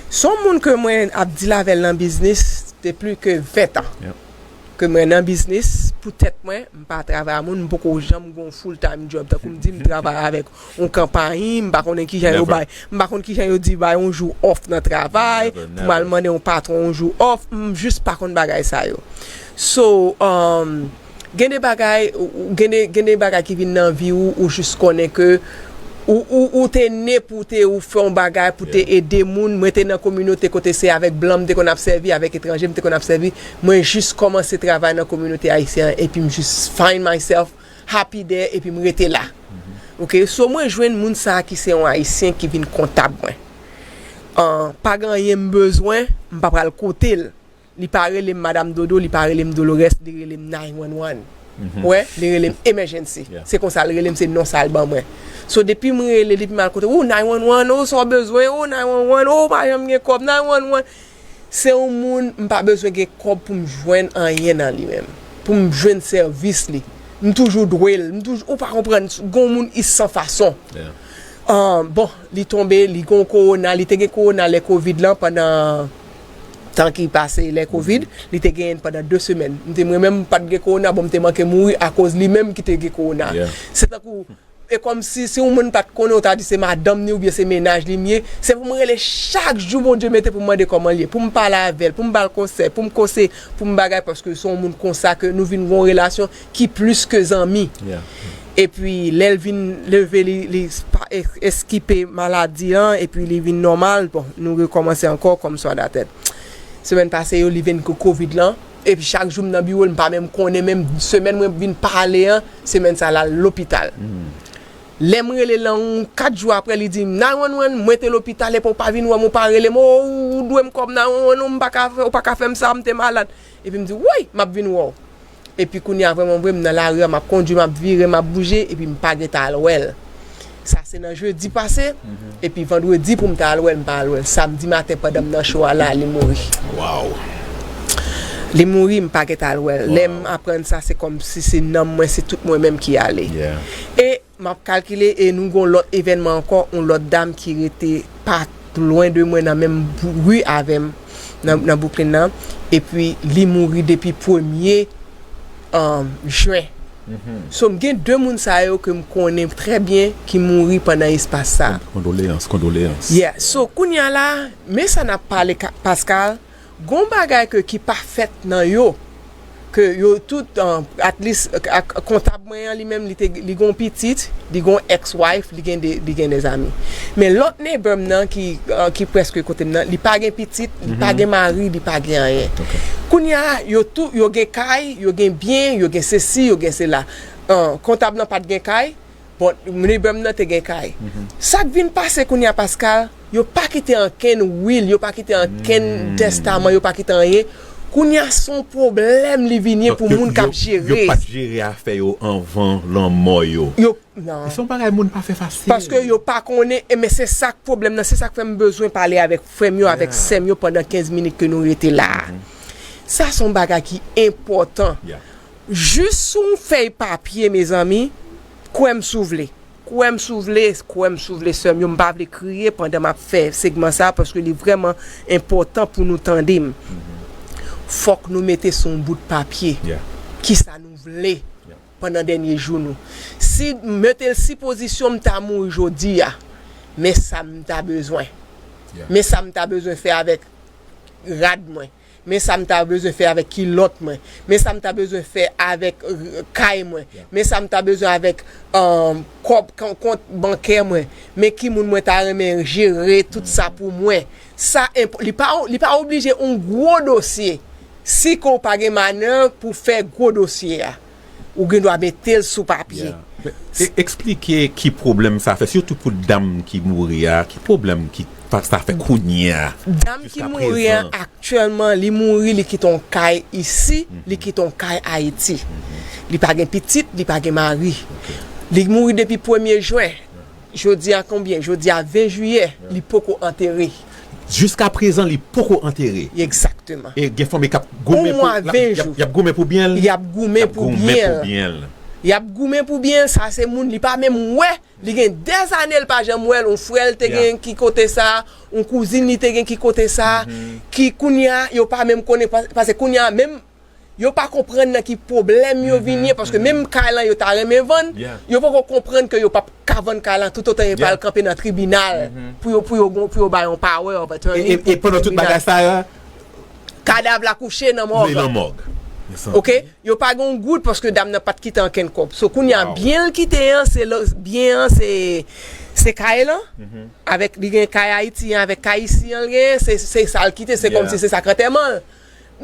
Se yon moun ke mwen ap deal avè l nan biznis depi ke ven tan. Ke mwen nan biznis pou tèt mwen, m pa travay a moun, m poko janm gon full time job. Tankou m di, m travay avèk yon konpayi, m pa konnen kijan yo bay, m pa konn kijan yo di bay yon jou off nan travay, pou m al mande yon patwon yon jou off, m jis pa konn bagay sa yo. So, um, gen de bagay, ou- ou- gen de, gen de bagay ki vin nan vi ou, ou jis konnen ke ou, ou, ou te ne pou te ou fè yon bagay pou te ede moun. Mwen te nan kominote kote se avèk blan m te konn ap sèvi, avèk etranje m te konn ap sèvi. Mwen jis kòmanse travay nan kominote ayisyen an, epi m jis find myself happy there, epi m rete la. Ok, so mwen jwenn moun sa a ki se yon ayisyen ki vin kontab mwen. An, pa gen anyen m bezwen, m pa pral kote l. Li pa rele m Madanm Dodo, li pa rele m Dolores, li rele m nine one one. Ou wè, li rele m emergency. Se konsa l rele m, se non sa l ban mwen. So, depi m rele, depi m al kote, "Oh, nine one one, oh, sa w bezwen, oh, nine one one, oh, pa janm gen kòb, nine one one." Se yon moun, m pa bezwen gen kòb pou m jwenn anyen nan li menm. Pou m jwenn sèvis li. M toujou dwe l. M toujou, ou pa konprann, gon moun i san fason. Ah, bon, li tonbe, li gon kowona, li te gen kowona lè kovid lan pandan tan ki pase lè kovid, li te genyen l pandan de semèn. M te, mwen menm, m pa t gen kowona, bon, m te manke mouri akoz li menm ki te gen kowona. Se tankou, e kòmsi, si yon moun pa t konnen, ou ta di se madanm ni oubyen se mennaj li m ye. Se pou m rele chak jou Bondye mete pou m mande kòman l ye, pou m pale avè l, pou m ba l konsèy, pou m konseye, pou m bagay, paske se yon moun konsa ke nou vin gon relasyon ki plis ke zanmi. Epi, lè l vin leve, li, li pa es- eskipe maladi an, epi li vin nòmal, bon, nou rekòmanse ankò kòm swa datèt. Semèn pase yo, li vin kou kovid lan, epi chak jou m nan biwo l, m pa menm konnen, menm semèn mwen vin pale an, semèn sa l al lopital. Lè m rele l lan yon kat jou apre, li di m, "Nine one one, mwen te lopital epi w pa vin wè m, ou pa rele m, oh, ou dwe m kòb nine one one, non, m pa ka fè, ou pa ka fè m sa, m te malad." Epi m di, "Woy, m ap vin wè w." Epi kounye a, vrèman vre, m nan lari a, m ap kondui, m ap vire, m ap bouje, epi m pa gentan al wè l. Sa se nan jedi pase, epi vandredi pou m ta al wè l, m pa al wè l. Samdi maten, pandan m nan show a la, li mouri. Li mouri, m pa gentan al wè l. Lè m aprann sa, se kòmsi se nanm mwen, se tout mwen menm ki ale. E m ap kalkile, e nou gon lòt evènman ankò, yon lòt dam ki rete pa lwen de mwen nan menm bou- ri avè m, nan, nan Brooklyn nan, epi li mouri depi premye, um, jen. So, m gen de moun sa yo ke m konnen trè byen ki mouri pandan espas sa. Kondoleyans, kondoleyans. Yeah. So, kounye a la, men sa n ap pale, Ka- Pascal, gon bagay ke ki pa fèt nan yo, ke yo tout, uh, at least, uh, ak- kontab mwen an li menm, li te, li gon pitit, li gon ex-wife, li gen de, li gen de zanmi. Men lòt neighbor m nan ki, uh, ki prèske kote m nan, li pa gen pitit, li pa gen mari, li pa gen anyen. Kounye a, yo tou, yo gen kay, yo gen byen, yo gen sesi, yo gen sela. Uh, kontab nan pa t gen kay, bon, neighbor m nan te gen kay. Sa k vin pase kounye a, Pascal, yo pa kite ankenn will, yo pa kite ankenn testaman, yo pa kite anyen Kounye a se yon pwoblèm li vin ye pou moun k ap jere. Yo pa t jere afè yo anvan lanmò yo. Yo, non. Se yon bagay moun pa fè fasil. Paske yo pa konnen, e men se sa k pwoblèm nan, se sa k fè m bezwen pale avèk frè m yo, avèk sè m yo pandan kenz minit ke nou rete la a. Sa se yon bagay ki enpòtan. Jis sou yon fèy papye, mezanmi, kwè m si w vle. Kwè m si w vle, kwè m si w vle, sè m yo, m pa vle kriye pandan m ap fè segman sa a, paske li vrèman enpòtan pou nou tande m. Fòk nou mete sou yon bout papye kisa nou vle pandan dènye jou nou. Si mete l sipozisyon m ta mouri jodi a, men sa m ta bezwen. Men sa m ta bezwen fè avèk rad mwen. Men sa m ta bezwen fè avèk kilòt mwen. Men sa m ta bezwen fè avèk kay mwen. Men sa m ta bezwen avèk kòb kont bankè mwen. Men ki moun mwen ta renmen jere tout sa pou mwen. Sa enpò, li pa li pa oblije yon gwo dosye. Si ke w pa gen manèv pou fè gwo dosye a, ou gen dwa mete l sou papye. Eksplike ki pwoblèm sa fè, sitou pou dam ki mouri a, ki pwoblèm ki sa fè kounye a. Dam ki mouri a aktyèlman, li mouri, li kite yon kay isi, li kite yon kay Ayiti. Li pa gen pitit, li pa gen mari. Li mouri depi premye jen. Jodi a konbyen? Jodi a ven jiyè, li poko antere. Jiskaprezan, li poko antere. Egzakteman. E gen fanmi k ap goumen pou, y ap goumen pou byen l. Y ap goumen pou byen l. Y ap goumen pou byen l. Sa se moun, li pa menm wè. Li gen dèzane l pa janm wè l. Yon frè l te gen ki kote sa, yon kouzin li te gen ki kote sa, ki kounye a, yo pa menm konnen, paske kounye a menm, yo pa konprann nan ki pwoblèm yo vin ye, paske menm kay lan yo ta renmen vann, yo poko konprann ke yo p ap ka vann kay lan toutotan yo pral kanpe nan tribinal pou yo pou yo gon- pou yo bay yon power of attorney. E, e, e pandan tout bagay sa yo, kadav la kouche nan mòg. Nan mòg. Oke? Yo pa gen yon goud paske dam nan pa t kite ankenn kòb. So kounye a byen l kite an, se byen an, se se kay lan. Avèk li gen kay Ayiti an, avèk kay isi an l genyen, se se sa l kite, se kòmsi se sa k antèman l.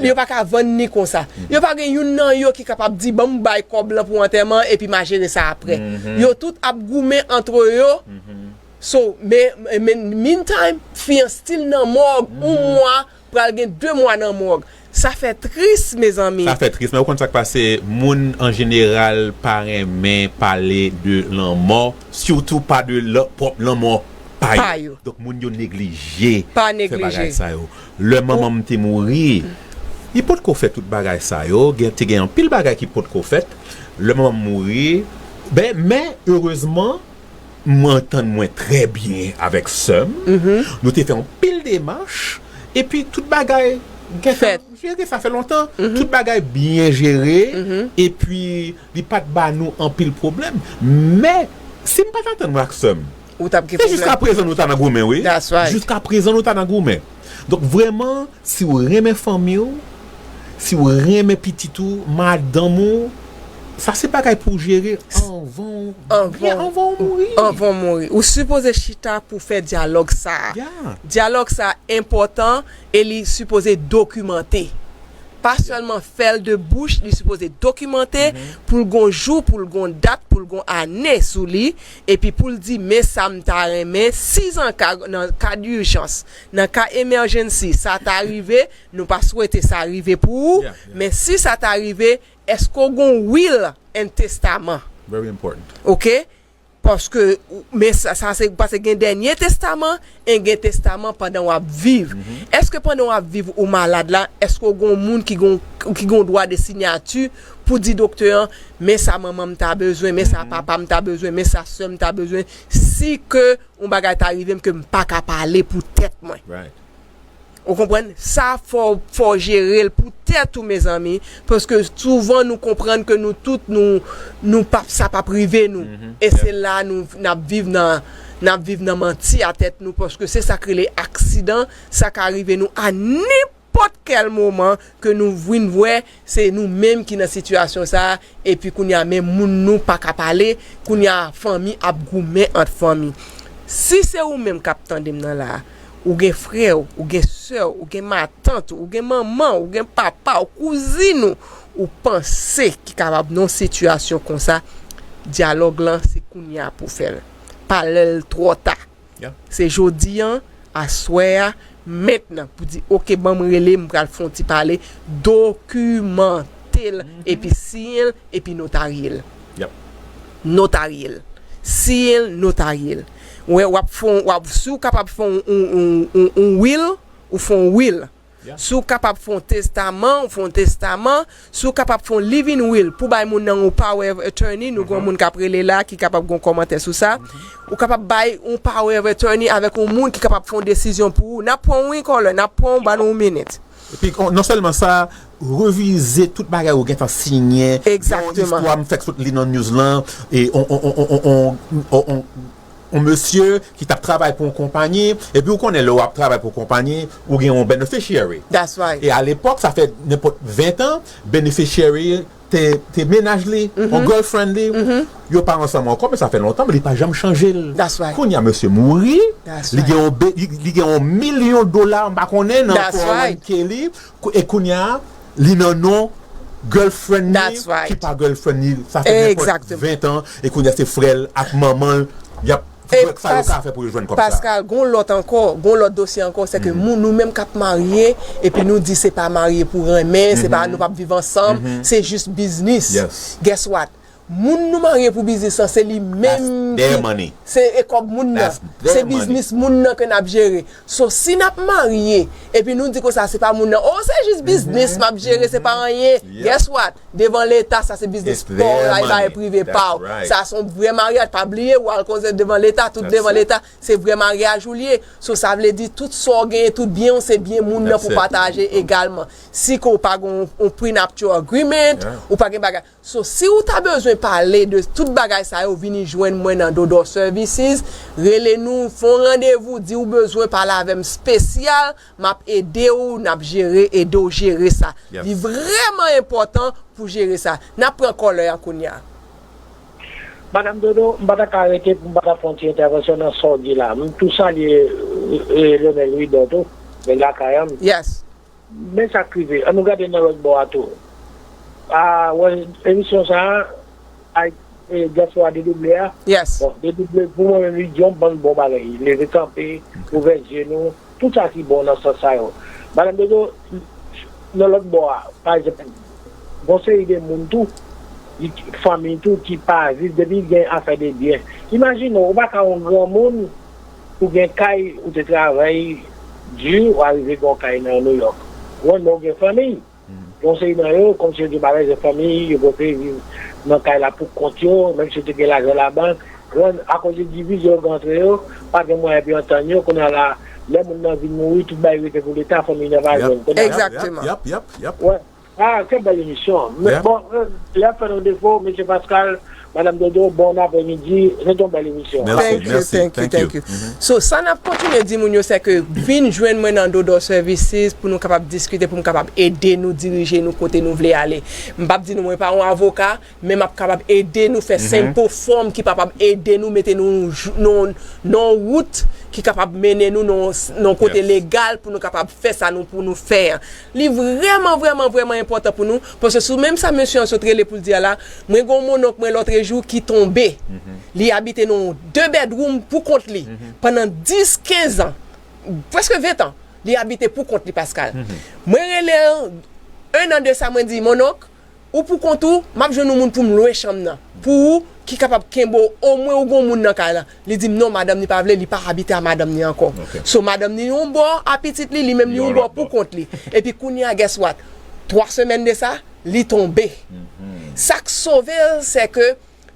Yo pa ka vann ni konsa. Yo pa gen youn nan yo ki kapab di, ban m bay kòb lan pou antèman epi m a jere sa aprè. Yo tout ap goumen antre yo. So, men, men meantime, fi an still nan mòg, yon mwa, pral gen de mwa nan mòg. Sa fè tris, mezanmi. Sa fè tris, men ou konn sa k pase, moun an jeneral pa renmen pale de lanmò, sitou pa de pwòp lanmò pa yo. Donk, moun yo neglije fè bagay sa yo. Lè manman m te mouri, li potko fè tout bagay sa yo. Gen, te gen anpil bagay ki potko fèt. Lè manman m mouri, ben, men, erezman, m antann mwen trè byen avèk sè m. Nou te fè anpil demach, epi tout bagay gentan jere, sa fè lontan. Tout bagay byen jere, epi li pa t ba nou anpil pwoblèm. Men, si m pa t antann mwen ak sè m, se jiskaprezan nou ta nan goumen, wi. Jiskaprezan nou ta nan goumen. Donk, vrèman, si w renmen fanmi w, si w renmen pitit ou, madanm ou, sa se bagay pou w jere anvan w, byen anvan w mouri. Anvan w mouri. Ou sipoze chita pou fè dyalòg sa a. Dyalòg sa a enpòtan e li sipoze dokimante. Pa sèlman fè l de bouch, li sipoze dokimante pou l gon jou, pou l gon dat, pou l gon ane sou li, epi pou l di, men sa m ta renmen, si an ka, nan ka dijans, nan ka emergency, sa ta rive, nou pa swete sa rive pou ou, men si sa ta rive, èske w gon will and testament? Oke? Paske, men sa, sa se, paske gen dènye testaman, e gen testaman pandan w ap viv. Èske pandan w ap viv ou malad la, èske w gon moun ki gon, ki gon dwa de sinyati pou di doktè an, men sa manman m ta bezwen, men sa papa m ta bezwen, men sa sè m ta bezwen, si ke yon bagay ta rive m ke m pa ka pale pou tèt mwen. Ou konprann? Sa fò fò jere l pou tèt ou, mezanmi, paske souvan nou konprann ke nou tout nou nou pap sa pap rive nou. E se la nou n ap viv nan n ap viv nan manti a tèt nou, paske se sa k rele aksidan, sa ka rive nou a nenpòt kèl moman ke nou vin wè se nou menm ki nan sitiyasyon sa a, epi kounye a men moun nou pa ka pale, kounye a fanmi ap goumen ant fanmi. Si se ou menm k ap tande m nan la a, ou gen frè w, ou gen sè w, ou gen matant ou, ou gen manman w, ou gen papa w, kouzin ou, ou panse ki kapab nan yon sitiyasyon konsa, dyalòg lan se kounye a pou w fè l. Pa lè l twò ta. Se jodi an, aswè a, mentnan pou di, oke, ban m rele, m pral fè yon ti pale, dokimante l, epi siyen l, epi notarye l. Notarye l. Siyen l, notarye l. Wè, w ap fè yon, w ap, si w kapab fè yon, yon, yon, yon, yon will, ou fè yon will. Si w kapab fè yon testaman, ou fè yon testaman. Si w kapab fè yon living will pou bay moun nan yon power of attorney, nou gen yon moun k ap rele la ki kapab gen yon kòmantè sou sa. Ou kapab bay yon power of attorney avèk yon moun ki kapab fè yon desizyon pou ou. N ap pran yon, caller, n ap pran yon, ban nou yon minit. Epi, on, non sèlman sa, revize tout bagay ou gentan siyen. Egzakteman. Yon istwa m fèk sot li nan news lan, e on, on, on, on, on, on, on, on, on mesye ki t ap travay pou yon konpayi, epi ou konnen lè w ap travay pou yon konpayi, ou gen yon beneficiary. That's right. E alepòk, sa fè nenpòt ven tan, beneficiary te, te mennaj li, yon girlfriend li. Yo pa ansanm ankò, men sa fè lontan, men li pa janm chanje l. That's right. Kounye a, mesye mouri, li gen yon be-, li, li gen yon milyon dola, m pa konnen, nan four oh one K li, kou-, e kounye a, li nan non girlfriend li, ki pa girlfriend li, sa fè nenpòt ven tan, e kounye a se frè l ak manman l, y ap fè sa yo ka fè pou yo jwenn kòb sa. Pascal, gon lòt ankò, gon lòt dosye ankò, se ke moun, nou menm k ap marye, epi nou di se pa marye pou renmen, se pa, nou p ap viv ansanm, se jis biznis. Guess what? Moun nou marye pou biznis lan, se li menm ki, se, e kòb moun nan, se biznis moun nan ke n ap jere. So, si n ap marye, epi nou di konsa, se pa moun nan, oh, se jis biznis m ap jere, se pa anyen. Guess what? Devan Leta, sa se biznis pa w la, e bagay prive pa w. Sa se yon vrè maryaj, pa bliye, w al koze devan Leta, tout devan Leta, se vrè maryaj ou l ye. So, sa vle di, tout sa w genyen, tout byen w, se byen moun nan pou pataje egalman. Si ke w pa gen yon, yon prenuptial agreement, ou pa gen bagay. So, si w ta bezwen pale de tout bagay sa yo, vini jwenn mwen nan Dodo Services, rele nou, fè yon randevou, di w bezwen pale avè m espesyal, m ap ede w, n ap jere, ede w jere sa. Li vrèman enpòtan pou jere sa. N ap pran caller a kounye a. Madam Dodo, m pa ta ka rete pou m pa ta fè yon ti entèvansyon nan sa w di la. M tou salye, e, e, Lionel Louis Dor tou, men lakay an. Yes. Men sa k rive, ann nou gade nan lòt bò a tou. A, wè, emisyon sa a, ay, e, dyaspora dedouble a. Yes. Bon, dedouble, pou mwen menm, li di yon bann bon bagay. Leve kanpe, ouvè zye nou, tout sa ki bon nan sans sa yo. Madanm Dodo, nan lòt bò a, pa egzanp, gon seri de moun tou, li, fanmi tou, ki pa viv depi gen afè de byen. Imajine w, ou pa ka yon granmoun, ou gen kay, ou te travay di, ou arive gen yon kay nan New York. Ou konprann, men ou gen fanmi. Gon seri nan yo, kòmsi yo te bagay, se fanmi, yo prefere viv nan kay la pou kont yo, menm si yo te gen lajan labank. Akoz de divizyon yo gen antre yo, pa gen mwayen pou yo antann yo, kounye a la, lè moun nan vin mouri, tout bagay rete pou Leta, fanmi nan pa jwenn. Kounye a la. Egzakteman. Yap, yap, yap, yap. Wè. Ah, quelle belle émission. Men bon, euh, lè fè nou defo, mesye Pascal, Madam Dodo, bon aprèmidi, se te yon bèl emisyon. Thank you, thank you, thank you. So, sa n ap kontinye di moun yo, se ke vin jwenn mwen nan Dodo Services pou nou kapab diskite, pou m kapab ede nou dirije nou kote nou vle ale. M p ap di nou mwen pa yon avoka, men m ap kapab ede nou fè senpo fòm ki kapab ede nou mete nou nan yon wout ki kapab mennen nou nan yon kote legal pou nou kapab fè sa nou pou nou fè an. Li vrèman, vrèman, vrèman enpòtan pou nou, paske sou menm sa mesye an sot rele pou l di a la, mwen gen yon monnonk mwen lòtrejou ki tonbe. Li abite nan yon de bedroom pou kont li pandan dis, kenz an, prèske ven tan, li abite pou kont li, Pascal. Mwen rele l, en an de sa, mwen di, monnonk, ou pou kont ou, m ap jwenn yon moun pou m lwe chanm nan. Pou ou, ki kapab kenbe w, omwen ou gon moun nan kay la. Li di m non, madanm ni pa vle, li pa abite a madanm ni ankò. So, madanm ni yon bò a pitit li, li menm ni yon bò pou kont li. Epi kounye a, guess what? Twa semèn de sa, li tonbe. Sa k sove l, se ke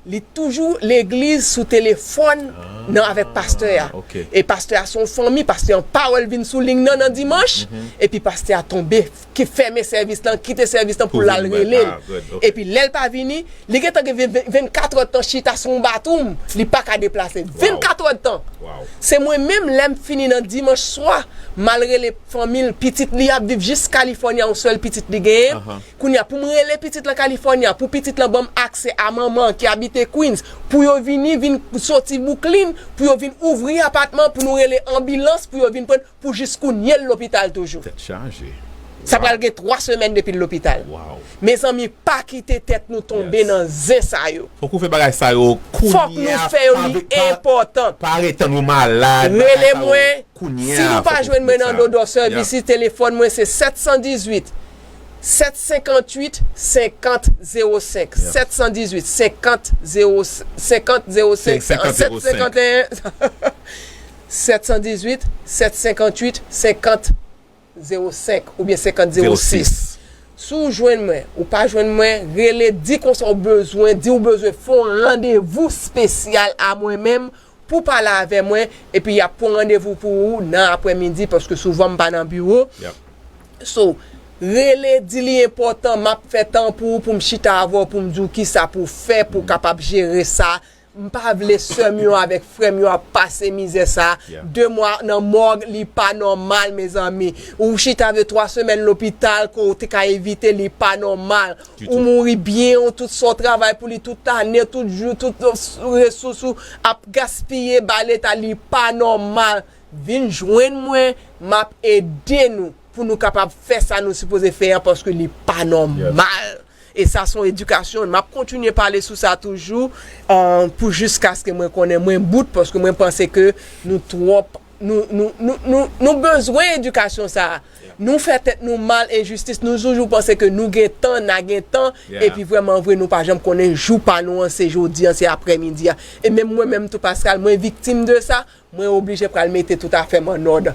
li toujou legliz sou telefòn nan avèk pastè a. E pastè a se yon fanmi, pastè an pa wè l vin sou liy nan nan dimanch, epi pastè a tonbe, ki fèmen sèvis lan, kite sèvis lan pou l al rele l. Epi lè l pa vini, li gentan gen vennkat èdtan chita sou yon batwoup, li pa ka deplase. Vennkat èdtan. Se mwen menm, lè m fini nan dimanch swa, m al rele fanmi l, pitit li ap viv jis Kalifòni a, yon sèl pitit li genyen. Kounye a, pou m rele pitit lan Kalifòni a, pou pitit lan ban m aksè a manman ki abite Queens, pou yo vini, vin soti Brooklyn, pou yo vin ouvri apatman, pou nou rele anbilans, pou yo vin pran, pou jis kounye l lopital toujou. Tèt chaje. Sa pral gen twa semèn depi l lopital. Mezanmi, pa kite tèt nou tonbe nan zen sa yo. Fòk ou fè bagay sa yo kounye a. Fòk nou fè yo, li enpòtan. Pa ret tann ou malad. Rele mwen. Si nou pa jwenn mwen nan Dodò Services, telefòn mwen se sèt san dizuit, sèt senkant uit, senkant zewo senk. Sèt san dizuit, senkant zewo, senkant zewo senk, sèt senkant en, sèt san dizuit, sèt senkant uit, senkant zewo senk oubyen senkant zewo sis. Si w jwenn mwen, ou pa jwenn mwen, rele, di konsa w bezwen, di w bezwen fè yon randevou espesyal a mwen menm pou pale avè mwen, epi y ap pran randevou pou ou nan aprèmidi, paske souvan m pa nan biwo. So, rele, di li enpòtan, m ap fè tan pou ou, pou m chita avè w, pou m di w kisa pou w fè, pou w kapab jere sa. M pa vle sè m yo avèk frè m yo ap pase mizè sa. De mwa nan mòg, li pa nòmal, mezanmi. Ou chita de twa semèn lopital ke w te ka evite, li pa nòmal. Ou mouri byen, ou tout sa w travay pou li tout ane, tout jou, tout resous ou ap gaspiye bay Leta, li pa nòmal. Vin jwenn mwen, m ap ede nou pou nou kapab fè sa nou sipoze fè an, paske li pa nòmal. E sa se yon edikasyon. M ap kontinye pale sou sa toujou, pou jiskaske mwen konnen mwen bout, paske mwen panse ke nou twòp, nou, nou, nou, nou, nou bezwen edikasyon sa a. Nou fè tèt nou mal enjistis, nou toujou panse ke nou gen tan, n a gen tan, epi vrèman vre nou pa janm konnen jou pa nou an se jodi an, se aprèmidi a. E menm mwen menm tou Pascal, mwen viktim de sa, mwen oblije pral mete tout afè m an òd.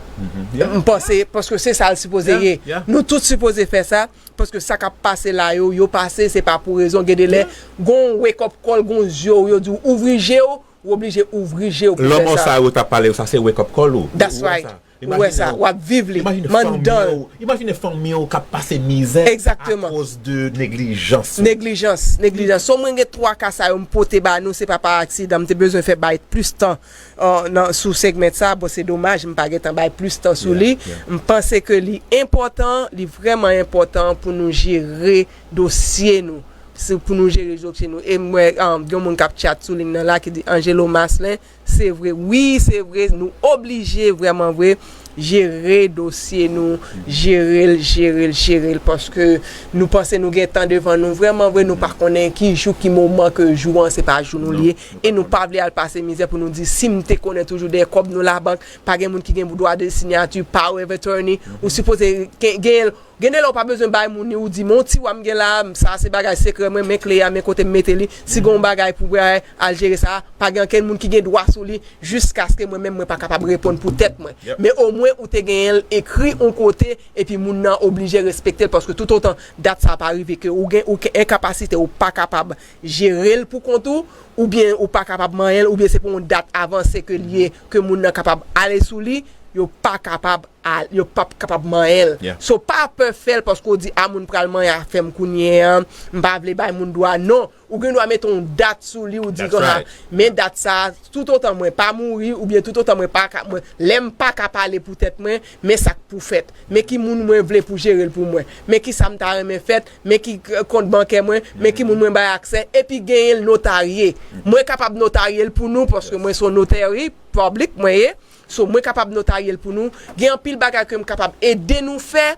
M panse, paske se sa l sipoze ye. Nou tout sipoze fè sa, paske sa k ap pase la yo, yo pase, se pa pou rezon. Gen de lè, gon wake up call, gon zye w, yo di w ouvri je w, ou oblije ouvri je w pou fè sa. Lanmò sa yo t ap pale yo, sa se wake up call ou. That's right. Ou wè sa, w ap viv li, m anndan l. Imajine fanmi w k ap pase mizè akoz de neglijans. Neglijans, neglijans. So mwen gen twa ka sa yo m pote ba nou, se pa pa aksidan, m te bezwen fè bay plis tan sou segment sa, bon se domaj m pa gentan bay plis tan sou li. M panse ke li enpòtan, li vrèman enpòtan pou nou jere dosye nou. Se pou nou jere dosye nou. E m wè gen yon moun k ap tchat sou liy nan la ki di Angelo Maslin, se vre, wi se vre, nou oblije vrèman vre jere dosye nou, jere l, jere l, jere l, paske nou panse nou gen tan devan nou, vrèman vre nou pa konnen ki jou, ki moman ke jou an se pa jou nou li ye, e nou pa vle al pase mizè pou nou di si m te konnen toujou dèyè kòb nou labank, pa gen moun ki gen dwa de siyati, power of attorney, ou sipoze gen, genyen l. Gen de lè ou pa bezwen bay moun li, ou di men yon ti wa m gen la, sa se bagay sekrè mwen, men kle a, men kote m mete li, si gen yon bagay pou bay, al jere sa, pa gen ankenn moun ki gen dwa sou li, jiskaske mwen menm mwen pa kapab reponn pou tèt mwen. Men omwen ou te genyen l ekri yon kote, epi moun nan oblije respekte l, paske toutotan dat sa pa rive ke ou gen, ou enkapasite, ou pa kapab jere l pou kont ou, oubyen ou pa kapab manyen l, oubyen se pou yon dat avanse ke l ye, ke moun nan kapab ale sou li, yo pa kapab al, yo p ap kapab manyen l. So pa pè fè l paske w di a moun pral manyen afè m kounye an, m pa vle bay moun dwa. Non, ou gen dwa mete yon dat sou li, ou di konsa, men dat sa, toutotan mwen pa mouri oubyen toutotan mwen pa ka, mwen, lè m pa ka pale pou tèt mwen, men sa k pou fèt. Men ki moun mwen vle pou jere l pou mwen. Men kisa m ta renmen fèt, men ki kont bankè mwen, men ki moun mwen bay aksè, epi genyen l notarye. Mwen kapab notarye l pou nou paske mwen se yon notary public mwen ye. So mwen kapab notarye l pou nou. Gen anpil bagay ke m kapab ede nou fè.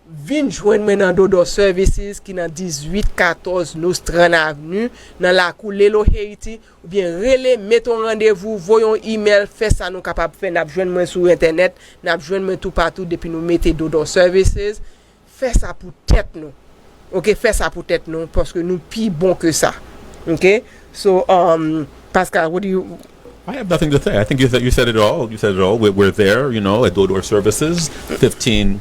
Vin jwenn mwen nan Dodor Services ki nan dizuit katòz Nostrand Avenue, nan lakou Lelo Haiti, oubyen rele, mete yon randevou, voye yon imèl, fè sa nou kapab fè. N ap jwenn mwen sou entènèt, n ap jwenn mwen toupatou depi nou mete Dodor Services. Fè sa pou tèt nou. Oke, fè sa pou tèt nou, paske nou pi bon ke sa. Oke? So, um, Pascal, what do you I have nothing to say. I think you said, you said it all. You said it all. We're, we're there, you know, at Dodor Services, fifteen,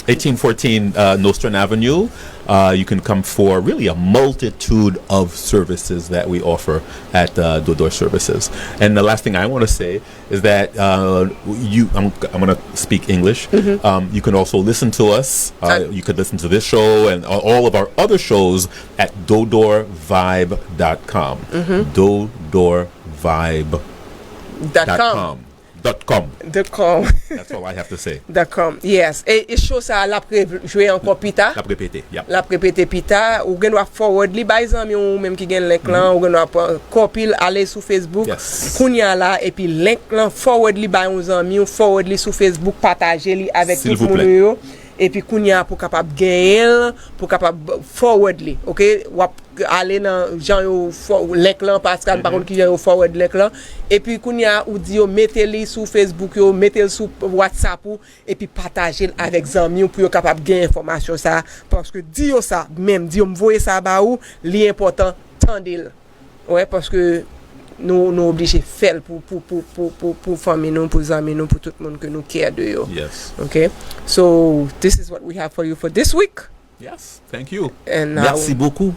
eighteen fourteen uh, Nostrand Avenue. Uh, you can come for really a multitude of services that we offer at uh, Dodor Services. And the last thing I want to say is that uh, you, I'm, I'm going to speak English. Um, you can also listen to us. Uh, you could listen to this show and all of our other shows at dodor vibe dot com. Dodor vibe dot com. Dot com. Dot com. That's all I have to say. Dot com, yes. E, e show sa a, l ap rejwe ankò pita. L ap repete, yep. L ap repete pita. Ou gen dwa forward li bay zanmi w, ou menm ki gen link lan, ou gen dwa pran copy l, ale sou Facebook. Yes. Kounye a la, epi link lan, forward li bay yon zanmi w, forward li sou Facebook, pataje li avèk tout moun ou yo. Epi kounye a pou kapab genyen l, pou kapab forward li, oke? W ap ale nan jan yo fò-, link lan, paske m pa konn ki jan yo forward link lan. Epi kounye a ou di yo mete li sou Facebook yo, mete l sou WhatsApp ou, epi pataje l avèk zanmi w pou yo kapab gen enfòmasyon sa a. Paske di yo sa, menm di yo m voye sa ba ou, li enpòtan, tande l. Wè, paske nou, nou oblije fè l pou, pou, pou, pou, pou, pou fanmi nou, pou zanmi nou, pou tout moun ke nou care de yo. Yes. Ok? So, this is what we have for you for this week. Yes. Thank you. And Merci uh, beaucoup.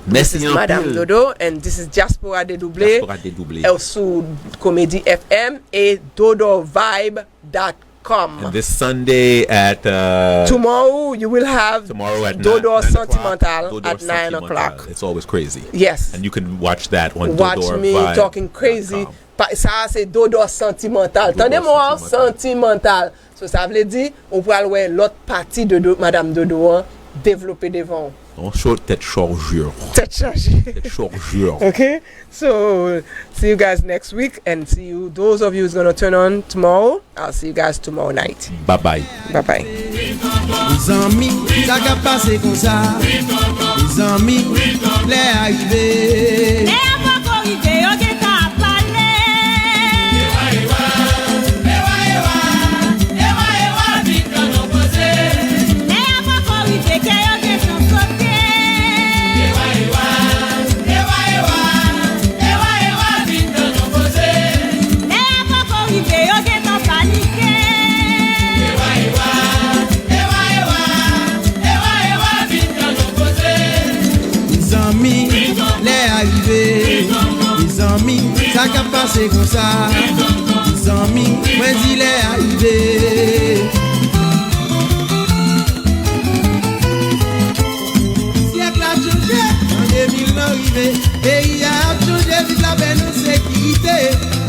This Merci is Madame anpil. Dodo, and this is Diaspora Dédoublée Diaspora Dédoublée. euh, sous Comédie F M et dodo vibe dot com. And this Sunday at uh, Tomorrow you will have tomorrow at Dodo nine, nine Sentimental o'clock, Dodo at nine Sentimental. O'clock. It's always crazy. Yes. And you can watch that on Watch Dodo me Vibe talking crazy. dot com. Pa- Sa se Dodo Sentimental. Dodo Tande mwen an, Sentimental. Sentimental. So sa vle di ou pral wè lòt pati de do, Madame Dodo an devlope devan ou. On show tèt chòjè. Tèt chaje. Tèt chòjè. Okay? So see you guys next week and see you, those of you who's gonna turn on tomorrow. I'll see you guys tomorrow night. Bye bye. Bye bye. Mezanmi, sa k ap pase konsa? Mezanmi, lè a rive. Lè a poko rive, yo gentan ap pale. Lè a poko rive, kè yo gentan sote. Lè a poko rive, yo gentan panike. Mezanmi, lè a rive. Mezanmi, sa k ap pase konsa? Mezanmi, mwen di lè a rive. Syèk la chanje, an de mil lan rive. Peyi a ap chanje, viv lapè nan sekirite.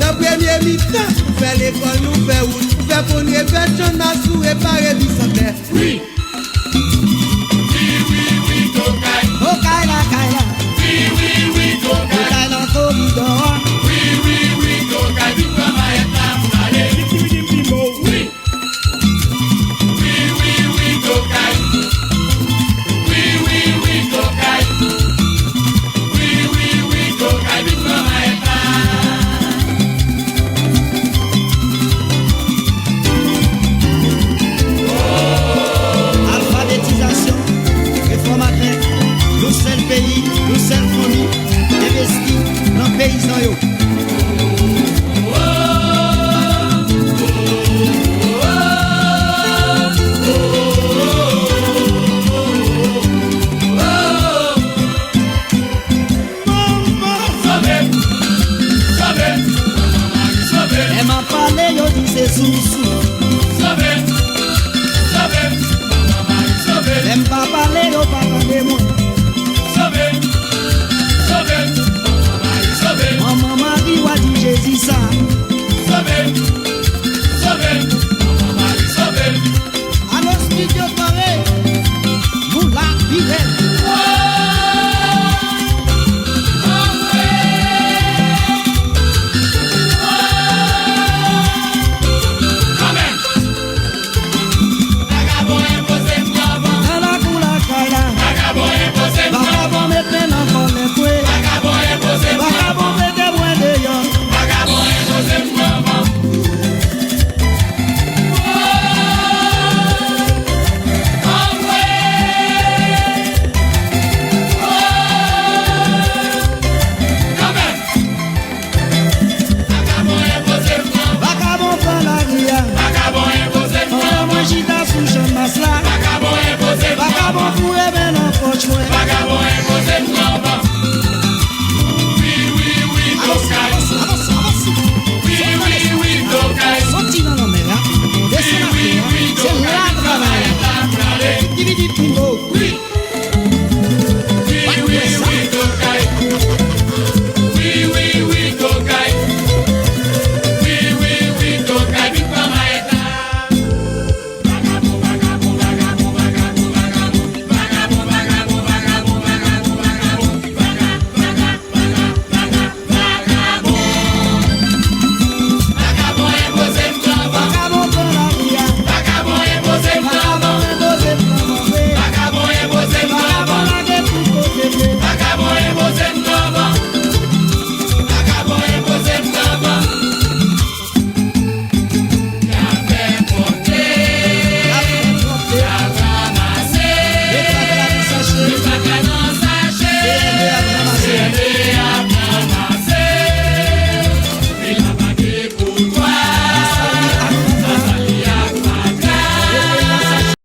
Nan premye mitan, nou fè lekòl, nou fè wout, nou fè pon, refè channmas, nou repare bisantlè. Wi. Wi, wi, wi, tokay. Tokay la, kay la. Wi, wi, wi, tokay. Tokay nan koridò a. Wi, wi, wi, tokay. Vin pran mayèt la pou n ale. Wi. Wi, wi, wi, tokay. Wi, wi, wi, tokay. Wi, wi, wi, tokay. Vin pran mayèt la. Alfabetizasyon, refòm atè, yon sèl peyi, yon sèl fanmi, envesti nan peyizan yo. Lè m ap pale, yo di se sousou.